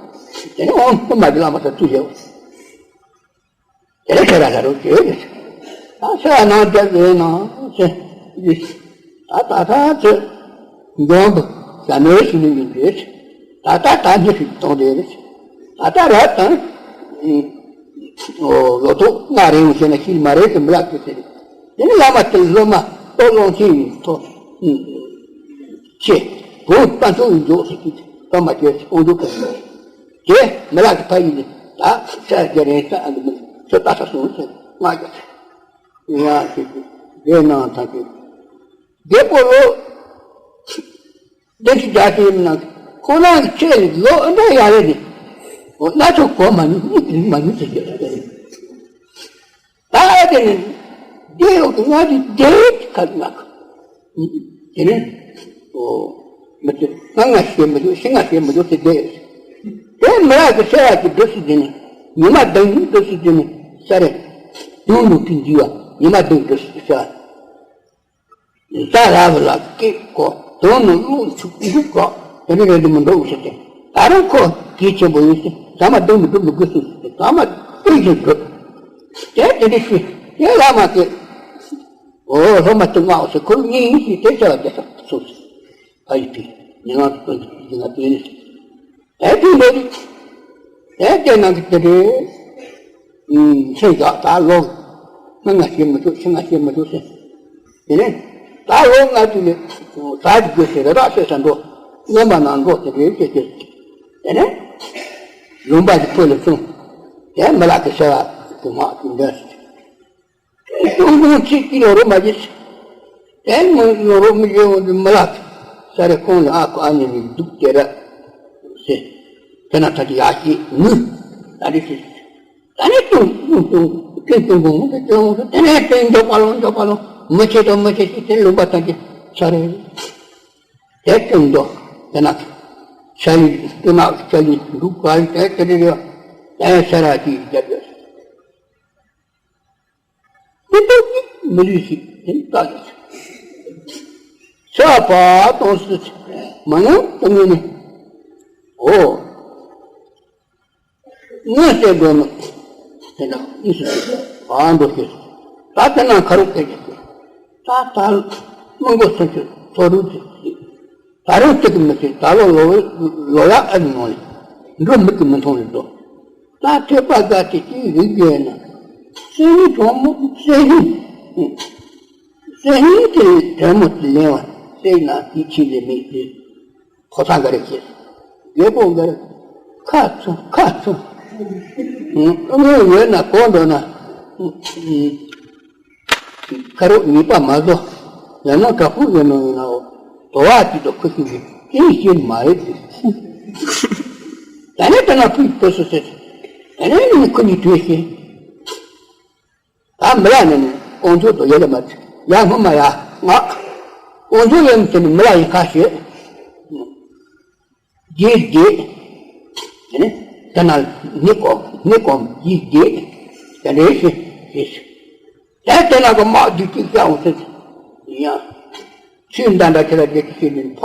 དེ་ནས་འོང་ངོ་མ་གི་བླ་མ་ས་ཚུལ་ཡོད། དེ་ནས་ཁྱེད་རང་ལ་རོགས་བྱེད་ཀྱི། ད་ཤ་ནང་བརྒྱབ་ཡོད་ནང་ཟེར། ད་ད་ད་ཚེ་འཇོན་པོ་ཟ་མའི་ཞི་ལུ་ཡིན་དུས། ད་ད་ད་ཉི་ཤུ་གཏོང་དེ་རེད། ད་ད་ར་དང་། ཨོ་ལོ་ཐོག་ང་རེ་ཡོང་བྱས་ན་ཤི་མ་རེད་ཟེར་མི་ལགས་ཀྱི་ཟེར། དེ་ནས་བླ་མ་དེ་སློབ་མ་ལྟོ་སློང་ཆེན་ཡིན་ཐོག་ཆེ། བོད་དཔལ་འབྱོར་ཡིན་འཇོག་ཟེར་གྱི་ད་མ་བྱས་དཔལ་འབྱོར་ག་ཟེར། དེ་མི་ལགས་ཀྱི་ཕ་ཡུལ་ནས་ད་ཤ་རྒྱ་རེད་ས་ཨ་ནི་མི་ཚོད་ལྟ་ས་སོང་ཟེར་ང་རྒྱ་ཟེར། ཡ་ཟེར་གྱི་དེ་ནང་ཐང་གི་རྒྱལ་པོ་ལོ་བདུན་ཅུ་གྱ་བཞི་ཡིན་ནང་ཁོ་རང་གི་ཆེད་ལ་ལོ་ཨ་འདྲ་ཡ་རེད་ནི། འོ་སྣ་ཚོགས་གོ་མ་ནུས་གཉིད་དུ་མ་ནུས་ཟེར་གྱི་རེད། ད་ཨ་དེ་ནི་རྒྱལ་ཡོངས་ཀྱི་ལྔ་བཅུ་བདུན་ཁ་ལ་ང་དེ་ནས་ཨོ་མི་ཚེ་ལྔ་ལྔ་བྱེད་མི་འཇུག་བཞི་ལྔ་བྱེད་མི་འཇུག་ཟེར་བསྡད་ཡོད། དེ་མི་རག་གི་ཤ་ཡག་གི་འདུ་སྲི་དེ་ནི་ཉི་མ་བདུན་འདུ་སྲི་དེ་ནི་ཤ་རེ་དུང་ལུག་གི་འཇུ་བ་ཉི་མ་བདུན་འདུ་སྲི་ཤ་ཟ་ར་བ་ལ་སྐེ་གོ་དོན་ནི་རླུང་འཚུབ་འཇུག་གོ་དེ་ནི་རེད་འདི་མི་འདུག་ཟེར་ཏེ་ད་རུང་ཁོ་གལ་ཆེན་པོ་ཡིན་ཟེར་ཟ་མ་བདུན་མི་འདུག་མི་དགོས་སུ་ཟེར་ཏེ་ཟ་མ་བདུན་ཞིག་འདུག་དེ་དེ་འདྲ་ཞིག་དེ་བླ་མ་དེ། ཨོ་སློབ་མ་དེ་མངགས་སེ་ཁོ་གཉིས་ཤིག་དེ་བྱ་བ་དེ་སོགས་སོ་སོ་ཕ་ཡི་དེ་ཉི་མ་དེ་ཉི་མ་དེ་ནི་ཨེ་དེ་འདྲ་རེད། ཨེ་དེ་ནང་གི་དེ་རེད། ཚེ་བཞག་ད་ལོ་ལྔ་ལྔ་བྱེད་མི་ཆོག་ཕྱི་ལྔ་བྱེད་མི་ཆོག་ཟེར། དེ་ནས་ད་ལོ་ལྔ་དུས་ནས་ད་དགོས་ཟེར་ར་ར་ཟེར་ས་འགྲོ་སྔོན་མ་ནང་འགྲོ་དེ་རེད་ཟེར་ཟེར། དེ་ནས་ལུང་པ་གི་ཕུ་ལ་སོང་། དེ་མི་ལགས་ཀྱི་ཟེར་བ་དེ་མ་དེ་འདྲ་ཟེར། སྟོང་སྟོང་ཚིག་གཅིག་ལོ་རོ་མ་བྱེད། དེ་མོ་ལོ་རོ་མི་བྱེད་འོང་དུས་མི་ལགས་ས་རེ་ཁོང་ལ་ཨ་ཁོ་ཨ་ནེ་མི་འདུག་དེ་ར་ཟེར། དེ་ན་ད་དེ་ཡག་ཤེས་ནུས་ད་རེ་ཟེར། ད་ནི་སྟོང་སྟོང་སྟོང་སྟོང་སྟོང་སྟོང་སྟོང་དེ་ནས་དེ་འཇོག་པ་ལོ་འཇོག་པ་ལོ་མི་བྱེད་དོ་མི་བྱེད་ཤེས་དེ་ལུང་པ་ད་དེ་ས་རེ་དེ་སྟོང་དོ་དེ་ན་ས་ཡི་དེ་ན་ས་ཡི་འདུག་ག་ཡི་དེ་དེ་རེ་རེ་དེ་ས་ར་དེ་རྒྱབ་ཡོད། དེ་ལྟར་གྱི་མི་ལུས་ཤིག་དེ་ནི་བཀག་ཡོད། ཤ་བ་གཏོང་སྲིད་མ་ཡོང་དུ་ངེས་ནས། འོ། དངོས་གསལ་སྒོ་ནས་དེ་འདྲ་གཉིས་སུ་བ་འགྲོ་ཤེས། ད་དེ་ན་ཁ་རུ་སྐད་ཀྱི་ད་ད་མི་མགོ་སུམ་ཅུ་ཚོ་རུ་ཅིག་ད་རུང་གཅིག་གི་མི་ཚེ་ད་ལོ་ལོ་ལོ་ཡ་ཨ་ནི་ནང་ལ་འགྲོ་མི་གི་མི་མཐོང་ལ་འགྲོ། ད་ཐོས་པ་དགའ་དེ་ཅིའི་རིགས་ཡོད་ན། སེམས་ཉིད་གྲོགས་མོ་སེམས་ཉིད། སེམས་ཉིད་ཀྱི་དྲན་མོ་དེ་ལེན་བ་སེམས་ན་དེ་ཕྱིན་ལས་མེད་དེ། ཕོ་ཚང་འགའ་རེ་བྱེད། རྒད་པོ་འགའ་རེ་ཁ་ཚུམ་ཁ་ཚུམ། དངོས་ཡོད་ན་གོ་འགྲོ་ན། ཁ་རོག་ཉེས་པ་མ་བཟོ། ཡང་ན་དྲག་པོ་ཡོད་ནོ་ཡིན་ནའོ། དོ་བ་གཅིག་ཏུ་ཁུ་ཤིང་གི་ཅིའི་ཤེས་མ་རེད་དེ། ད་ནས་ད་ན་ཕུད་དོ་སུ་ཟེར། ད་ནས་ནི་ཁུ་གཉིས་བྲོས་ཤིང་། ད་མི་ལ་ནས་ནི་དཀོན་མཆོག་ཏུ་ཡ་ལ་མ་ཡ་སྔོན་མ་ཡ་ང་དཀོན་མཆོག་ཡ་མི་དེ་ནི་མི་ལ་ཡིན་ཁ་ཤས། རྗེས་རྗེས། དེ་ནས་དེ་ན་ནི་གོམ་ནི་གོམ་རྗེས་རྗེས། དེ་འདྲའི་ཞིག་ཞིག་ཞིག་དེ་དེ་ན་གོ་དམག་བདུད་ཅིག་བཤའ་འོང་ཟེར། ཡིན་ཡང་། ཆོས་འདྲ་འདྲ་ཁྱེད་ལ་རྒྱལ་གྱི་ཤེས་ནས་ཕ་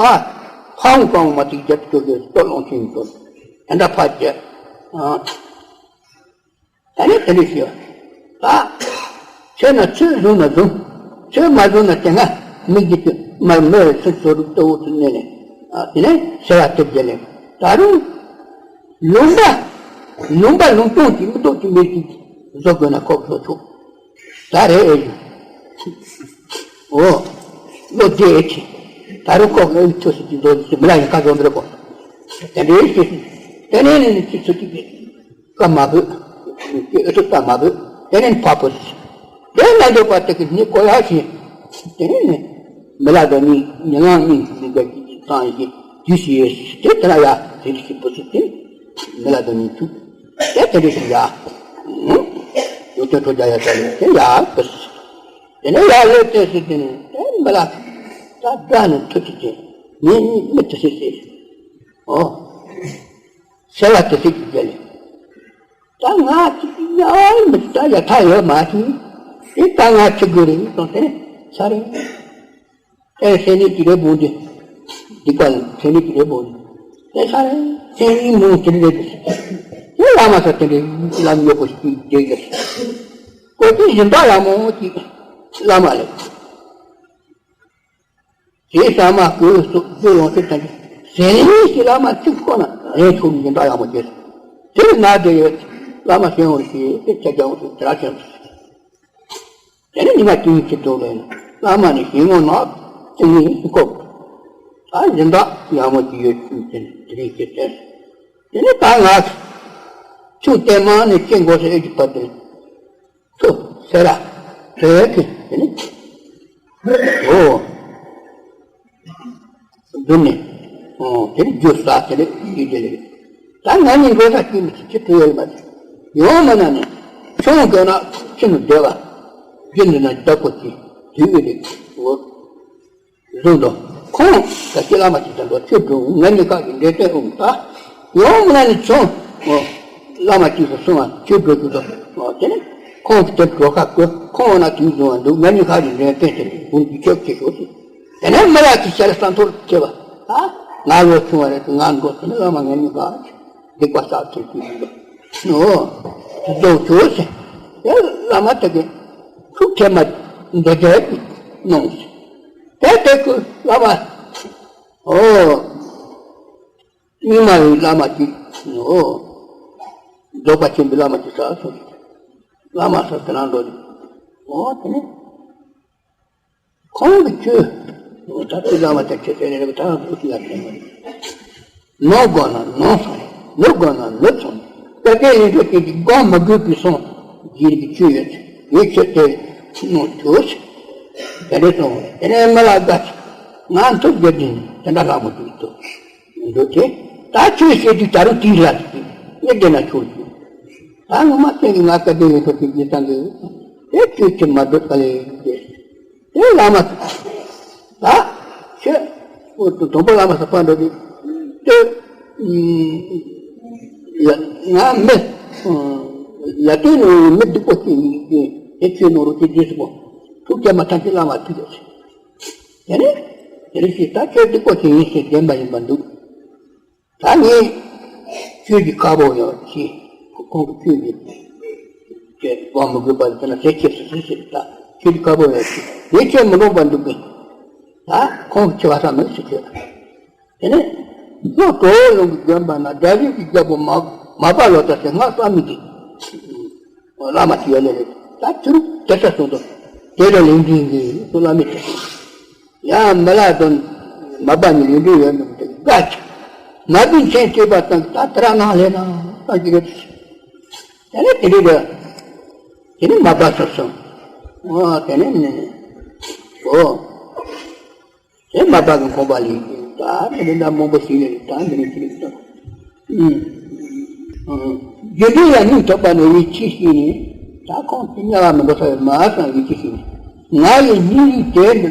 ཕ་འོང་གང་མ་ཐིག་རྒྱབ་སྐྱོ་གི་ལྟོ་ལོང་ཆེན་ཡིན་དོ། དེ་འདྲ་ཕ་རྒྱལ། ཨ། ད་ནི་དེ་འདྲ་ཞིག་ཡོད། ད། ཆོས་ན་ཆོས་བཟུང་ན་བཟུང་། ཆོས་མ་བཟུང་ན་དེ་སྔ་མི་འཇིག་གི་མར་མི་སུ་ཚོ་རུ་ལྟ་བུ་ཚོ་གནས་ནས། དེ་ནས་ཟེར་བ་དེ་བརྒྱབ་ནས་ད་རུང་། ལུང་པ། ལུང་པ་ལུང་སྟོང་གི་མི་ལྡོག་གི་མི་ཞིག་བཟོ་དགོས་ན་ཁོག་བཟོ་ཆོག་ད་རེད་ཨེ་ཡིན། འོ། བློ་བདེ་ཨེ་ཆེ། ད་རུང་ཁོག་ཨེ་ཡིན་ཆོས་སྲིད་ཀྱི་བཟོ་ཞིག་མི་ལ་ཡང་ཁ་བཟོ་འདྲ་གོ་དེ་འདྲའི་ཞིག་དེ་ནས་ནི་ཅི་ཚོད་ཅིག་གི་བཀའ་མ་བོས། ཨེ་ཚོད་བཀའ་མ་བོས། དེ་ནས་ཕ་བོས། དེ་ན་འདོད་པ་དེ་གི་ནི་གོ་ཡ་ཞིག་དེ་ནས་ནི། མི་ལ་དོ་ནི་ཉི་ལང་གཉིས་ཀྱི་མི་འདྲ་གི་ཚང་ཡི་དུས་སུ་ཡོད་དེ་དེ་ལ་ཡ་དེ་རིགས་ཀྱི་བུ་ཚུགས་ཏེ་མི་ལ་དོ་ནི་ཚུགས་དེ་དེ་རིགས་ཀྱི་ཡ་ཡོད་དོ་ཁྲོ་རྒྱ་ཡ་ས་ལས་དེ་ཡ་བུ་ཚུགས་དེ་ནས་ཡ་ལས་དེ་སུ་དེ་ནས་དེ་མི་ལ་ད་དགྲ་ནི་ཐུགས་ཀྱི་དེ་ངེད་གཉིས་མི་དེ་སུ་ཟེར་ཨོ་ཟེར་བ་དེ་སུ་གི་རྒྱ་ལས། ད་ང་ཅིག་ཡང་མི་ད་ཡ་ཐག་ཡོད་མ་ཤེས། དེ་ད་ང་ཆི་དགོས་རེད་གསུངས་ཏེ་ཆ་རེད། དེ་སེ་ནི་ཅི་རེད་བུ་འདི། འདི་ག་སེ་ནི་ཅི་རེད་བུ་འདི། དེ་ཆ་རེད་སེ་ནི་མོ་ཅི་རེད། དེ་བླ་མ་ས་དེ་རེད་བླ་མ་ཡོད་པོ་ཞིག་དེ་རེད། ཀོ་ཅི་བཞིན་པ་ཡག་མོ་ཅིག་བླ་མ་ལས། དེའི་ཟ་མ་གོས་སོགས་རྒྱུ་ཡོང་ཚུལ་དང་གཟན་ཡིན་ཞིག་བླ་མ་གཅིག་ཁོ་ན་རེ་ཆུང་ཡིན་པ་ཡག་མོ་བྱེད། དེ་ན་དེ་ཡོད་བླ་མ་གཞན་འོང་ཞིག་དེ་ཆ་རྒྱ་འོང་ཞིག་དེ་ར་ཆེན་པོ། དེ་ནི་ཉི་མ་དེའི་ཕྱི་དྲོ་ལས་བླ་མ་ནི་ཞིང་ངོ་ནག་ཏིང་ངེ་ཤི་ཁོག་ད་སྦྱིན་བདག་ཡག་མོ་ཅིག་ཡོད་ཅིག་དེ་ནི་དེ་རིང་ཁྱེད་དེ་ནི་ད་ང་ཆུ་བལྟས་མ་ནི་ཅི་འགོ་ཟེར་ཨེ་ཅི་བ་དེ། ཐུ་སེ་ར་དེ་དེ་དེ་ནི་འོ་འདུ་ནི་འོ་དེ་ནི་རྒྱུ་ས་དེ་ནི་ཡི་དེ་ནི་ད་ང་ནི་འགྲོ་ས་ཅི་མི་ཅི་ཐུ་ཡོད་མ་རེད། ཡོང་མ་ན་ནི་ཆུང་དགོས་ན་ཕྱི་ནས་བསྡད་པ་རྒྱུ་འདི་ན་བདག་པོ་ཅི་དུས་ཡོད་རེད་འོ། བཟུང་དོ། ཁོང་ད་ཅི་བླ་མ་ཅིག་དང་དོ་ཆོས་སྒྲུབ་ང་གཉིས་ཀ་གི་འབྲེལ་སྟོན་འོང་ད། ཡོང་མ་ན་ནི་བྱུང་། ཨོ། བླ་མ་ཅིག་ཏུ་སོང་བ་ཆོས་སྒྲུབ་ཀྱི་དོ། ཨོ་དེ་ནི་ཁོང་གི་དེར་འགྲོ་ཁ་བཀོད་ཁོང་འོ་ན་དུས་བཟུང་བ་འདུག་ང་གཉིས་ཀ་གི་འབྲེལ་སྟོན་དེ་ནི་འོང་གི་ཆོག་ཅེས་ཞུ་ཞིག་དེ་ནས་མི་ལ་གི་ཤ་ར་ས་མཐོར་ཁྱེར་བ། ད་ང་ལོ་ཆུང་བ་རེད་དུ་ང་འགྲོ་དེ་ནི་བླ་མ་ང་གཉིས་ཀ་སྡིག་པ་བསགས་ཐུབ་ཀྱི་འདུག་ཨོ། རྫོགས་ཆོག་ཟེར། དེ་བླ་མ་དེ་གི་ཐུགས་ཁྲེལ་མ་འདོད་རྒྱལ་གྱི་གནང་ཟེར། དེ་དེ་ཁོས་བླ་མ། ཨོ། རྙིང་མ་ཡི་བླ་མ་ཅིག་ཨོ། རྫོགས་པ་ཆེན་པོའི་བླ་མ་ཅིག་ཟེར་སོང་། བླ་མ་ཟེར་དེ་རང་འགྲོ་ནས། ཨོ་དེ་ནས། ཁོང་གི་ཆོས། ཨོ་ད་ཚོད་བླ་མ་དེ་ཁྱེད་ཟེར་ནས་ད་རང་ཚོ་ལ་དྲན་པ་རེད། ནོར་དགོས་ན་ནོར་སོང་། ནོར་དགོས་ན་ནོར་སོང་། ད་ལྟའི་ཡིན་ཚོད་ཅན་གྱི་སྒོམ་མི་དགོས་པའི་སོང་། རྗེས་ཀྱི་ཆོས་ཡོད་ཚེ་ངས་ཁྱོད་དེ་ནོར་ཐུབ་ཟེར། དེ་འདྲ་སོང་། དེ་ནས་མི་ལ་དགའ་ཚེ་ང་མཐུ་རྒྱུ་དེ་དེ་འདྲ་ལྷག་མ་ཐུབ་ཐུབ། འདུག་སྟེ། ད་ཁྱོད་བཤད་དུས་ད་རུང་དེའི་ལ་ཟེར་གྱི་ངས་བདེ་ན་ཁྱོད་ཀྱིས། ད་ངོ་མ་སེམས་ཀྱི་ང་སྐལ་ལྡན་ཡོད་ཐོག་གི་རྗེས་ཙང་གི་དེ་ཁྱོད་ཀྱིས་མ་སྡོད་པ་ལས་ཟེར། དེ་བླ་མ་ད་ཁྱོད་དང་པོ་བླ་མ་ཟེར་པ་འགྲོ་དུས་དེ་ང་མི་ལ་དེ་ནི་མི་སྡུག་པོ་ཅིག་ཡིན་གྱི་དེ་ཁྱོད་ནོར་རོ་ཅིག་རྗེས་སུ་པོ་ཐུགས་རྒྱལ་མ་ཐམས་ཅད་བླ་མ་ཐུག་ཡོད་ཟེར། དེ་ནས་དེ་རིང་ཞིག་ད་ཁྱོད་སྡུག་པོ་ཅིག་ཡིན་ཞེས་བདེན་པ་ཡིན་པ་འདུག་ད་ངས་ཁྱོད་ཀྱི་ཁ་པོ་ཡང་ཅི། ཁོང་གི་ཁྱོད་ཀྱི་ཅེས་དབང་མི་དགོས་པར་དེ་ན་ཟས་ཁྱེར་སུ་ཟེར་ཟེར་ད་ཁྱོད་ཀྱི་ཁ་པོ་ཡང་ཅི་དེ་ཁྱོད་མི་འདོང་པར་འདུག་གི་ད་ཁོང་གི་ཁྱི་བ་ས་མི་ཤི་ཁྱོད། དེ་ནས་ལྷོ་གྲོ་བོ་ལུང་གི་དགོན་པ་ན་དགྲ་བཅོམ་གྱི་རྒྱལ་པོ་མ་མ་པ་ལོ་ཙཱ་ཟེར་སྔགས་བསམ་མི་གི་བླ་མ་ཅིག་ཡོད་ལེ་རེད། ད་ཁྱོད་དེ་ས་སོང་དོ་དེ་ལ་ལིང་ལིང་གི་སུ་བླ་མེད་དེ། ཡང་མི་ལ་དོན་མ་པ་ནི་ཡོན་ཏན་ཡོད་མི་དེ་དགའ་ཆེ། མ་བུ་མཚན་བརྗོད་པ་དང་ད་དེ་ར་ནང་ལས་ན་ད་ཅི་རེད། དེ་ནས་དེ་རིང་དེ་ནས་མ་པ་སོ་སོ། ཨོ་དེ་ནས་ནི་ཨོ། དེ་མ་པ་གི་ཁོང་པ་ལས་ད་དེ་རིང་ད་མང་པོ་ཞིག་ལས་ད་དེ་རིང་ཅི་རེད་ད། རྒྱུ་འབྲས་ལ་སྙིང་ཐག་པ་ནས་ཡིད་ཆེས་བྱས་ནས་ད་ཁོང་དེ་དམྱལ་བ་མི་འགྲོ་ས་ཡོད་མ་བསམ་ཡིད་ཆེས་བྱས་ནས་ང་ཡི་སྙིང་རུས་དེ་འདི་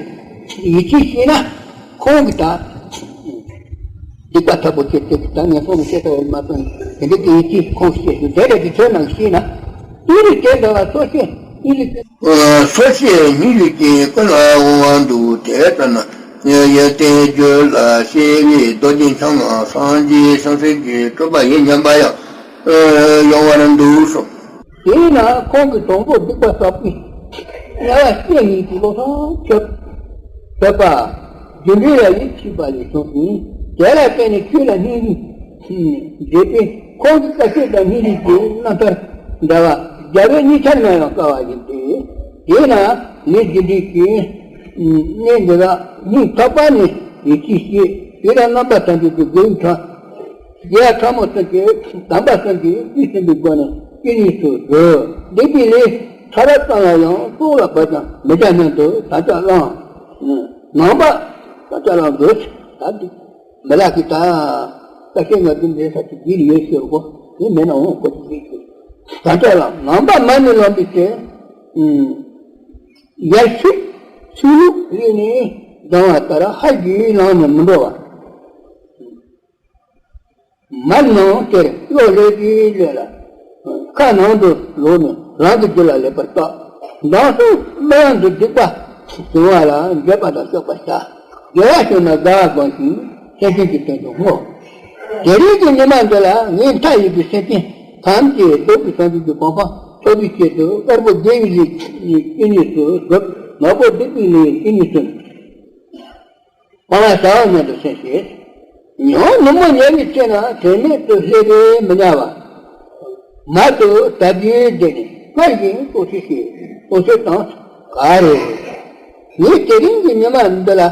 ཡིད་ཆེས་བྱས་ན་ཁོང་གི་ད་སྡིག་པ་ཐབས་པོ་ཆེ་དེ་ད་ངས་ཁོང་གི་བཤད་ཐབས་ཡོད་མ་བསམ་དེ་འདྲ་གི་ཡིད་ཆེས་ཁོང་བཤད་ཞུ་དེ་འདྲ་གི་ཁྱོད་རྣམས་ཤེས་ན་དེ་རིགས་དེ་འདྲ་ལ་སོ་ཤེས་དེ་རིགས་སོ་ཤེས་སྙིང་རུས་ཀྱི་ཀུན་ལ་འོང་བ་འདུག་དེ་ལྟར་ན། ཡོན་ཏན་རྒྱུད་ལ་སྐྱེ་བའི་རྡོ་རྗེ་འཆང་སངས་རྒྱས་སངས་རྒྱས་ཀྱི་སྤྲུལ་པ་ཡིན་སྙམ་པ་ཡང་ཡོང་བར་འདུག་གསུངས། དེས་ན་ཁོང་གིས་དང་པོ་སྡིག་པ་བསགས་པའི་དམྱལ་བ་སྐྱེ་ནས་ཀྱི་བློ་བཟང་ཆོས་བྱེད་པ་རྒྱུ་འབྲས་ལ་ཡིད་ཆེས་པ་ལས་བྱུང་ཞིང་དེ་ལ་བརྟེན་ནས་ཆོས་ལ་སྙིང་རུས་མཛད་པས་ཁོང་གི་བཀའ་ཆོས་དང་སྙིང་རུས་ཀྱི་རྣམ་ཐར་འདྲ་བ་རྒྱལ་བའི་གཉིས་ཆར་ན་ཡང་དཀའ་བ་ཡིན་ཏེ། དེས་ན་ངས་རྒྱུ་འབྲས་ཀྱི། གནས་འདི་ལ་སྙིང་ཐག་པ་ནས་ཡིད་ཆེས་བྱེད། དེ་ལ་རྣམ་པ་ཐམས་ཅད་ཀྱི་དགེ་བའི་ཕྲ། དགེ་བ་ཕྲ་མོ་ཐམས་ཅད་དམ་པ་གསུམ་གྱིས་དུས་གསུམ་པའི་སྒོ་ནས་ཅི་ནུས་སུ་བགྲོད། སྡིག་པའི་ལས་ཕྲ་རབ་ཙམ་ལ་ཡང་སྲོག་ལ་བབ་ཀྱང་མི་བྱ་སྙམ་དུ་དམ་བཅའ་བླངས། ནང་པ་ད་ལྟ་ལ་འདོད་ད་འདི་མི་ལ་གི་ད་ད་ཤེས་ང་འདི་འདྲའི་ས་ཅིག་འདི་ལ་ཡོད་ཤེས་གོ་འདི་མེད་ན་འོང་གོ་ཅིག་ཡིན་ཤེས། ད་ལྟ་ལ་ནང་པ་མ་ནི་ལོན་པའི་ཚེ། ཡར་ཤུགས་ཆུ་ལུག་རིག་ནས་ལྡང་བ་ལྟར་ཧ་གིས་ལངས་ནས་མི་འགྲོ་བ། མར་ནང་དེར་བློ་ལྷོད་ཀྱིས་ལས་ལ། ཁ་ནང་དུ་ལོག་ནས་རང་གི་རྒྱུད་ལ་ལེགས་པར་བརྟག་མདང་སུ་མི་ཡང་དུ་སྡིག་པ་བྱུང་བ་ལ་འགྱོད་པ་དང་སྐྱོ་བ་བྱ། དགེ་བ་བྱུང་ན་དགའ་བ་སྒོམ་ཞིང་སེམས་ཅན་གྱི་དོན་དུ་བསྔོ། དེ་རིང་གི་ཉི་མ་འདི་ལ་ངས་མཐའ་ཡས་པའི་སེམས་ཅན་ཐམས་ཅད་རྫོགས་པའི་སངས་རྒྱས་ཀྱི་གོ་འཕང་ཐོབ་པའི་ཆེད་དུ་དཀར་པོ་དགེ་བའི་ལས་ཀྱི་གནས་སུ་བསྒྲུབ། ནག་པོ་སྡིག་པའི་ལས་ཀྱི་གནས་སུ། སྤང་བླང་བྱའོ་སྙམ་དུ་སེམས་བསྐྱེད། ཉོན་ནུབ་མོ་ཉལ་བའི་ཚེ་ན་དྲན་མེད་དུ་སླེབས་པས་མི་ཉལ་བ། མལ་དུ་དལ་བུས་བསྡད་ནས་སྔར་བཞིན་ལྟོ་ཆས་བྱེད། ལྟོ་ཆས་དང་ག་རེ། ངས་དེ་རིང་གི་ཉི་མ་འདི་ལ་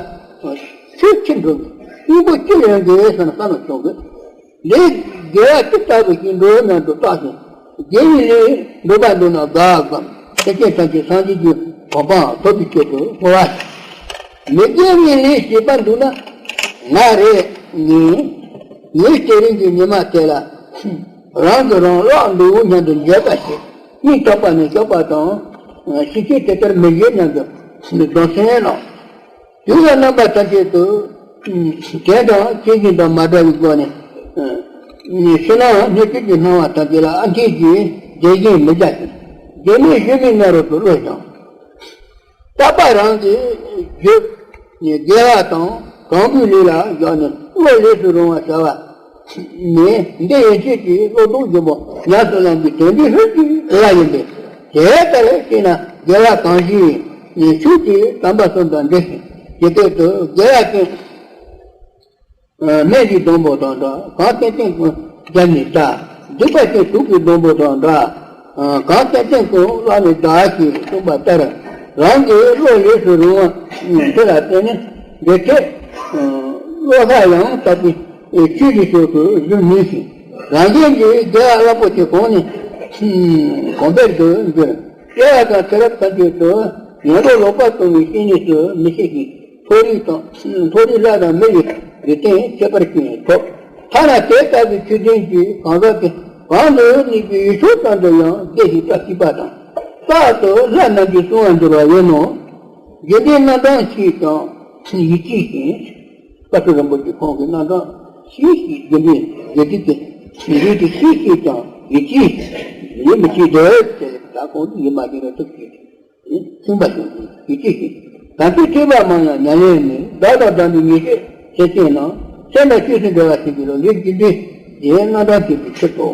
ཆོས་ཁྱེར་འགྲོ་གི་སྙིང་པོ་ཅི་ལེན་དགོས་བསམ་བསམ་བློ་གཏོང་དགོས། ལས་དགེ་བ་ཅི་ལྟ་བུ་ཞིག་འགྲོ་སྙམ་དུ་བརྟག་ཅིང་དགེ་བའི་ལས་འགྲུབ་པ་འདུག་ན་དགའ་བསྒོམ། སེམས་ཅན་ཐམས་ཅད་སངས་རྒྱས་ཀྱི་གོ་འཕང་ཐོབ་པའི་ཆེད་དུ་བསྔོ་བ། མི་དགེ་བའི་ལས་བྱེད་པ་འདུག་ན་ང་རེ་ངས་ངས་དེ་རིང་གི་ཉི་མ་དེ་ལ་རང་གིས་རང་བརླག་འདུག་སྙམ་དུ་འགྱོད་པ་བྱེད། སྙིང་ཐག་པ་ནས་སྐྱོབ་པ་དང་ཤི་ཆོས་དེ་ལྟར་མི་བྱེད་སྙམ་དུ་སྡོམ་སེམས་གནང་། དུས་ལ་རྣམ་པ་ཐམས་ཅད་དུ། དེ་དང་ཆོས་བཞིན་དང་མ་འདྲ་བའི་སྒོ་ནས། ཕྱི་ནང་སྣོད་བཅུད་ཀྱི་སྣང་བ་ཐམས་ཅད་ལ་ཨ་འཐས་ཀྱི་བདེ་ཞིང་མི་རྒྱ་ཞིང་། དགེ་མེད་ཞུམ་མེད་སྙིང་རུས་སུ་བློ་ཞིང་། རྟག་པ་རང་གི་རྒྱུད་དགེ་བ་དང་གང་བུའི་ལས་ལ་བཞག་ནས་བློ་ལས་སུ་རུང་བ་བྱ་བ། ནས་འདི་ཡན་ཆད་ཀྱི་བློ་ལྡོག་འཇུག་པ་ཉམས་སུ་བླང་གི་དོན་འདི་ཧྲིལ་གྱིས་དེ་ལ་ཡིན་པས། དེ་ལྟར་བྱས་ན་དགེ་བ་གང་ཞིག་ནས་ཆོས་ཀྱི་དམ་པ་གསུམ་དང་འབྲེལ་ཞིང་ཇི་སྐད་དུ་དགེ་བ་ཅན་སྨན་གྱི་སྡོང་པོ་དང་འདྲ། གང་བསྟེན་བསྟེན་ཀུན་རྒྱབ་ནས་བཀྲ། སྡིག་པ་ཅན་དུག་གི་སྡོང་པོ་དང་འདྲ། གང་བསྟེན་བསྟེན་ཀུན་བརླག་ནས་འདྲ་ཞེས་གསུངས་པ་ལྟར། རང་གི་བློ་ལས་སུ་རུང་བ་འདི་ལ་བརྟེན་ནས་འདི་འཕྲད། བློ་ལྷ་ཡང་དག་པའི་ཆོས་ཀྱི་ཕྱོགས་སུ་བཞུགས་ནུས་ཤིང་། རང་གཞན་གྱི་དགེ་བ་རླབས་པོ་ཆེ་གོང་ནས་གོང་འཕེལ་དུ་འགྱུར། སྐྱེ་བ་དང་ཚེ་རབས་ཐམས་ཅད་དུ་ཡོན་ཏན་ལོག་པར་གཏོང་བའི་སྐྱེ་གནས་སུ་མི་སྐྱེ་ཞིང་། མཐོ་རིས་དང་མཐོ་རིས་ལྷ་དང་མི་ཡི་རིགས་ལྡན་ཁྱད་པར་ཅན་ཐོབ། ཐ་ན་དེ་ལྟ་བུའི་ཆོས་ལྡན་གྱི་གང་ཟག་དེ་གང་དུ་གནས་པའི་ཡུལ་ཕྱོགས་ཙམ་དུ་ཡང་བདེ་ཞིང་བཀྲ་ཤིས་པ་དང་། རྟག་ཏུ་ལྷ་རྣམས་ཀྱིས་བསུ་བར་འགྱུར་བ་ཡིན་ནོ། དགེ་ལྡན་རྣམ་གྲངས་ཤིག་ཀྱང་ཡིད་ཆེས་ཤིང་། བཀའ་ཁྲི་རིན་པོ་ཆེ་ཁོང་གི་རྣམ་གྲངས་ཤིག་ཤིག་དགེ་འདུན་དགེ་སྡིག་གི་ལུས་དེ་ཤིག་ཤིག་ཀྱང་ཡིད་ཆེས་ཡིད་མི་ཆེས་འདོད་ཅེས་ད་ཁོང་ཡིད་མ་ཆེས་རེ་ཐུབ་ཀྱིས་ཚིམ་པ་བྱུང་ཡིད་ཆེས་ཤིང་། གང་ཚེ་ཁྲིད་པ་མང་ཡང་མྱ་ངན་མེད། བདག་དང་བདག་འདྲའི་ཉེས་སྤྱོད་ཆེ་ཆེན་རྣམས། སེམས་དང་ཆོས་སུ་འབྲེལ་བ་ཞིག་གི་ལོ་ལུས་ཀྱི་ལུས་དེའི་རྣམ་གྲངས་ཐེབས་པའི་ཕྱིར་དོ།